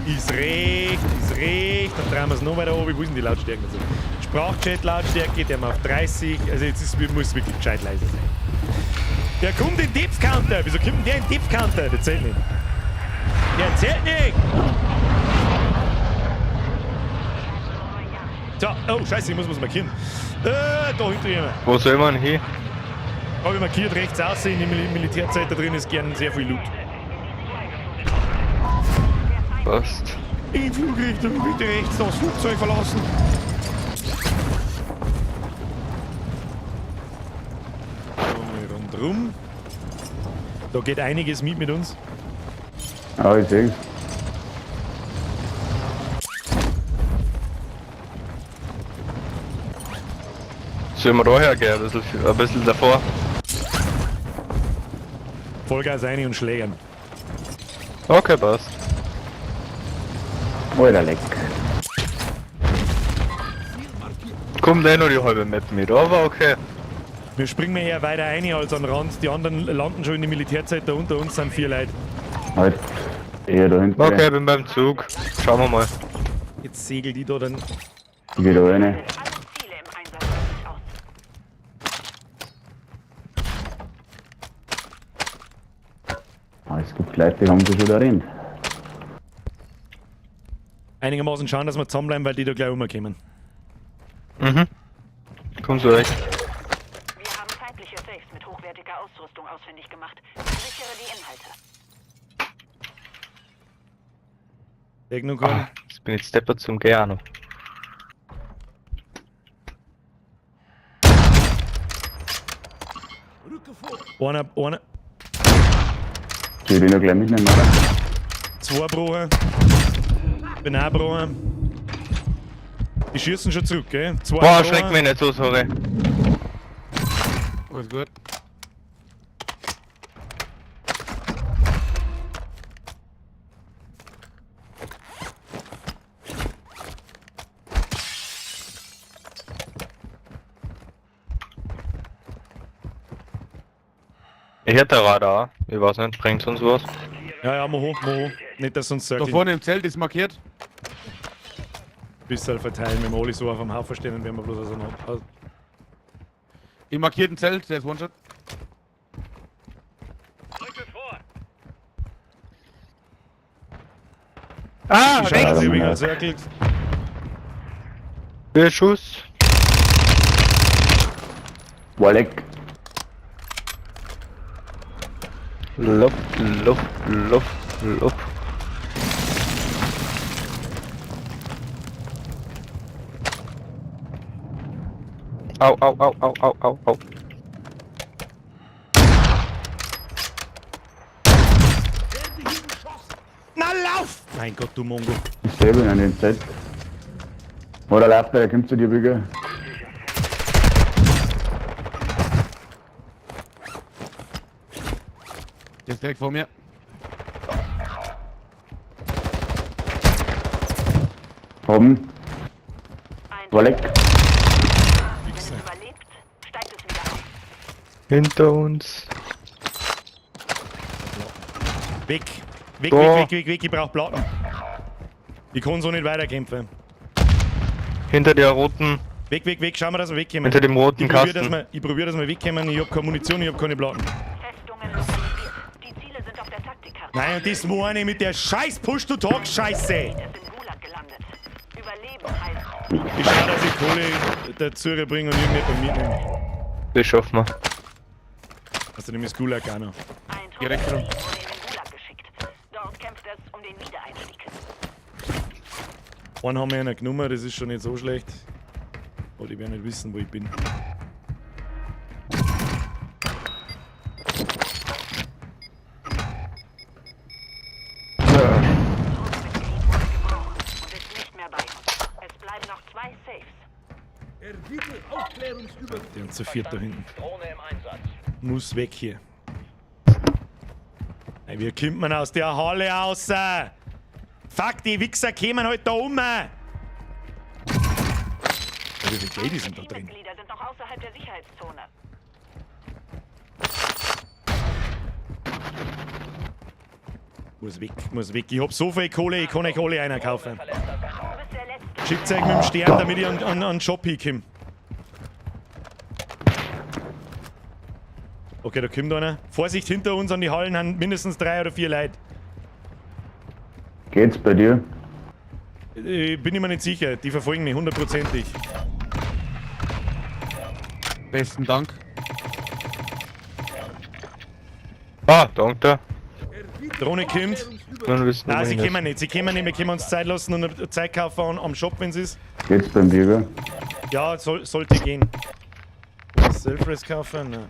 Ist recht, ist recht. Dann drehen wir es noch weiter oben. Wo sind die Lautstärken? Also, Sprachchat-Lautstärke, der macht auf 30. Also jetzt ist, muss wirklich gescheit leise sein. Der kommt in Depth Counter. Wieso kommt denn der in Depth Counter? Der zählt nicht. Der zählt nicht! So, oh scheiße, ich muss was markieren. Da hinter jemand. Wo soll man hin? Habe ich markiert, rechts außen in der Militärzeit, da drin ist gern sehr viel Loot. Passt. In Flugrichtung, bitte rechts das Flugzeug verlassen. So, mal rundrum. Da geht einiges mit uns. Ah, ich seh's. Sollen wir da hergehen? Ein bisschen davor. Vollgas rein und schlägern. Okay, passt. Alter, leck. Kommt eh nur die halbe Map mit, aber okay. Wir springen eher weiter rein als an den Rand. Die anderen landen schon in die Militärzeit. Da unter uns sind 4 Leute. Halt. Eher da hinten. Okay, bin beim Zug. Schauen wir mal. Jetzt segel die da dann. Ich geh da rein. Alle Ziele im Einsatzgebiet aus. Ah, es gibt Leute, die haben sich schon da drin. Einigermaßen schauen, dass wir zusammenbleiben, weil die da gleich rumkommen. Mhm. Komm zurecht. Wir haben feindliche Safes mit hochwertiger Ausrüstung ausfindig gemacht. Sichere die Inhalte. Irgendwo kommen. Ah, jetzt bin ich deppert zum Gehen. Einer. Ich will den noch gleich mitnehmen, oder? Zwei Brochen. Bin auch Brochen. Die schießen schon zurück, gell? Zwei Boah, Brochen. schreck mich nicht so, sorry. Alles gut. Ich hätte ein Radar. Ich weiß nicht, bringt uns was? Ja, ja, mach hoch, mach hoch. Nicht, dass uns Da circlen. vorne im Zelt ist markiert. Bissl verteilen, wenn wir alle so auf dem Haufen stehen, dann werden wir bloß auseinander. Im markierten Zelt, der ist One-Shot. Ah, Die rechts! Scheiße, ich bin encircled. Der Schuss. Boah, leck. Luft, Luft, Luft, Luft. Au, au, au, au, au, au, au. Mein Gott, du Mongo. Ich sehe ihn an dem Zelt. Oder läuft der, kommt zu dir, Bügel. Der ist direkt vor mir. Haben. Ein War leck. Wenn es überlebt, steigt es wieder auf. Hinter uns. Weg. Weg, Da. weg, weg, weg, weg. Ich brauch Platten. Ich kann so nicht weiterkämpfen. Hinter der roten. Weg, weg, weg. Schauen wir, dass wir wegkommen. Hinter dem roten Ich probier, dass Kasten. wir, ich probier, dass wir wegkommen. Ich hab keine Munition, ich hab keine Platten. Festungen lokalisiert. Die Ziele sind auf der Taktikkarte. Nein, und das meine ich mit der scheiß Push-to-Talk-Scheiße. Ist im Gulag gelandet. Überleben heißt Ich schau, dass ich Kohle dazu bringe und irgendjemand mitnehme. Das schaffen wir. Außerdem ist Gulag auch noch. ein Trupp Direkt rum. wurde in den Gulag geschickt. Dort kämpft es um den Wiedereinstieg. Einen haben wir ja noch genommen, das ist schon nicht so schlecht. Aber die werden nicht wissen, wo ich bin. Truppmitglied wurde gebrochen und ist nicht mehr bei uns. Es bleiben noch zwei Safes. Die sind zu viert da hinten. Drohne im Einsatz. Muss weg hier. Ey, wie kommt man aus der Halle raus? Fuck, die Wichser kämen halt da um. Wie viele Ladies sind da drin? Teammitglieder sind noch außerhalb der Sicherheitszone. Muss weg, muss weg. Ich hab so viel Kohle, ich kann euch alle einer kaufen. Du bist der Letzte. Schickt euch mit dem Stern, damit ich an den Shop hinkomme. Okay, da kommt einer. Vorsicht, hinter uns an die Hallen haben mindestens 3 oder 4 Leute. Geht's bei dir? Bin ich mir nicht sicher. Die verfolgen mich hundertprozentig. Besten Dank. Ah, danke. Drohne kommt. Nun wissen wir Nein, sie nicht. kommen nicht. Sie kommen nicht. Wir können uns Zeit lassen und Zeit kaufen am Shop, wenn es ist. Geht's beim Bürger? Ja, sollte gehen. Self-Res kaufen? Nein.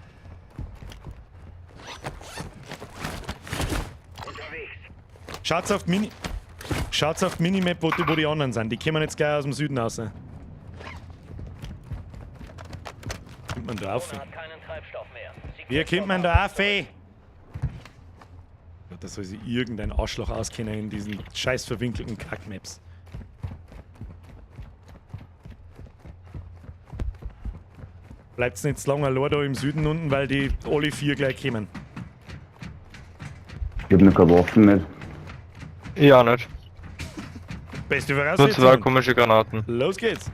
Schaut's auf Mini. Schaut's auf Minimap, wo die anderen sind. Die kommen jetzt gleich aus dem Süden raus. Kommt man da auf? Keinen Treibstoff mehr. Sie Wie kommt man da auf? Ey? Gott, da soll sich irgendein Arschloch auskennen in diesen scheiß verwinkelten Kackmaps. Bleibt's nicht zu lange allein da im Süden unten, weil die alle 4 gleich kommen. Ich hab noch keine Waffen nicht. Ja, nicht. Beste Nur zwei Voraussetzung. komische Granaten. Los geht's.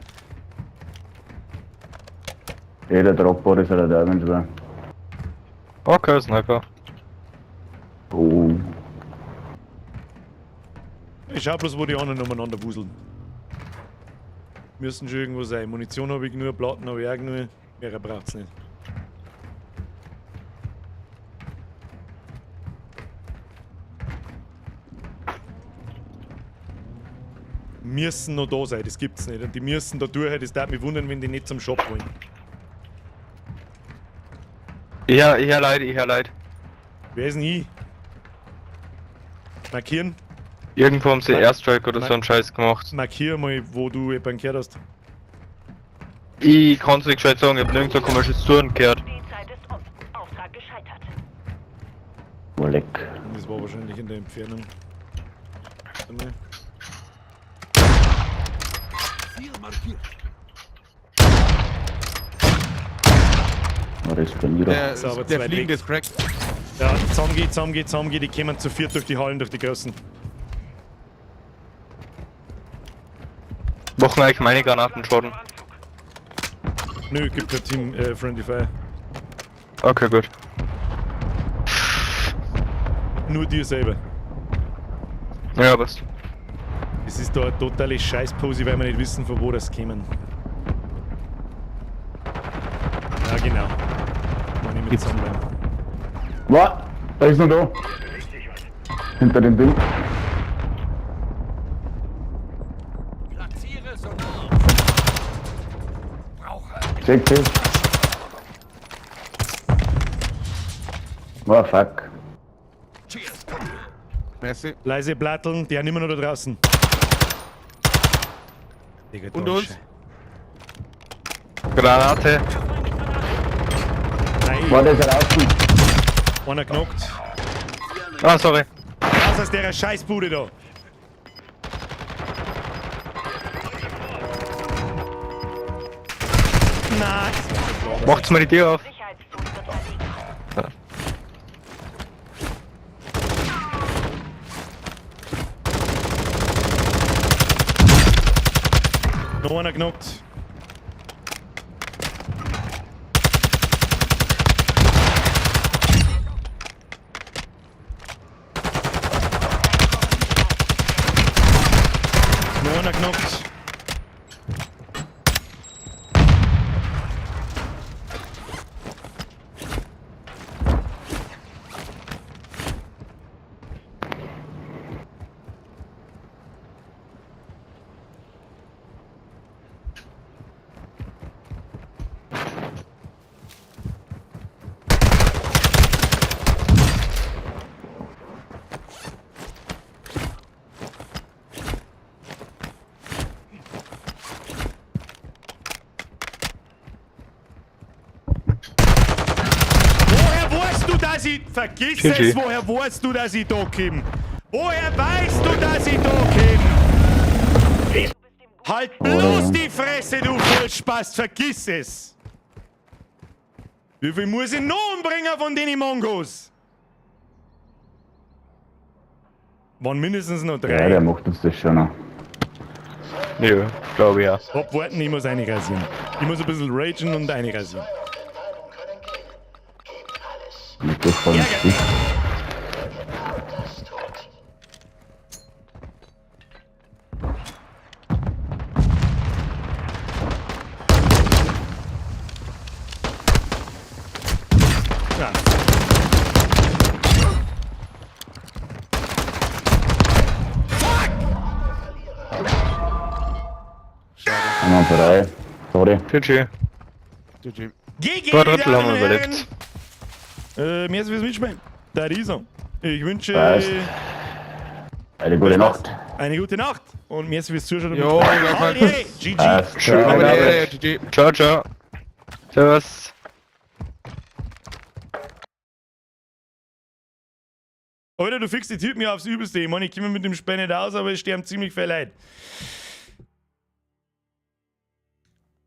Jeder Dropboard ist halt da, wenn war. Okay, Sniper. Oh. Ich schau bloß, wo die anderen umeinander wuseln. Müssen schon irgendwo sein. Munition habe ich nur, Platten habe ich auch nur. Mehr braucht's nicht. Müssen noch da sein, das gibt's nicht. Und die müssen da durch, das darf mich wundern, wenn die nicht zum Shop wollen. Ich hör leid, ich hör leid. Wer ist denn ich? Markieren? Irgendwo haben sie Airstrike oder so einen Scheiß gemacht. Markier mal, wo du jemanden gehört hast. Ich kann's nicht gescheit sagen, ich hab nirgends so ein komisches Touren gehört. Die Zeit ist um. Auftrag gescheitert. Oh, leck. Das war wahrscheinlich in der Entfernung. Warte mal. Oh, das ist bei mir. Der, Ist aber zu der weit fliegende weg. ist cracked. Ja, zusammen geht, zusammen geht, die kommen zu viert durch die Hallen, durch die großen. Machen eigentlich meine Granaten Schaden. Nö, gibt kein Team Friendly Fire. Okay, gut. Nur dir selber. Ja, passt. Es ist da eine totale Scheißpose, weil wir nicht wissen, von wo das kämen. Ja, genau. Kann ich mit zusammenbleiben. Was? Da ist noch da. Hinter dem Ding. Platziere Sonar. Brauche. 60. Oh, fuck. Cheers, Kumpel. Merci. Leise Platteln, die sind immer noch da draußen. Digga, Und uns? Granate. Nein, War das draußen? einer knockt. Ah, sorry. Raus aus der Scheißbude da. Nein. Macht's mal die Tür auf. Sicherheitszone wird verlegt. Noch einer knockt. Noch einer knockt. Woher weißt du, dass ich. Vergiss GG. es, woher weißt du, dass ich da komme? Woher weißt du, dass ich da komme? Halt bloß die Fresse, du Vollspast, vergiss es! Wie viel muss ich noch umbringen von den Mongos? Waren mindestens noch Ja, drei. der macht uns das schon noch. Ja, glaube ich ja. Abwarten, ich muss reinrasieren. Ich muss ein bisschen ragen und reinrasieren. Entwarnung können gehen. Gebt alles. Mit durchfallen. Ärger. Genau das tut. Ja. Einmal drei. Sorry. GG. GG. GG, Zwei Drittel haben meine wir Damen und überlebt. Herren. Merci fürs Mitspielen. Der Riso. Ich wünsche Passt. Eine gute Nacht. eine gute Nacht und merci fürs Zuschauen. und Jo, Mitspielen. gleichfalls. Alle, GG. Passt. Schönen Ciao. Aber Abend. der, GG. Ciao, ciao. Servus. Alter, du fixst die Typen ja aufs Übelste. Ich meine, ich komme mit dem Späne nicht aus, aber es sterben ziemlich viele Leute.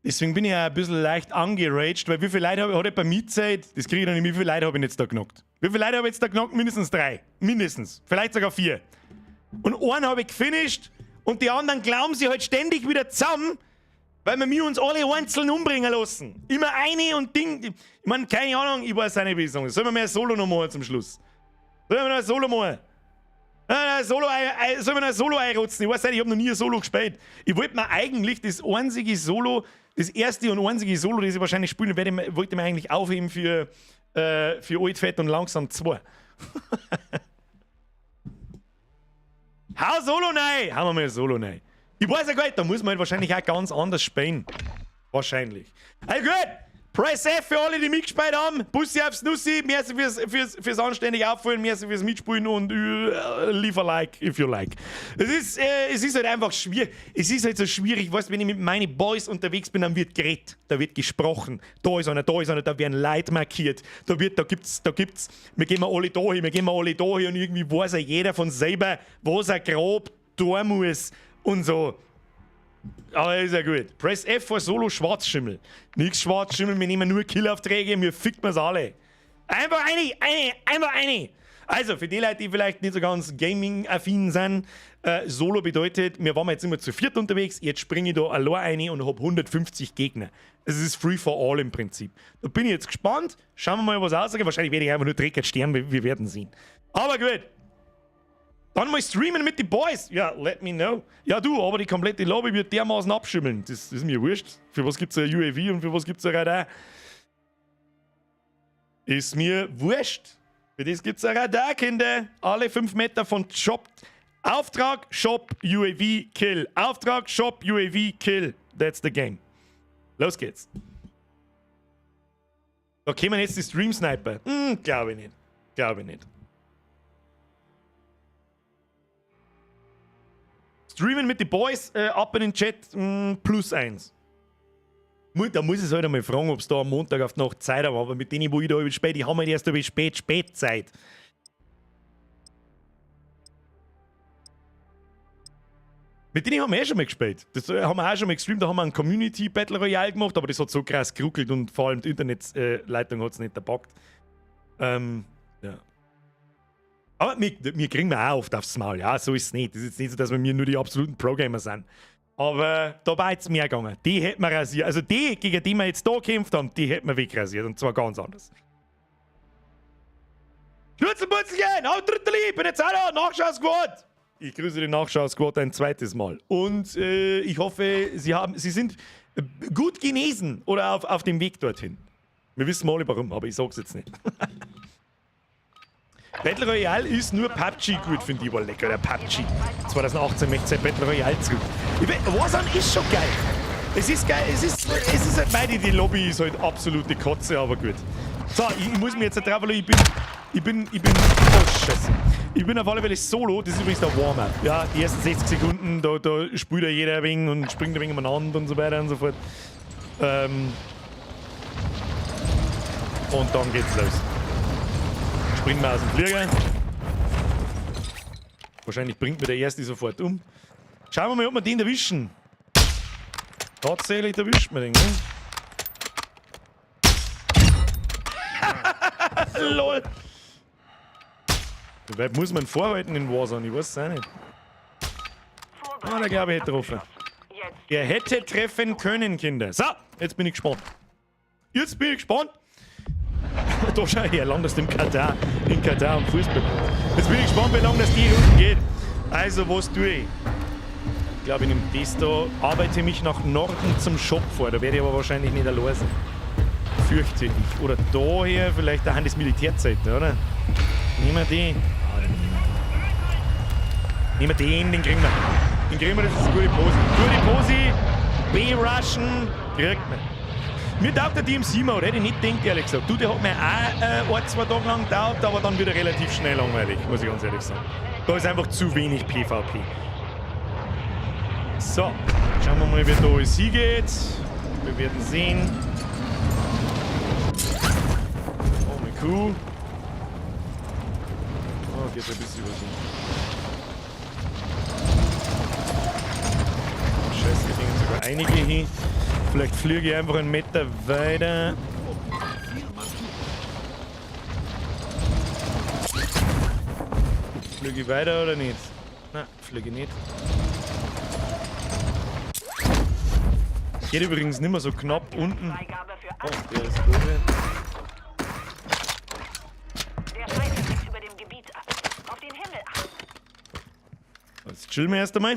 Deswegen bin ich ja ein bisschen leicht angeraged, weil wie viele Leute habe ich, hat bei mir Zeit? Das kriege ich noch nicht, wie viele Leute habe ich jetzt da knockt? Wie viele Leute habe ich jetzt da knockt? Mindestens drei. Mindestens. Vielleicht sogar vier. Und einen habe ich gefinisht und die anderen glauben sie halt ständig wieder zusammen, weil wir mir uns alle einzeln umbringen lassen. Immer eine und Ding. Ich meine, keine Ahnung, ich weiß auch nicht, wie ich sagen soll. Sollen wir mehr Solo noch machen zum Schluss? Sollen wir noch ein Solo machen? Nein, nein, Solo, sollen wir noch ein Solo einrotzen? Ich weiß nicht, ich habe noch nie ein Solo gespielt. Ich wollte mir eigentlich das einzige Solo, das erste und einzige Solo, das ich wahrscheinlich spielen werde, wollte ich mir eigentlich aufheben für Alt, Fett und Langsam 2. Hau Solo rein! Hauen wir mal ein Solo rein. Ich weiß ja gar nicht, da muss man halt wahrscheinlich auch ganz anders spielen. Wahrscheinlich. Also gut! Press F für alle, die mitgespielt haben. Bussi aufs Nussi. Merci fürs anständig auffüllen. Merci fürs Mitspielen und leave a like if you like. Es ist halt einfach schwierig. Es ist halt so schwierig, weißt du, wenn ich mit meinen Boys unterwegs bin, dann wird geredet, da wird gesprochen. Da ist einer, da ist einer, da werden Leute markiert. Da wird, da gibt's, wir gehen mal alle da hin, wir gehen mal alle da hin und irgendwie weiß ja jeder von selber, was er grob tun muss und so. Aber ist ja gut. Press F for Solo Schwarzschimmel. Nix Schwarzschimmel, wir nehmen nur Killaufträge, wir ficken wir's alle. Einfach eine, einfach eine. Also, für die Leute, die vielleicht nicht so ganz gaming-affin sind, Solo bedeutet, wir waren jetzt immer zu viert unterwegs, jetzt springe ich da allein rein und hab 150 Gegner. Es ist free for all im Prinzip. Da bin ich jetzt gespannt. Schauen wir mal, was rausgeht. Wahrscheinlich werde ich einfach nur dreckig sterben, wir werden sehen. Aber gut. Dann mal streamen mit den Boys. Ja, let me know. Ja, du, aber die komplette Lobby wird dermaßen abschimmeln. Das ist mir wurscht. Für was gibt's ein UAV und für was gibt's ein Radar? Ist mir wurscht. Für das gibt's ein Radar, Kinder. Alle 5 Meter von Shop. Auftrag, Shop, UAV, Kill. Auftrag, Shop, UAV, Kill. That's the game. Los geht's. Da kämen jetzt die Stream Sniper. Glaube ich nicht. Glaube ich nicht. Streamen mit den Boys, ab in den Chat, +1. Da muss ich halt einmal fragen, ob es da am Montag auf die Nacht Zeit haben, aber mit denen, wo ich da spät, die haben halt erst über spät, spät Zeit. Mit denen haben wir eh schon mal gespielt. Das haben wir auch schon mal gestreamt, da haben wir einen Community Battle Royale gemacht, aber das hat so krass geruckelt und vor allem die Internetleitung hat es nicht gepackt. Ja. Aber wir kriegen wir auch oft aufs Maul, ja, so ist es nicht. Das ist jetzt nicht so, dass wir nur die absoluten Pro-Gamer sind. Aber da war jetzt mehr gegangen. Die hätten wir rasiert. Also die, gegen die wir jetzt da gekämpft haben, die hätten wir wegrasiert. Und zwar ganz anders. Schnurzelputzelchen, hau Dritteli, bin jetzt auch da, Nachschau-Squad! Ich grüße den Nachschau-Squad ein zweites Mal. Und ich hoffe, sie sind gut genesen oder auf dem Weg dorthin. Wir wissen alle warum, aber ich sag's jetzt nicht. Battle Royale ist nur PUBG gut, finde ich. War lecker, der PUBG. 2018 möchte ich Battle Royale zurück. Warzone ist schon geil. Es ist geil, es ist halt meine, die Lobby ist halt absolute Kotze, aber gut. So, ich muss mir jetzt drauf, ich bin, oh Scheiße. Ich bin auf alle Fälle solo, das ist übrigens der Warm-up. Ja, die ersten 60 Sekunden, da spielt ja jeder ein wenig und springt ein wenig umeinander und so weiter und so fort. Und dann geht's los. Springen wir aus dem Flieger. Wahrscheinlich bringt mir der erste sofort um. Schauen wir mal, ob wir den erwischen. Tatsächlich erwischt man den, ne? LOL! Wie weit muss man vorhalten in Warzone? Ich weiß es auch nicht. Ah, der glaube ich hätte getroffen. Er hätte treffen können, Kinder. So, jetzt bin ich gespannt. Jetzt bin ich gespannt. Da schau her, landest im Katar. In Katar am Fußballplatz. Jetzt bin ich gespannt, wie lange das die Runden geht. Also, was tue ich? Ich glaube, ich nehme das da, arbeite mich nach Norden zum Shop vor. Da werde ich aber wahrscheinlich nicht allein sein. Fürchte ich. Oder da hier, vielleicht da haben das Militärzeiten, oder? Nehmen wir den. Ah, den nehmen wir. Nehmen wir den, den kriegen wir. Den kriegen wir, das ist eine gute Pose. Gute Pose, B-Rushen, kriegt man. Mir taugt der DMC-Mode, hätte ich nicht gedacht, ehrlich gesagt. Du, der hat mir auch 1, 2 Tage lang getaugt, aber dann wieder relativ schnell langweilig, muss ich ganz ehrlich sagen. Da ist einfach zu wenig PvP. So, schauen wir mal, wie da alles hingeht. Wir werden sehen. Oh, meine Kuh. Oh, geht ein bisschen was hin. Scheiße, wir kriegen sogar einige hin. Vielleicht fliege ich einfach einen Meter weiter. Fliege ich weiter oder nicht? Nein, fliege ich nicht. Geht übrigens nicht mehr so knapp unten. Oh, der ist gut. Der Feind fliegt über dem Gebiet ab. Auf den Himmel achten. Jetzt chillen wir erst einmal.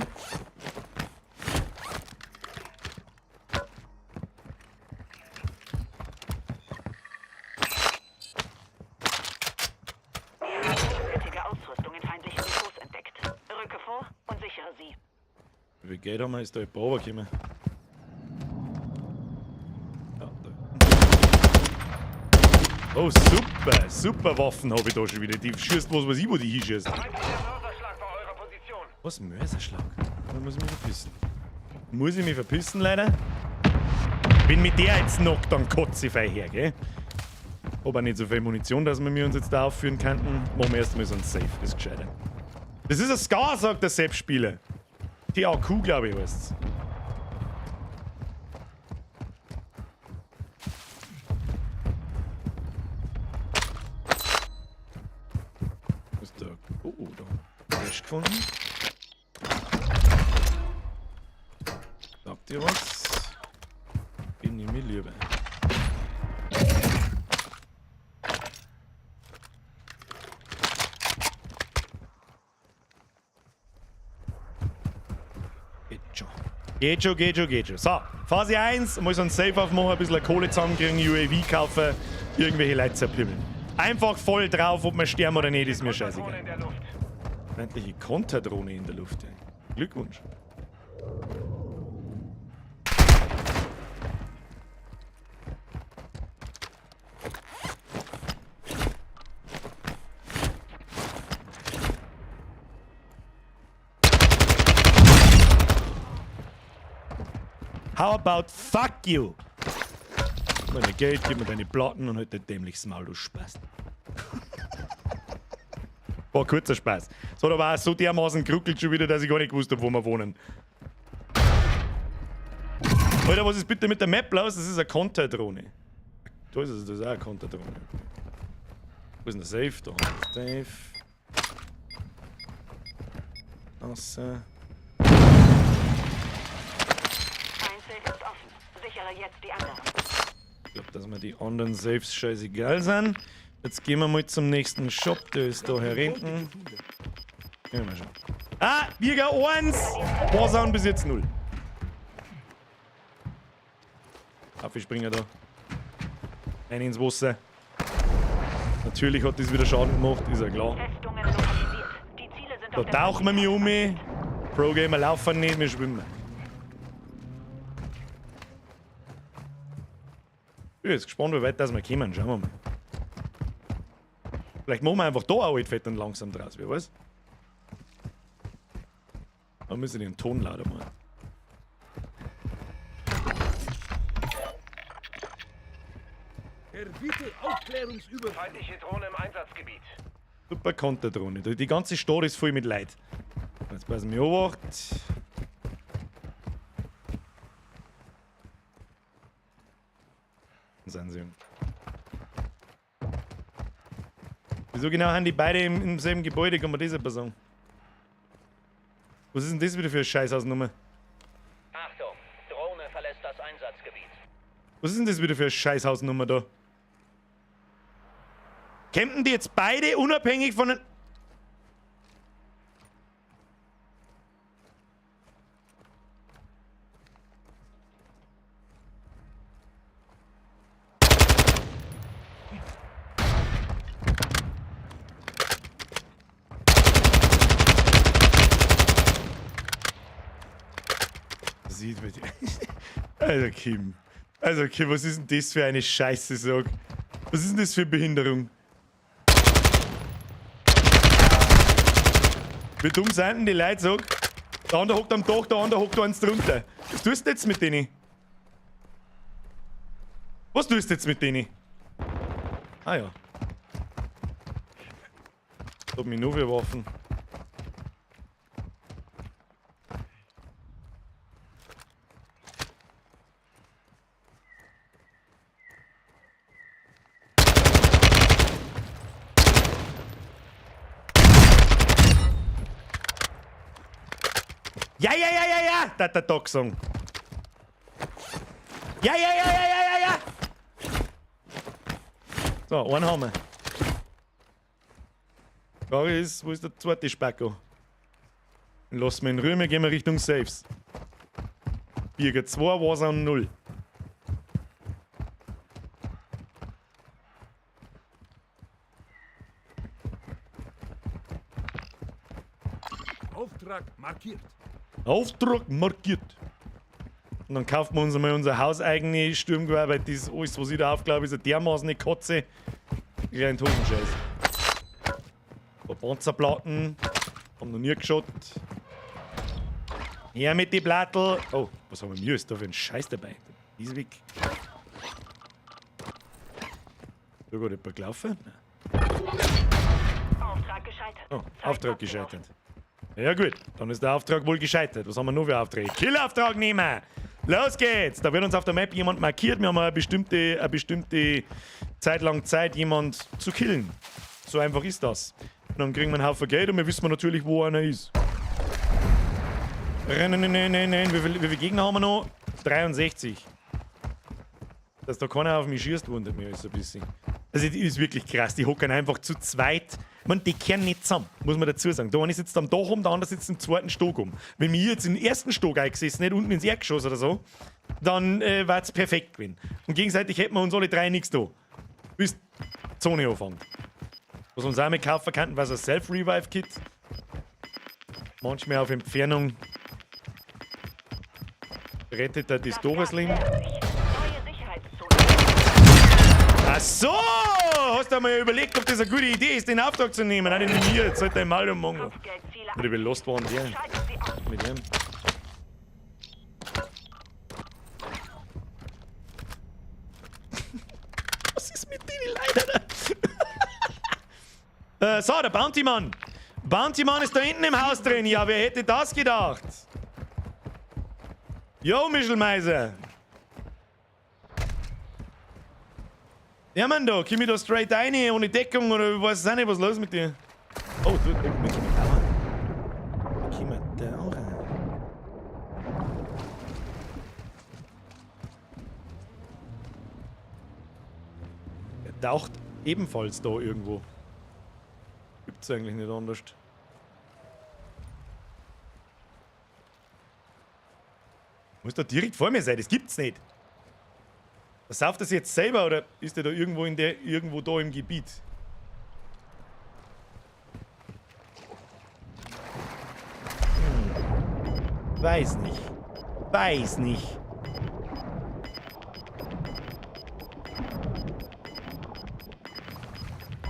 Hochwertige Ausrüstung in feindlichen Depots entdeckt. Rücke vor und sichere sie. Wie viel Geld haben wir? Ist da jemand runtergekommen? Ja, da. Oh, super, super Waffen hab ich da schon wieder. Die schießt, was weiß ich, wo die hinschießt. Was? Mörserschlag? Da muss ich mich verpissen. Muss ich mich verpissen, leider? Wenn mit der jetzt knockt, dann kotze ich fein her, gell? Aber nicht so viel Munition, dass wir uns jetzt da aufführen könnten. Machen wir erstmal so ein Safe, ist gescheiter. Das ist ein Scar, sagt der Sepp-Spieler. TAQ, glaube ich, heißt's. Was ist da? Oh, da. Cash gefunden. Habt ihr was? Bin ich mir lieber. Geht schon. Geht schon, geht schon, geht schon. So, Phase 1, mal so ein Safe aufmachen, ein bisschen Kohle zusammenkriegen, UAV kaufen, irgendwelche Leute zerpimmeln. Einfach voll drauf, ob wir sterben oder nicht, ist mir scheißegal. Feindliche Konterdrohne in der Luft. Ey. Glückwunsch. How about fuck you? Gib mir dein Geld, gib mir deine Platten und halt dein dämliches Maul, du Spaß. War kurzer Spaß. So, da war es so dermaßen geruckelt schon wieder, dass ich gar nicht gewusst habe, wo wir wohnen. Alter, was ist bitte mit der Map los? Das ist eine Konterdrohne. Da ist es, das ist auch eine Konterdrohne. Wo ist denn der Safe? Da haben wir Safe. Außer. Ein Safe ist offen. Sichere jetzt die anderen. Ich glaube, dass mir die anderen Safes scheißegal sind. Jetzt gehen wir mal zum nächsten Shop. Der ist da hinten. Gehen wir mal schauen. Ah, Birger 1! Warzone bis jetzt 0. Kaffeespringer da. Ein ins Wasser. Natürlich hat das wieder Schaden gemacht, ist ja klar. Festungen lokalisiert. Die Ziele sind Da auf der tauchen wir mich um. Pro-Gamer laufen nicht, wir schwimmen. Ich bin jetzt gespannt, wie weit das wir kommen. Schauen wir mal. Vielleicht machen wir einfach da auch fett und langsam draus, wer weiß. Da müssen wir den Ton lauter machen. Erbitte Aufklärungsüber. Feindliche Drohne im Einsatzgebiet. Super Konterdrohne. Die ganze Stadt ist voll mit Leid. Jetzt passen wir Obacht. Sind sie. Wieso genau haben die beide im selben Gebäude? Kann man das etwas sagen? Was ist denn das wieder für eine Scheißhausnummer? Achtung, Drohne verlässt das Einsatzgebiet. Was ist denn das wieder für eine Scheißhausnummer da? Campen die jetzt beide unabhängig von den. Sieht mit. Also Kim. Also Kim, was ist denn das für eine Scheiße, sag? Was ist denn das für eine Behinderung? Wie dumm sind denn die Leute, sag? Der andere hockt am Dach, der andere hockt eins drunter. Was tust du jetzt mit denen? Was tust du jetzt mit denen? Ah ja. Ich hab mich nur für Waffen. Ja, ja, ja, ja, ja! Da hat der Dog gesungen. Ja, ja, ja, ja, ja, ja, ja! So, einen haben wir. Frage ist, wo ist der zweite Spacko? Lass mich in Ruhe, wir gehen wir Richtung Safes. Birger 2, Warzone 0. Auftrag markiert. Auftrag markiert. Und dann kaufen wir uns einmal unser hauseigene Sturmgewehr, weil das alles, was ich da aufglaube, ist eine dermaßen eine Kotze. Kleinen Hosenscheiß. Ein paar Panzerplatten. Haben noch nie geschaut. Her mit die Plattel. Oh, was haben wir mir ist da für ein Scheiß dabei? Die ist weg. Da gerade jemand gelaufen? Nein. Auftrag gescheitert. Oh, Zeit Auftrag abgelaufen. gescheitert. Ja gut, dann ist der Auftrag wohl gescheitert. Was haben wir noch für Aufträge? Killauftrag nehmen! Los geht's! Da wird uns auf der Map jemand markiert. Wir haben eine bestimmte Zeit lang Zeit, jemand zu killen. So einfach ist das. Und dann kriegen wir einen Haufen Geld und wir wissen natürlich, wo einer ist. Nein, nein, nein, nein, nein. Wie viele Gegner haben wir noch? 63. Dass da keiner auf mich schießt, wundert mich alles ein bisschen. Also, die ist wirklich krass. Die hocken einfach zu zweit. Man, die kehren nicht zusammen, muss man dazu sagen. Der eine sitzt am Dach um, der andere sitzt im zweiten Stock um. Wenn mir jetzt im ersten Stock eingesessen hätte, unten ins Erdgeschoss oder so, dann war es perfekt gewesen. Und gegenseitig hätten wir uns alle drei nichts da. Bis die Zone anfängt. Was wir uns auch mit kaufen könnten, war so ein Self-Revive-Kit. Manchmal auf Entfernung rettet er das Das Doresleben. Gas leert sich. Neue Sicherheitszone. Ach so! Hast du mal überlegt, ob das eine gute Idee ist, den Auftrag zu nehmen? Nein, den mir, jetzt sollte ein Mal ummachen. Kopfgeldziele Oder wie lost waren die? Schaltet sie aus. Mit dem. So, der Bounty Mann. Bounty Mann ist da hinten im Haus drin. Ja, wer hätte das gedacht? Yo, Mischelmeiser. Ja, Mann, da, komm ich da straight rein, ohne Deckung oder ich weiß auch nicht, was ist los mit dir? Oh, du, wir kommen da rein. Wir kommen da rein. Er taucht ebenfalls da irgendwo. Gibt's eigentlich nicht anders. Muss da direkt vor mir sein, das gibt's nicht. Sauft das jetzt selber oder ist der da irgendwo irgendwo da im Gebiet? Hm. Weiß nicht. Weiß nicht.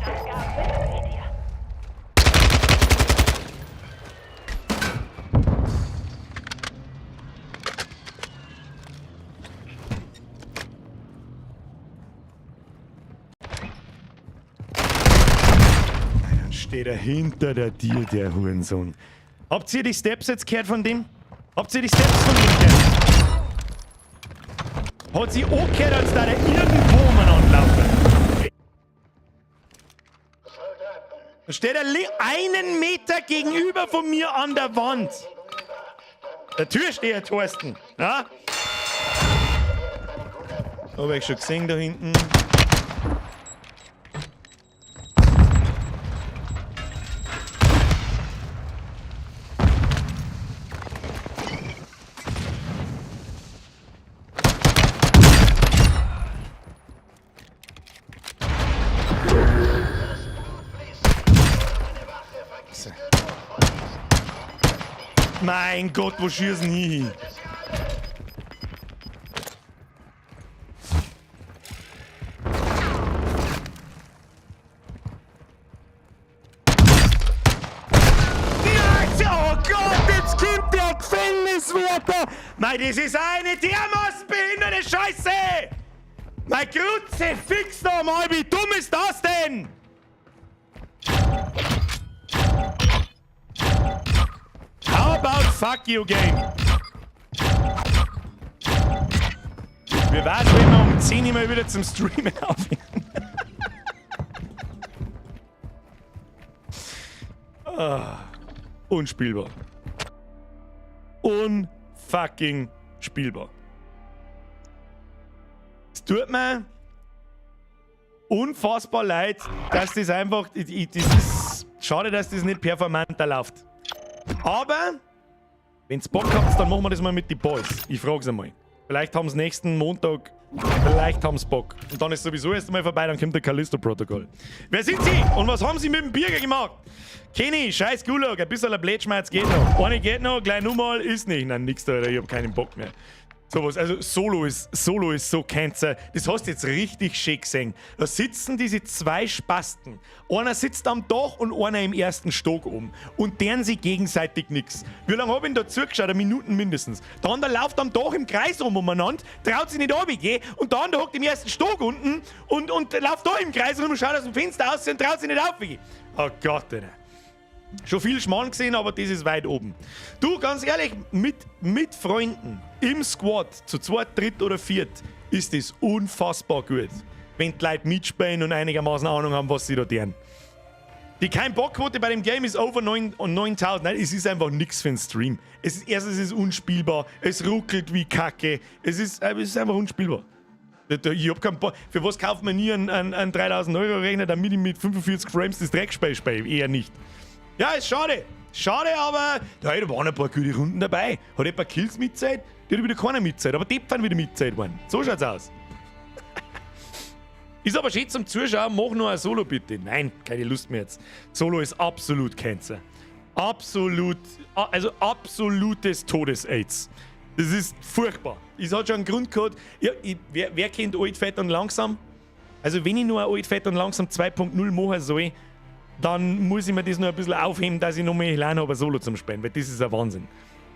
Das Gas findet dir. Dann steht er hinter der Tür, der Hurensohn. Habt ihr die Steps jetzt gehört von dem? Habt ihr die Steps von dem gehört? Hat sie auch gehört, als da der irgendwo umeinander laufen? Da steht er einen Meter gegenüber von mir an der Wand. Der Türsteher, Thorsten. Ja? Hab ich schon gesehen da hinten. Mein Gott, wo schießen die hin? Oh Gott, jetzt kommt der Gefängniswärter! Mei, das ist eine dermaßen behinderte Scheiße! Mein Kruzifix noch mal, wie dumm ist das denn? How about fuck you game? Wie wär's, wenn wir um 10 Uhr mal wieder zum Streamen aufhören? Ah, unspielbar. Unfucking spielbar. Es tut mir unfassbar leid, dass das einfach. Das ist schade, dass das nicht performanter läuft. Aber, wenn's Bock habt, dann machen wir das mal mit den Boys. Ich frag's einmal. Vielleicht haben's nächsten Montag, vielleicht haben's Bock. Und dann ist sowieso erst einmal vorbei, dann kommt der Callisto-Protokoll. Wer sind Sie? Und was haben Sie mit dem Birger gemacht? Kenny, scheiß Gulag, ein bisschen ein Blödschmerz geht noch. Eine geht noch, gleich nochmal, ist nicht. Nein, nix da, Alter, ich hab keinen Bock mehr. Sowas, also Solo ist so Cancer. Das hast du jetzt richtig schön gesehen. Da sitzen diese zwei Spasten. Einer sitzt am Dach und einer im ersten Stock oben. Und deren sie gegenseitig nix. Wie lange hab ich denn da zugeschaut? Eine Minuten mindestens. Der andere läuft am Dach im Kreis rum umeinander, traut sich nicht runtergehen und der andere hockt im ersten Stock unten und läuft da im Kreis rum und schaut aus dem Fenster aus und traut sich nicht raufgehen. Oh Gott, Alter. Schon viel Schmarrn gesehen, aber das ist weit oben. Du, ganz ehrlich, mit Freunden im Squad, zu zweit, dritt oder viert, ist das unfassbar gut. Wenn die Leute mitspielen und einigermaßen Ahnung haben, was sie da tun. Die kein Bockquote bei dem Game ist over 9 und 9000. Nein, es ist einfach nichts für einen Stream. Es ist, erstens, es ist unspielbar, es ruckelt wie Kacke. Es ist einfach unspielbar. Ich hab keinen Bock. Für was kauft man nie einen 3000 Euro Rechner, damit ich mit 45 Frames das Dreckspiel spiele? Eher nicht. Ja, ist schade. Schade, aber da waren ein paar gute Runden dabei. Hat ein paar Kills mitzählt, die hat wieder keiner mitzählt. Aber die sind wieder mitzählt worden. So schaut's aus. Ist aber schön zum Zuschauen, mach nur ein Solo bitte. Nein, keine Lust mehr jetzt. Solo ist absolut Cancer. Absolut, also absolutes Todes-Aids. Das ist furchtbar. Es hat schon einen Grund gehabt. Ja, wer kennt Alt, Fett und Langsam? Also, wenn ich nur ein Alt, Fett und Langsam 2.0 machen soll, dann muss ich mir das noch ein bisschen aufheben, dass ich noch mehr Elan habe, ein Solo zum Spielen, weil das ist ein Wahnsinn.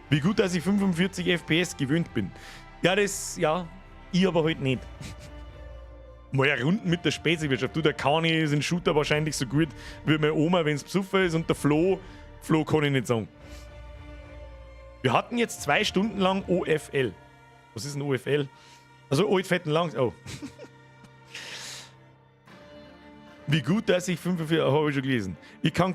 Wie gut, dass ich 45 FPS gewöhnt bin. Ja, das, ja, ich aber halt nicht. Mal eine Runden mit der Speziwirtschaft. Du, der Kani ist ein Shooter wahrscheinlich so gut wie meine Oma, wenn es besoffen ist. Und der Flo, Flo kann ich nicht sagen. Wir hatten jetzt 2 Stunden lang OFL. Was ist ein OFL? Also, oid, fett und lang. Oh. Wie gut, dass ich 45 habe ich schon gelesen. Ich kann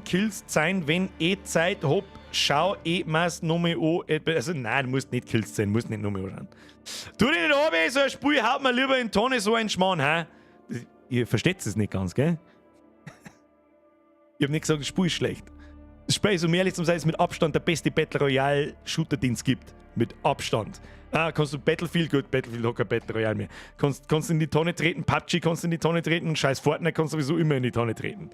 Kills sein, wenn eh Zeit hab. Schau eh meist nochmal an. Also, nein, du musst nicht Kills sein, musst nicht nochmal anschauen. Tu dich nicht ab, so ein Spiel haut man lieber in Tonne, so ein Schmarrn, hä? Ihr versteht es nicht ganz, gell? Ich hab nicht gesagt, das Spiel ist schlecht. Das Spiel ist, um ehrlich zu sein, ist mit Abstand der beste Battle Royale Shooter, den es gibt. Mit Abstand. Ah, kannst du Battlefield, gut, Battlefield hat kein Battle Royale mehr. Kannst in die Tonne treten, PUBG kannst du in die Tonne treten und scheiß Fortnite kannst du sowieso immer in die Tonne treten.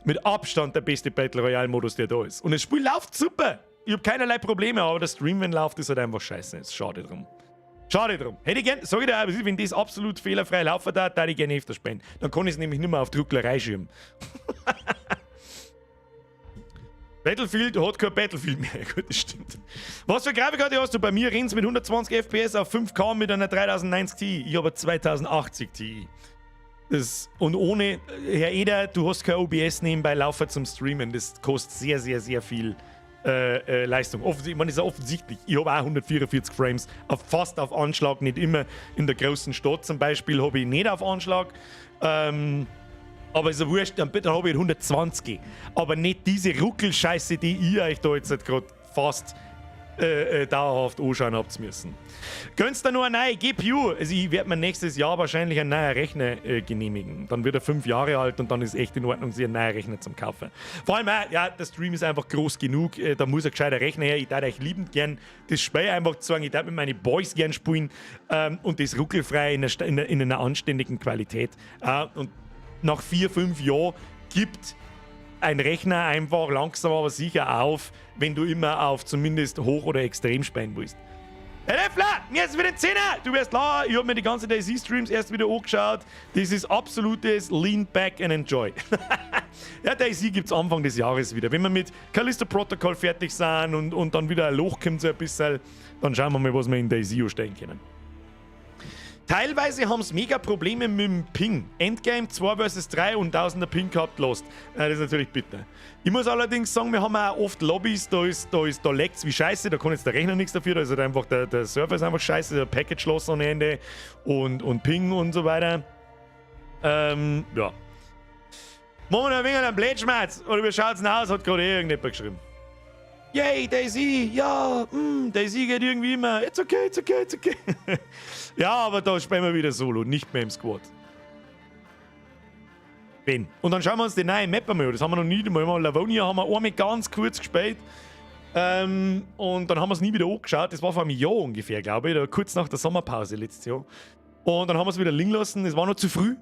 Mit Abstand der beste Battle Royale Modus, der da ist. Und das Spiel läuft super. Ich habe keinerlei Probleme, aber der Stream, wenn läuft, ist halt einfach scheiße. Ist schade drum. Schade drum. Hätte ich gern, sag ich dir auch, wenn das absolut fehlerfrei laufen darf, würde ich gerne öfter spielen. Dann kann ich es nämlich nicht mehr auf Drucklerei schieben. Battlefield hat kein Battlefield mehr. Gut, das stimmt. Was für Grafikkarte hast du? Bei mir rennt's mit 120 FPS auf 5K mit einer 3090 Ti. Ich habe eine 2080 Ti. Und ohne, Herr Eder, du hast kein OBS nebenbei laufen zum Streamen. Das kostet sehr, sehr, sehr viel Leistung. Ich meine, ist ja offensichtlich. Ich habe auch 144 Frames, fast auf Anschlag, nicht immer. In der großen Stadt zum Beispiel habe ich nicht auf Anschlag. Aber ist ja wurscht, dann habe ich 120. Aber nicht diese Ruckelscheiße, die ihr euch da jetzt halt gerade fast dauerhaft anschauen habt müssen. Gönnst du nur eine neue GPU? Also ich werde mir nächstes Jahr wahrscheinlich einen neuen Rechner genehmigen. Dann wird er 5 Jahre alt und dann ist echt in Ordnung, sich einen neuen Rechner zum Kaufen. Vor allem auch, ja, der Stream ist einfach groß genug, da muss ein gescheiter Rechner her. Ich darf euch liebend gern das Spiel einfach zeigen, ich darf mit meinen Boys gern spielen und das ruckelfrei in einer anständigen Qualität. Und nach 4, 5 Jahren gibt ein Rechner einfach langsam aber sicher auf, wenn du immer auf zumindest hoch oder extrem spielen willst. Herr Leffler, mir ist wieder ein Zehner! Du wirst lachen, ich hab mir die ganze DayZ-Streams erst wieder angeschaut. Das ist absolutes Lean Back and Enjoy. Ja, DayZ gibt's Anfang des Jahres wieder. Wenn wir mit Callisto Protocol fertig sind und dann wieder ein Loch kommt so ein bisschen, dann schauen wir mal, was wir in DayZ stellen können. Teilweise haben sie mega Probleme mit dem Ping. Endgame 2 vs 3 und 1000er Ping gehabt, lost. Ja, das ist natürlich bitter. Ich muss allerdings sagen, wir haben auch oft Lobbys, da laggt wie scheiße, da kann jetzt der Rechner nichts dafür, da ist halt einfach der Server ist einfach scheiße, der Packet Loss ohne Ende und Ping und so weiter. Ja. Machen wir noch ein wenig einen Blödschmerz. Oder wie schaut's denn aus? Hat gerade eh irgendjemand geschrieben. Yay, DayZ, ja, DayZ geht irgendwie immer. It's okay, it's okay, it's okay. Ja, aber da spielen wir wieder Solo, nicht mehr im Squad. Ben. Und dann schauen wir uns die neue Map einmal an. Das haben wir noch nie. Mal Livonia haben wir einmal ganz kurz gespielt. Und dann haben wir es nie wieder angeschaut. Das war vor einem Jahr ungefähr, glaube ich. Oder kurz nach der Sommerpause letztes Jahr. Und dann haben wir es wieder liegen lassen. Es war noch zu früh.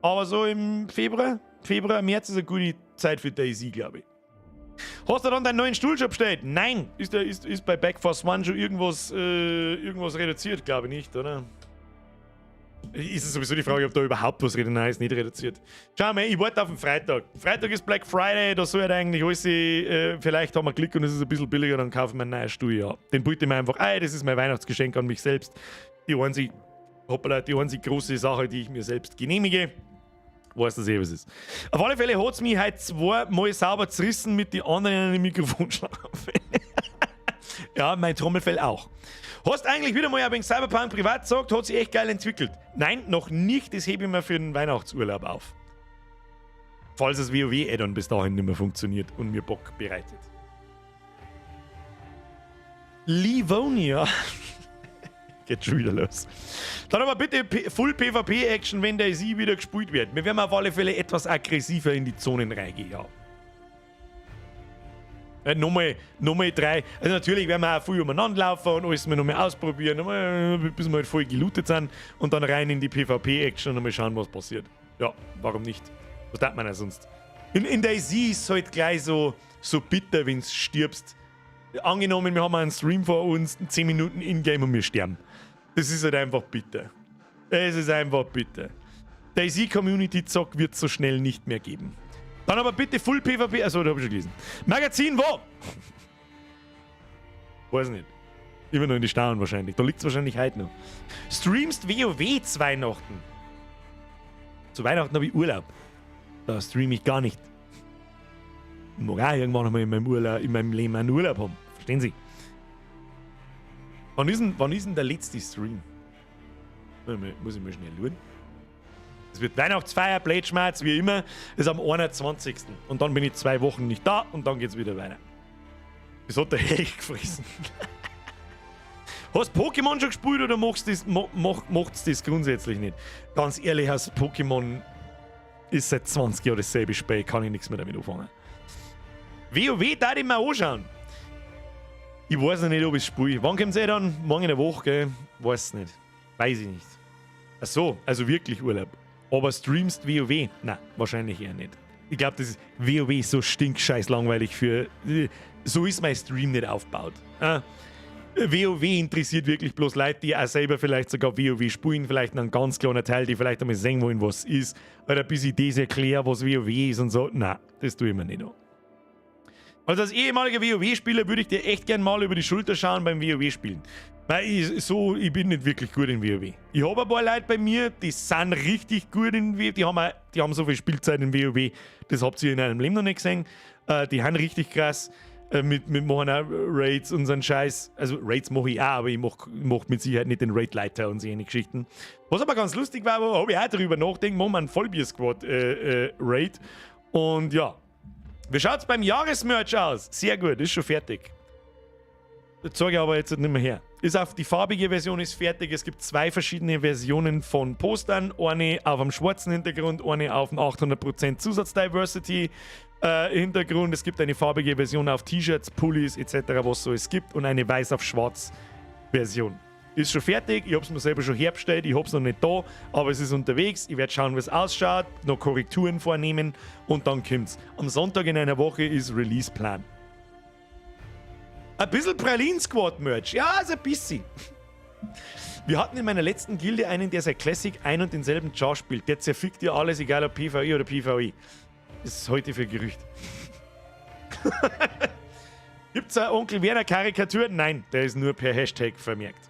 Aber so im Februar, März ist eine gute Zeit für DayZ, glaube ich. Hast du dann deinen neuen Stuhl schon bestellt? Nein! Ist bei Back Force One schon irgendwas reduziert? Glaube ich nicht, oder? Ist es sowieso die Frage, ob da überhaupt was reduziert? Nein, ist nicht reduziert. Schau mal, ich warte auf den Freitag. Freitag ist Black Friday, da soll halt eigentlich alles, vielleicht haben wir Glück und es ist ein bisschen billiger, dann kaufen wir einen neuen Stuhl, ja. Den biete ich mir einfach ein, das ist mein Weihnachtsgeschenk an mich selbst. Die einzige, hoppala, die einzige große Sache, die ich mir selbst genehmige. Weiß das eh, was ist. Auf alle Fälle hat es mich heute zweimal sauber zerrissen mit den anderen in den Mikrofonschlaufe. Ja, mein Trommelfell auch. Hast eigentlich wieder mal ein wenig Cyberpunk privat gesagt, hat sich echt geil entwickelt? Nein, noch nicht, das hebe ich mir für den Weihnachtsurlaub auf. Falls das WoW-Add-on bis dahin nicht mehr funktioniert und mir Bock bereitet. Livonia. Geht schon wieder los. Dann aber bitte Full PvP-Action, wenn DayZ wieder gespielt wird. Wir werden auf alle Fälle etwas aggressiver in die Zonen reingehen, ja. Nochmal drei. Also natürlich werden wir auch viel umeinander laufen und alles mal nochmal ausprobieren, nochmal, bis wir halt voll gelootet sind und dann rein in die PvP-Action und nochmal schauen, was passiert. Ja, warum nicht? Was darf man ja sonst? In DayZ ist es halt gleich so, so bitter, wenn du stirbst. Angenommen, wir haben einen Stream vor uns, 10 Minuten in-game und wir sterben. Das ist halt einfach bitter. Es ist einfach bitter. DayZ Community Zock wird so schnell nicht mehr geben. Dann aber bitte Full PvP. Achso, da habe ich schon gelesen. Magazin wo? Weiß nicht. Immer noch in die Stauen wahrscheinlich. Da liegt es wahrscheinlich heute noch. Streamst WoW zu Weihnachten? Zu Weihnachten habe ich Urlaub. Da streame ich gar nicht. Ich mag auch irgendwann einmal in meinem Leben einen Urlaub haben. Verstehen Sie? Wann ist denn der letzte Stream? Muss ich mal schnell schauen. Es wird Weihnachtsfeier, Blödschmerz, wie immer. Ist am 21. Und dann bin ich 2 Wochen nicht da und dann geht's wieder weiter. Das hat der Hecht gefressen. Hast Pokémon schon gespielt oder machst das, macht's das grundsätzlich nicht? Ganz ehrlich, aus Pokémon ist seit 20 Jahren dasselbe Spiel, kann ich nichts mehr damit anfangen. WoW darf ich mir anschauen. Ich weiß noch nicht, ob ich spiele. Wann kommt's eh dann? Morgen in der Woche, gell? Weiß nicht. Weiß ich nicht. Ach so, also wirklich Urlaub. Aber streamst WoW? Na, wahrscheinlich eher nicht. Ich glaube, das ist WoW ist so stinkscheiß langweilig für. So ist mein Stream nicht aufgebaut. WoW interessiert wirklich bloß Leute, die auch selber vielleicht sogar WoW spielen, vielleicht einen ganz kleinen Teil, die vielleicht einmal sehen wollen, was ist. Oder bis ich das erkläre, was WoW ist und so. Na, das tue ich mir nicht an. Also als ehemaliger WoW-Spieler würde ich dir echt gern mal über die Schulter schauen beim WoW-Spielen. Weil ich bin nicht wirklich gut in WoW. Ich habe ein paar Leute bei mir, die sind richtig gut in WoW, die haben so viel Spielzeit in WoW, das habt ihr in eurem Leben noch nicht gesehen. Die haben richtig krass mit machen auch Raids und so einen Scheiß. Also Raids mache ich auch, aber ich mach mit Sicherheit nicht den Raid-Leiter und solche Geschichten. Was aber ganz lustig war, habe ich auch darüber nachgedacht, machen wir einen Vollbier-Squad Raid. Und ja, wie schaut's beim Jahresmerch aus? Sehr gut, ist schon fertig. Das zeige ich aber jetzt nicht mehr her. Ist auf die farbige Version ist fertig. Es gibt zwei verschiedene Versionen von Postern. Eine auf einem schwarzen Hintergrund, eine auf einem 800% Zusatz-Diversity Hintergrund. Es gibt eine farbige Version auf T-Shirts, Pullis etc., was so es gibt. Und eine weiß auf schwarz Version. Ist schon fertig, ich habe es mir selber schon herbestellt, ich habe es noch nicht da, aber es ist unterwegs. Ich werde schauen, wie es ausschaut, noch Korrekturen vornehmen und dann kommt's. Am Sonntag in einer Woche ist Release-Plan. Ein bisschen Pralinen-Squad-Merch. Ja, also ein bisschen. Wir hatten in meiner letzten Gilde einen, der seit Classic ein und denselben Char spielt. Der zerfickt dir alles, egal ob PvE oder PvE. Das ist heute für Gerücht. Gibt's eine Onkel Werner Karikatur? Nein, der ist nur per Hashtag vermerkt.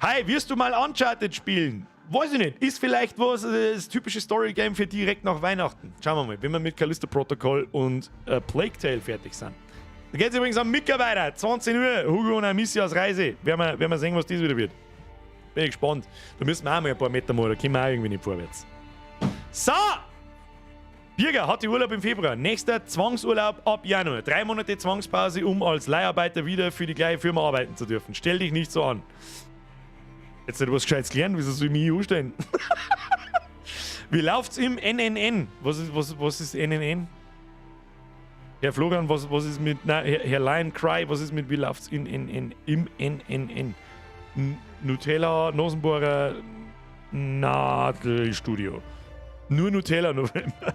Hi, wirst du mal Uncharted spielen? Weiß ich nicht. Ist vielleicht was, das typische Story-Game für direkt nach Weihnachten. Schauen wir mal, wenn wir mit Callisto Protocol und Plague Tale fertig sind. Da geht's übrigens am Mittag weiter. 20 Uhr. Hugo und Amicia Reise. Werden wir sehen, was das wieder wird. Bin ich gespannt. Da müssen wir auch mal ein paar Meter machen, da kommen wir auch irgendwie nicht vorwärts. So! Birger hatte Urlaub im Februar. Nächster Zwangsurlaub ab Januar. 3 Monate Zwangspause, um als Leiharbeiter wieder für die gleiche Firma arbeiten zu dürfen. Stell dich nicht so an. Jetzt nicht was Gescheites gelernt, wieso soll ich mich anstellen? Wie läuft's im NNN? Was ist NNN? Herr Florian, was ist mit, nein, Herr Lion Cry, was ist mit, wie läuft's im NNN? Nutella, Nasenbohrer, Nadelstudio. Nur Nutella November.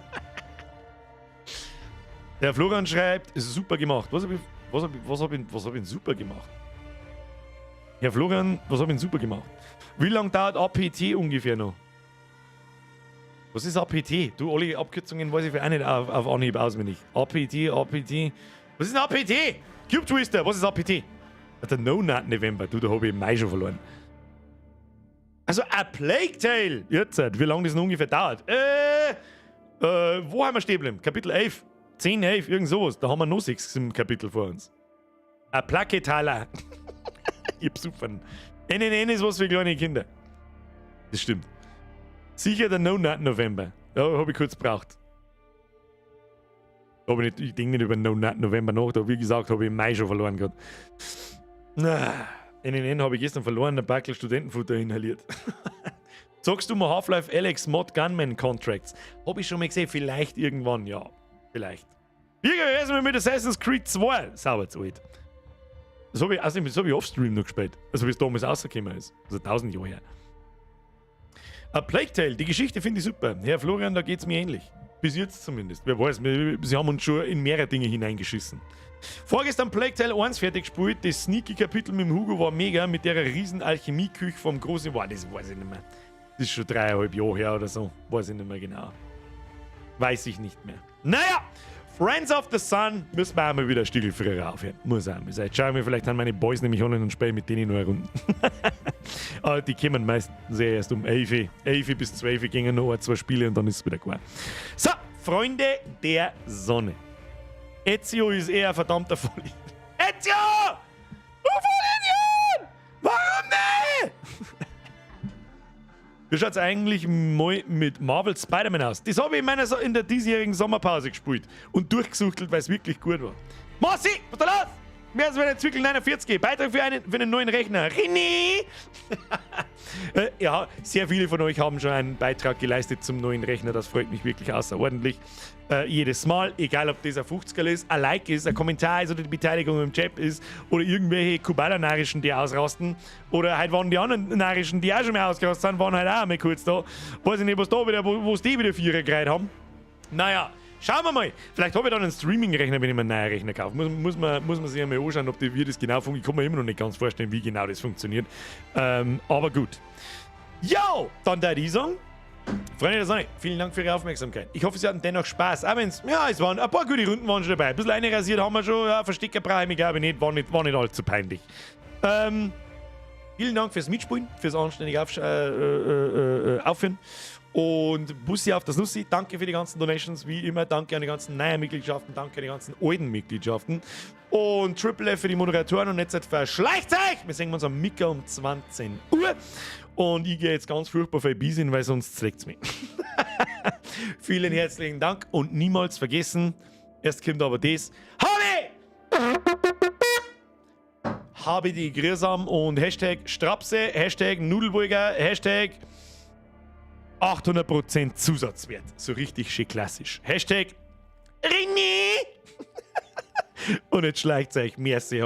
Der Florian schreibt, es ist super gemacht. Was hab ich denn super gemacht? Herr Florian, was hab ich denn super gemacht? Wie lange dauert APT ungefähr noch? Was ist APT? Du, alle Abkürzungen weiß ich auch nicht auf Anhieb auswendig. APT, APT. Was ist ein APT? Cube Twister, was ist APT? Der No Nut November, du, da habe ich im Mai schon verloren. Also, A Plague Tale! Jetzt, wie lange das noch ungefähr dauert? Wo haben wir stehen geblieben? Kapitel 11. 10, 11, irgend sowas. Da haben wir noch sechs im Kapitel vor uns. A Placetaler. Ihr Besoffenen. NNN ist was für kleine Kinder. Das stimmt. Sicher der No Nut November. Ja, habe ich kurz gebraucht. Aber nicht, ich denke nicht über No Nut November nach. Da, wie gesagt, habe ich im Mai schon verloren gehabt. NNN habe ich gestern verloren, ein Backel Studentenfutter inhaliert. Zockst du mal Half-Life Alyx Mod Gunman Contracts? Habe ich schon mal gesehen, vielleicht irgendwann, ja. Vielleicht. Wie wär's mal mit Assassin's Creed 2? Sauber zu alt. Das hab ich offstream noch gespielt. Also wie es damals rausgekommen ist. Also 1000 Jahre her. A Plague Tale, die Geschichte finde ich super. Herr Florian, da geht es mir ähnlich. Bis jetzt zumindest. Wer weiß, sie haben uns schon in mehrere Dinge hineingeschissen. Vorgestern Plague Tale 1 fertig gespielt. Das sneaky Kapitel mit dem Hugo war mega, mit der riesen Alchemieküche vom großen. Boah, das weiß ich nicht mehr. Das ist schon 3,5 Jahre her oder so. Weiß ich nicht mehr genau. Weiß ich nicht mehr. Naja, Friends of the Sun müssen wir auch mal wieder ein Stückchen früher aufhören. Muss auch mal sein. Jetzt schauen wir, vielleicht haben meine Boys nämlich online und spielen mit denen noch eine Runde. Aber die kommen meistens erst um 11, 11 bis 12 gingen noch ein, zwei Spiele und dann ist es wieder klar. So, Freunde der Sonne. Ezio ist eher ein verdammter Vollidiot. Ezio! Du Vollidiot! Warum nicht? Wie schaut's eigentlich mal mit Marvel Spider-Man aus? Das habe ich in der diesjährigen Sommerpause gespielt und durchgesuchtelt, weil es wirklich gut war. Marci, was ist da los? Wer ist, wenn jetzt wirklich 49? Beitrag für einen neuen Rechner. René! Ja, sehr viele von euch haben schon einen Beitrag geleistet zum neuen Rechner. Das freut mich wirklich außerordentlich. Jedes Mal, egal ob das ein 50er ist, ein Like ist, ein Kommentar ist oder die Beteiligung im Chat ist oder irgendwelche Kubala-Narischen, die ausrasten. Oder halt waren die anderen Narischen, die auch schon mal ausgerastet sind, waren halt auch einmal kurz da. Weiß ich nicht, was da wieder, wo die wieder Vierer gereiht haben. Naja, schauen wir mal. Vielleicht habe ich dann einen Streaming-Rechner, wenn ich mir einen neuen Rechner kaufe. Muss man sich einmal anschauen, ob die, wie das genau funktioniert. Ich kann mir immer noch nicht ganz vorstellen, wie genau das funktioniert. Aber gut. Jo, dann da die sagen. Freunde der Sonne, vielen Dank für Ihre Aufmerksamkeit. Ich hoffe, Sie hatten dennoch Spaß. Auch wenn's, ja, es waren ein paar gute Runden waren schon dabei. Ein bisschen rasiert haben wir schon. Ja, Verstecker brauche ich mich, glaube ich, nicht. War nicht allzu peinlich. Vielen Dank fürs Mitspielen, fürs anständig Aufhören. Und Bussi auf das Nussi, danke für die ganzen Donations, wie immer. Danke an die ganzen neuen Mitgliedschaften, danke an die ganzen alten Mitgliedschaften. Und Triple F für die Moderatoren und jetzt verschleicht euch! Wir sehen uns am Mittag um 20 Uhr. Und ich gehe jetzt ganz furchtbar viel sind, weil sonst z'leckt's mich. Vielen herzlichen Dank und niemals vergessen, erst kommt aber das. Habe! Habe die Grüßam und #Strapse, #Nudelburger, #800% Zusatzwert. So richtig schön klassisch. #René! Und jetzt schleicht euch. Merci.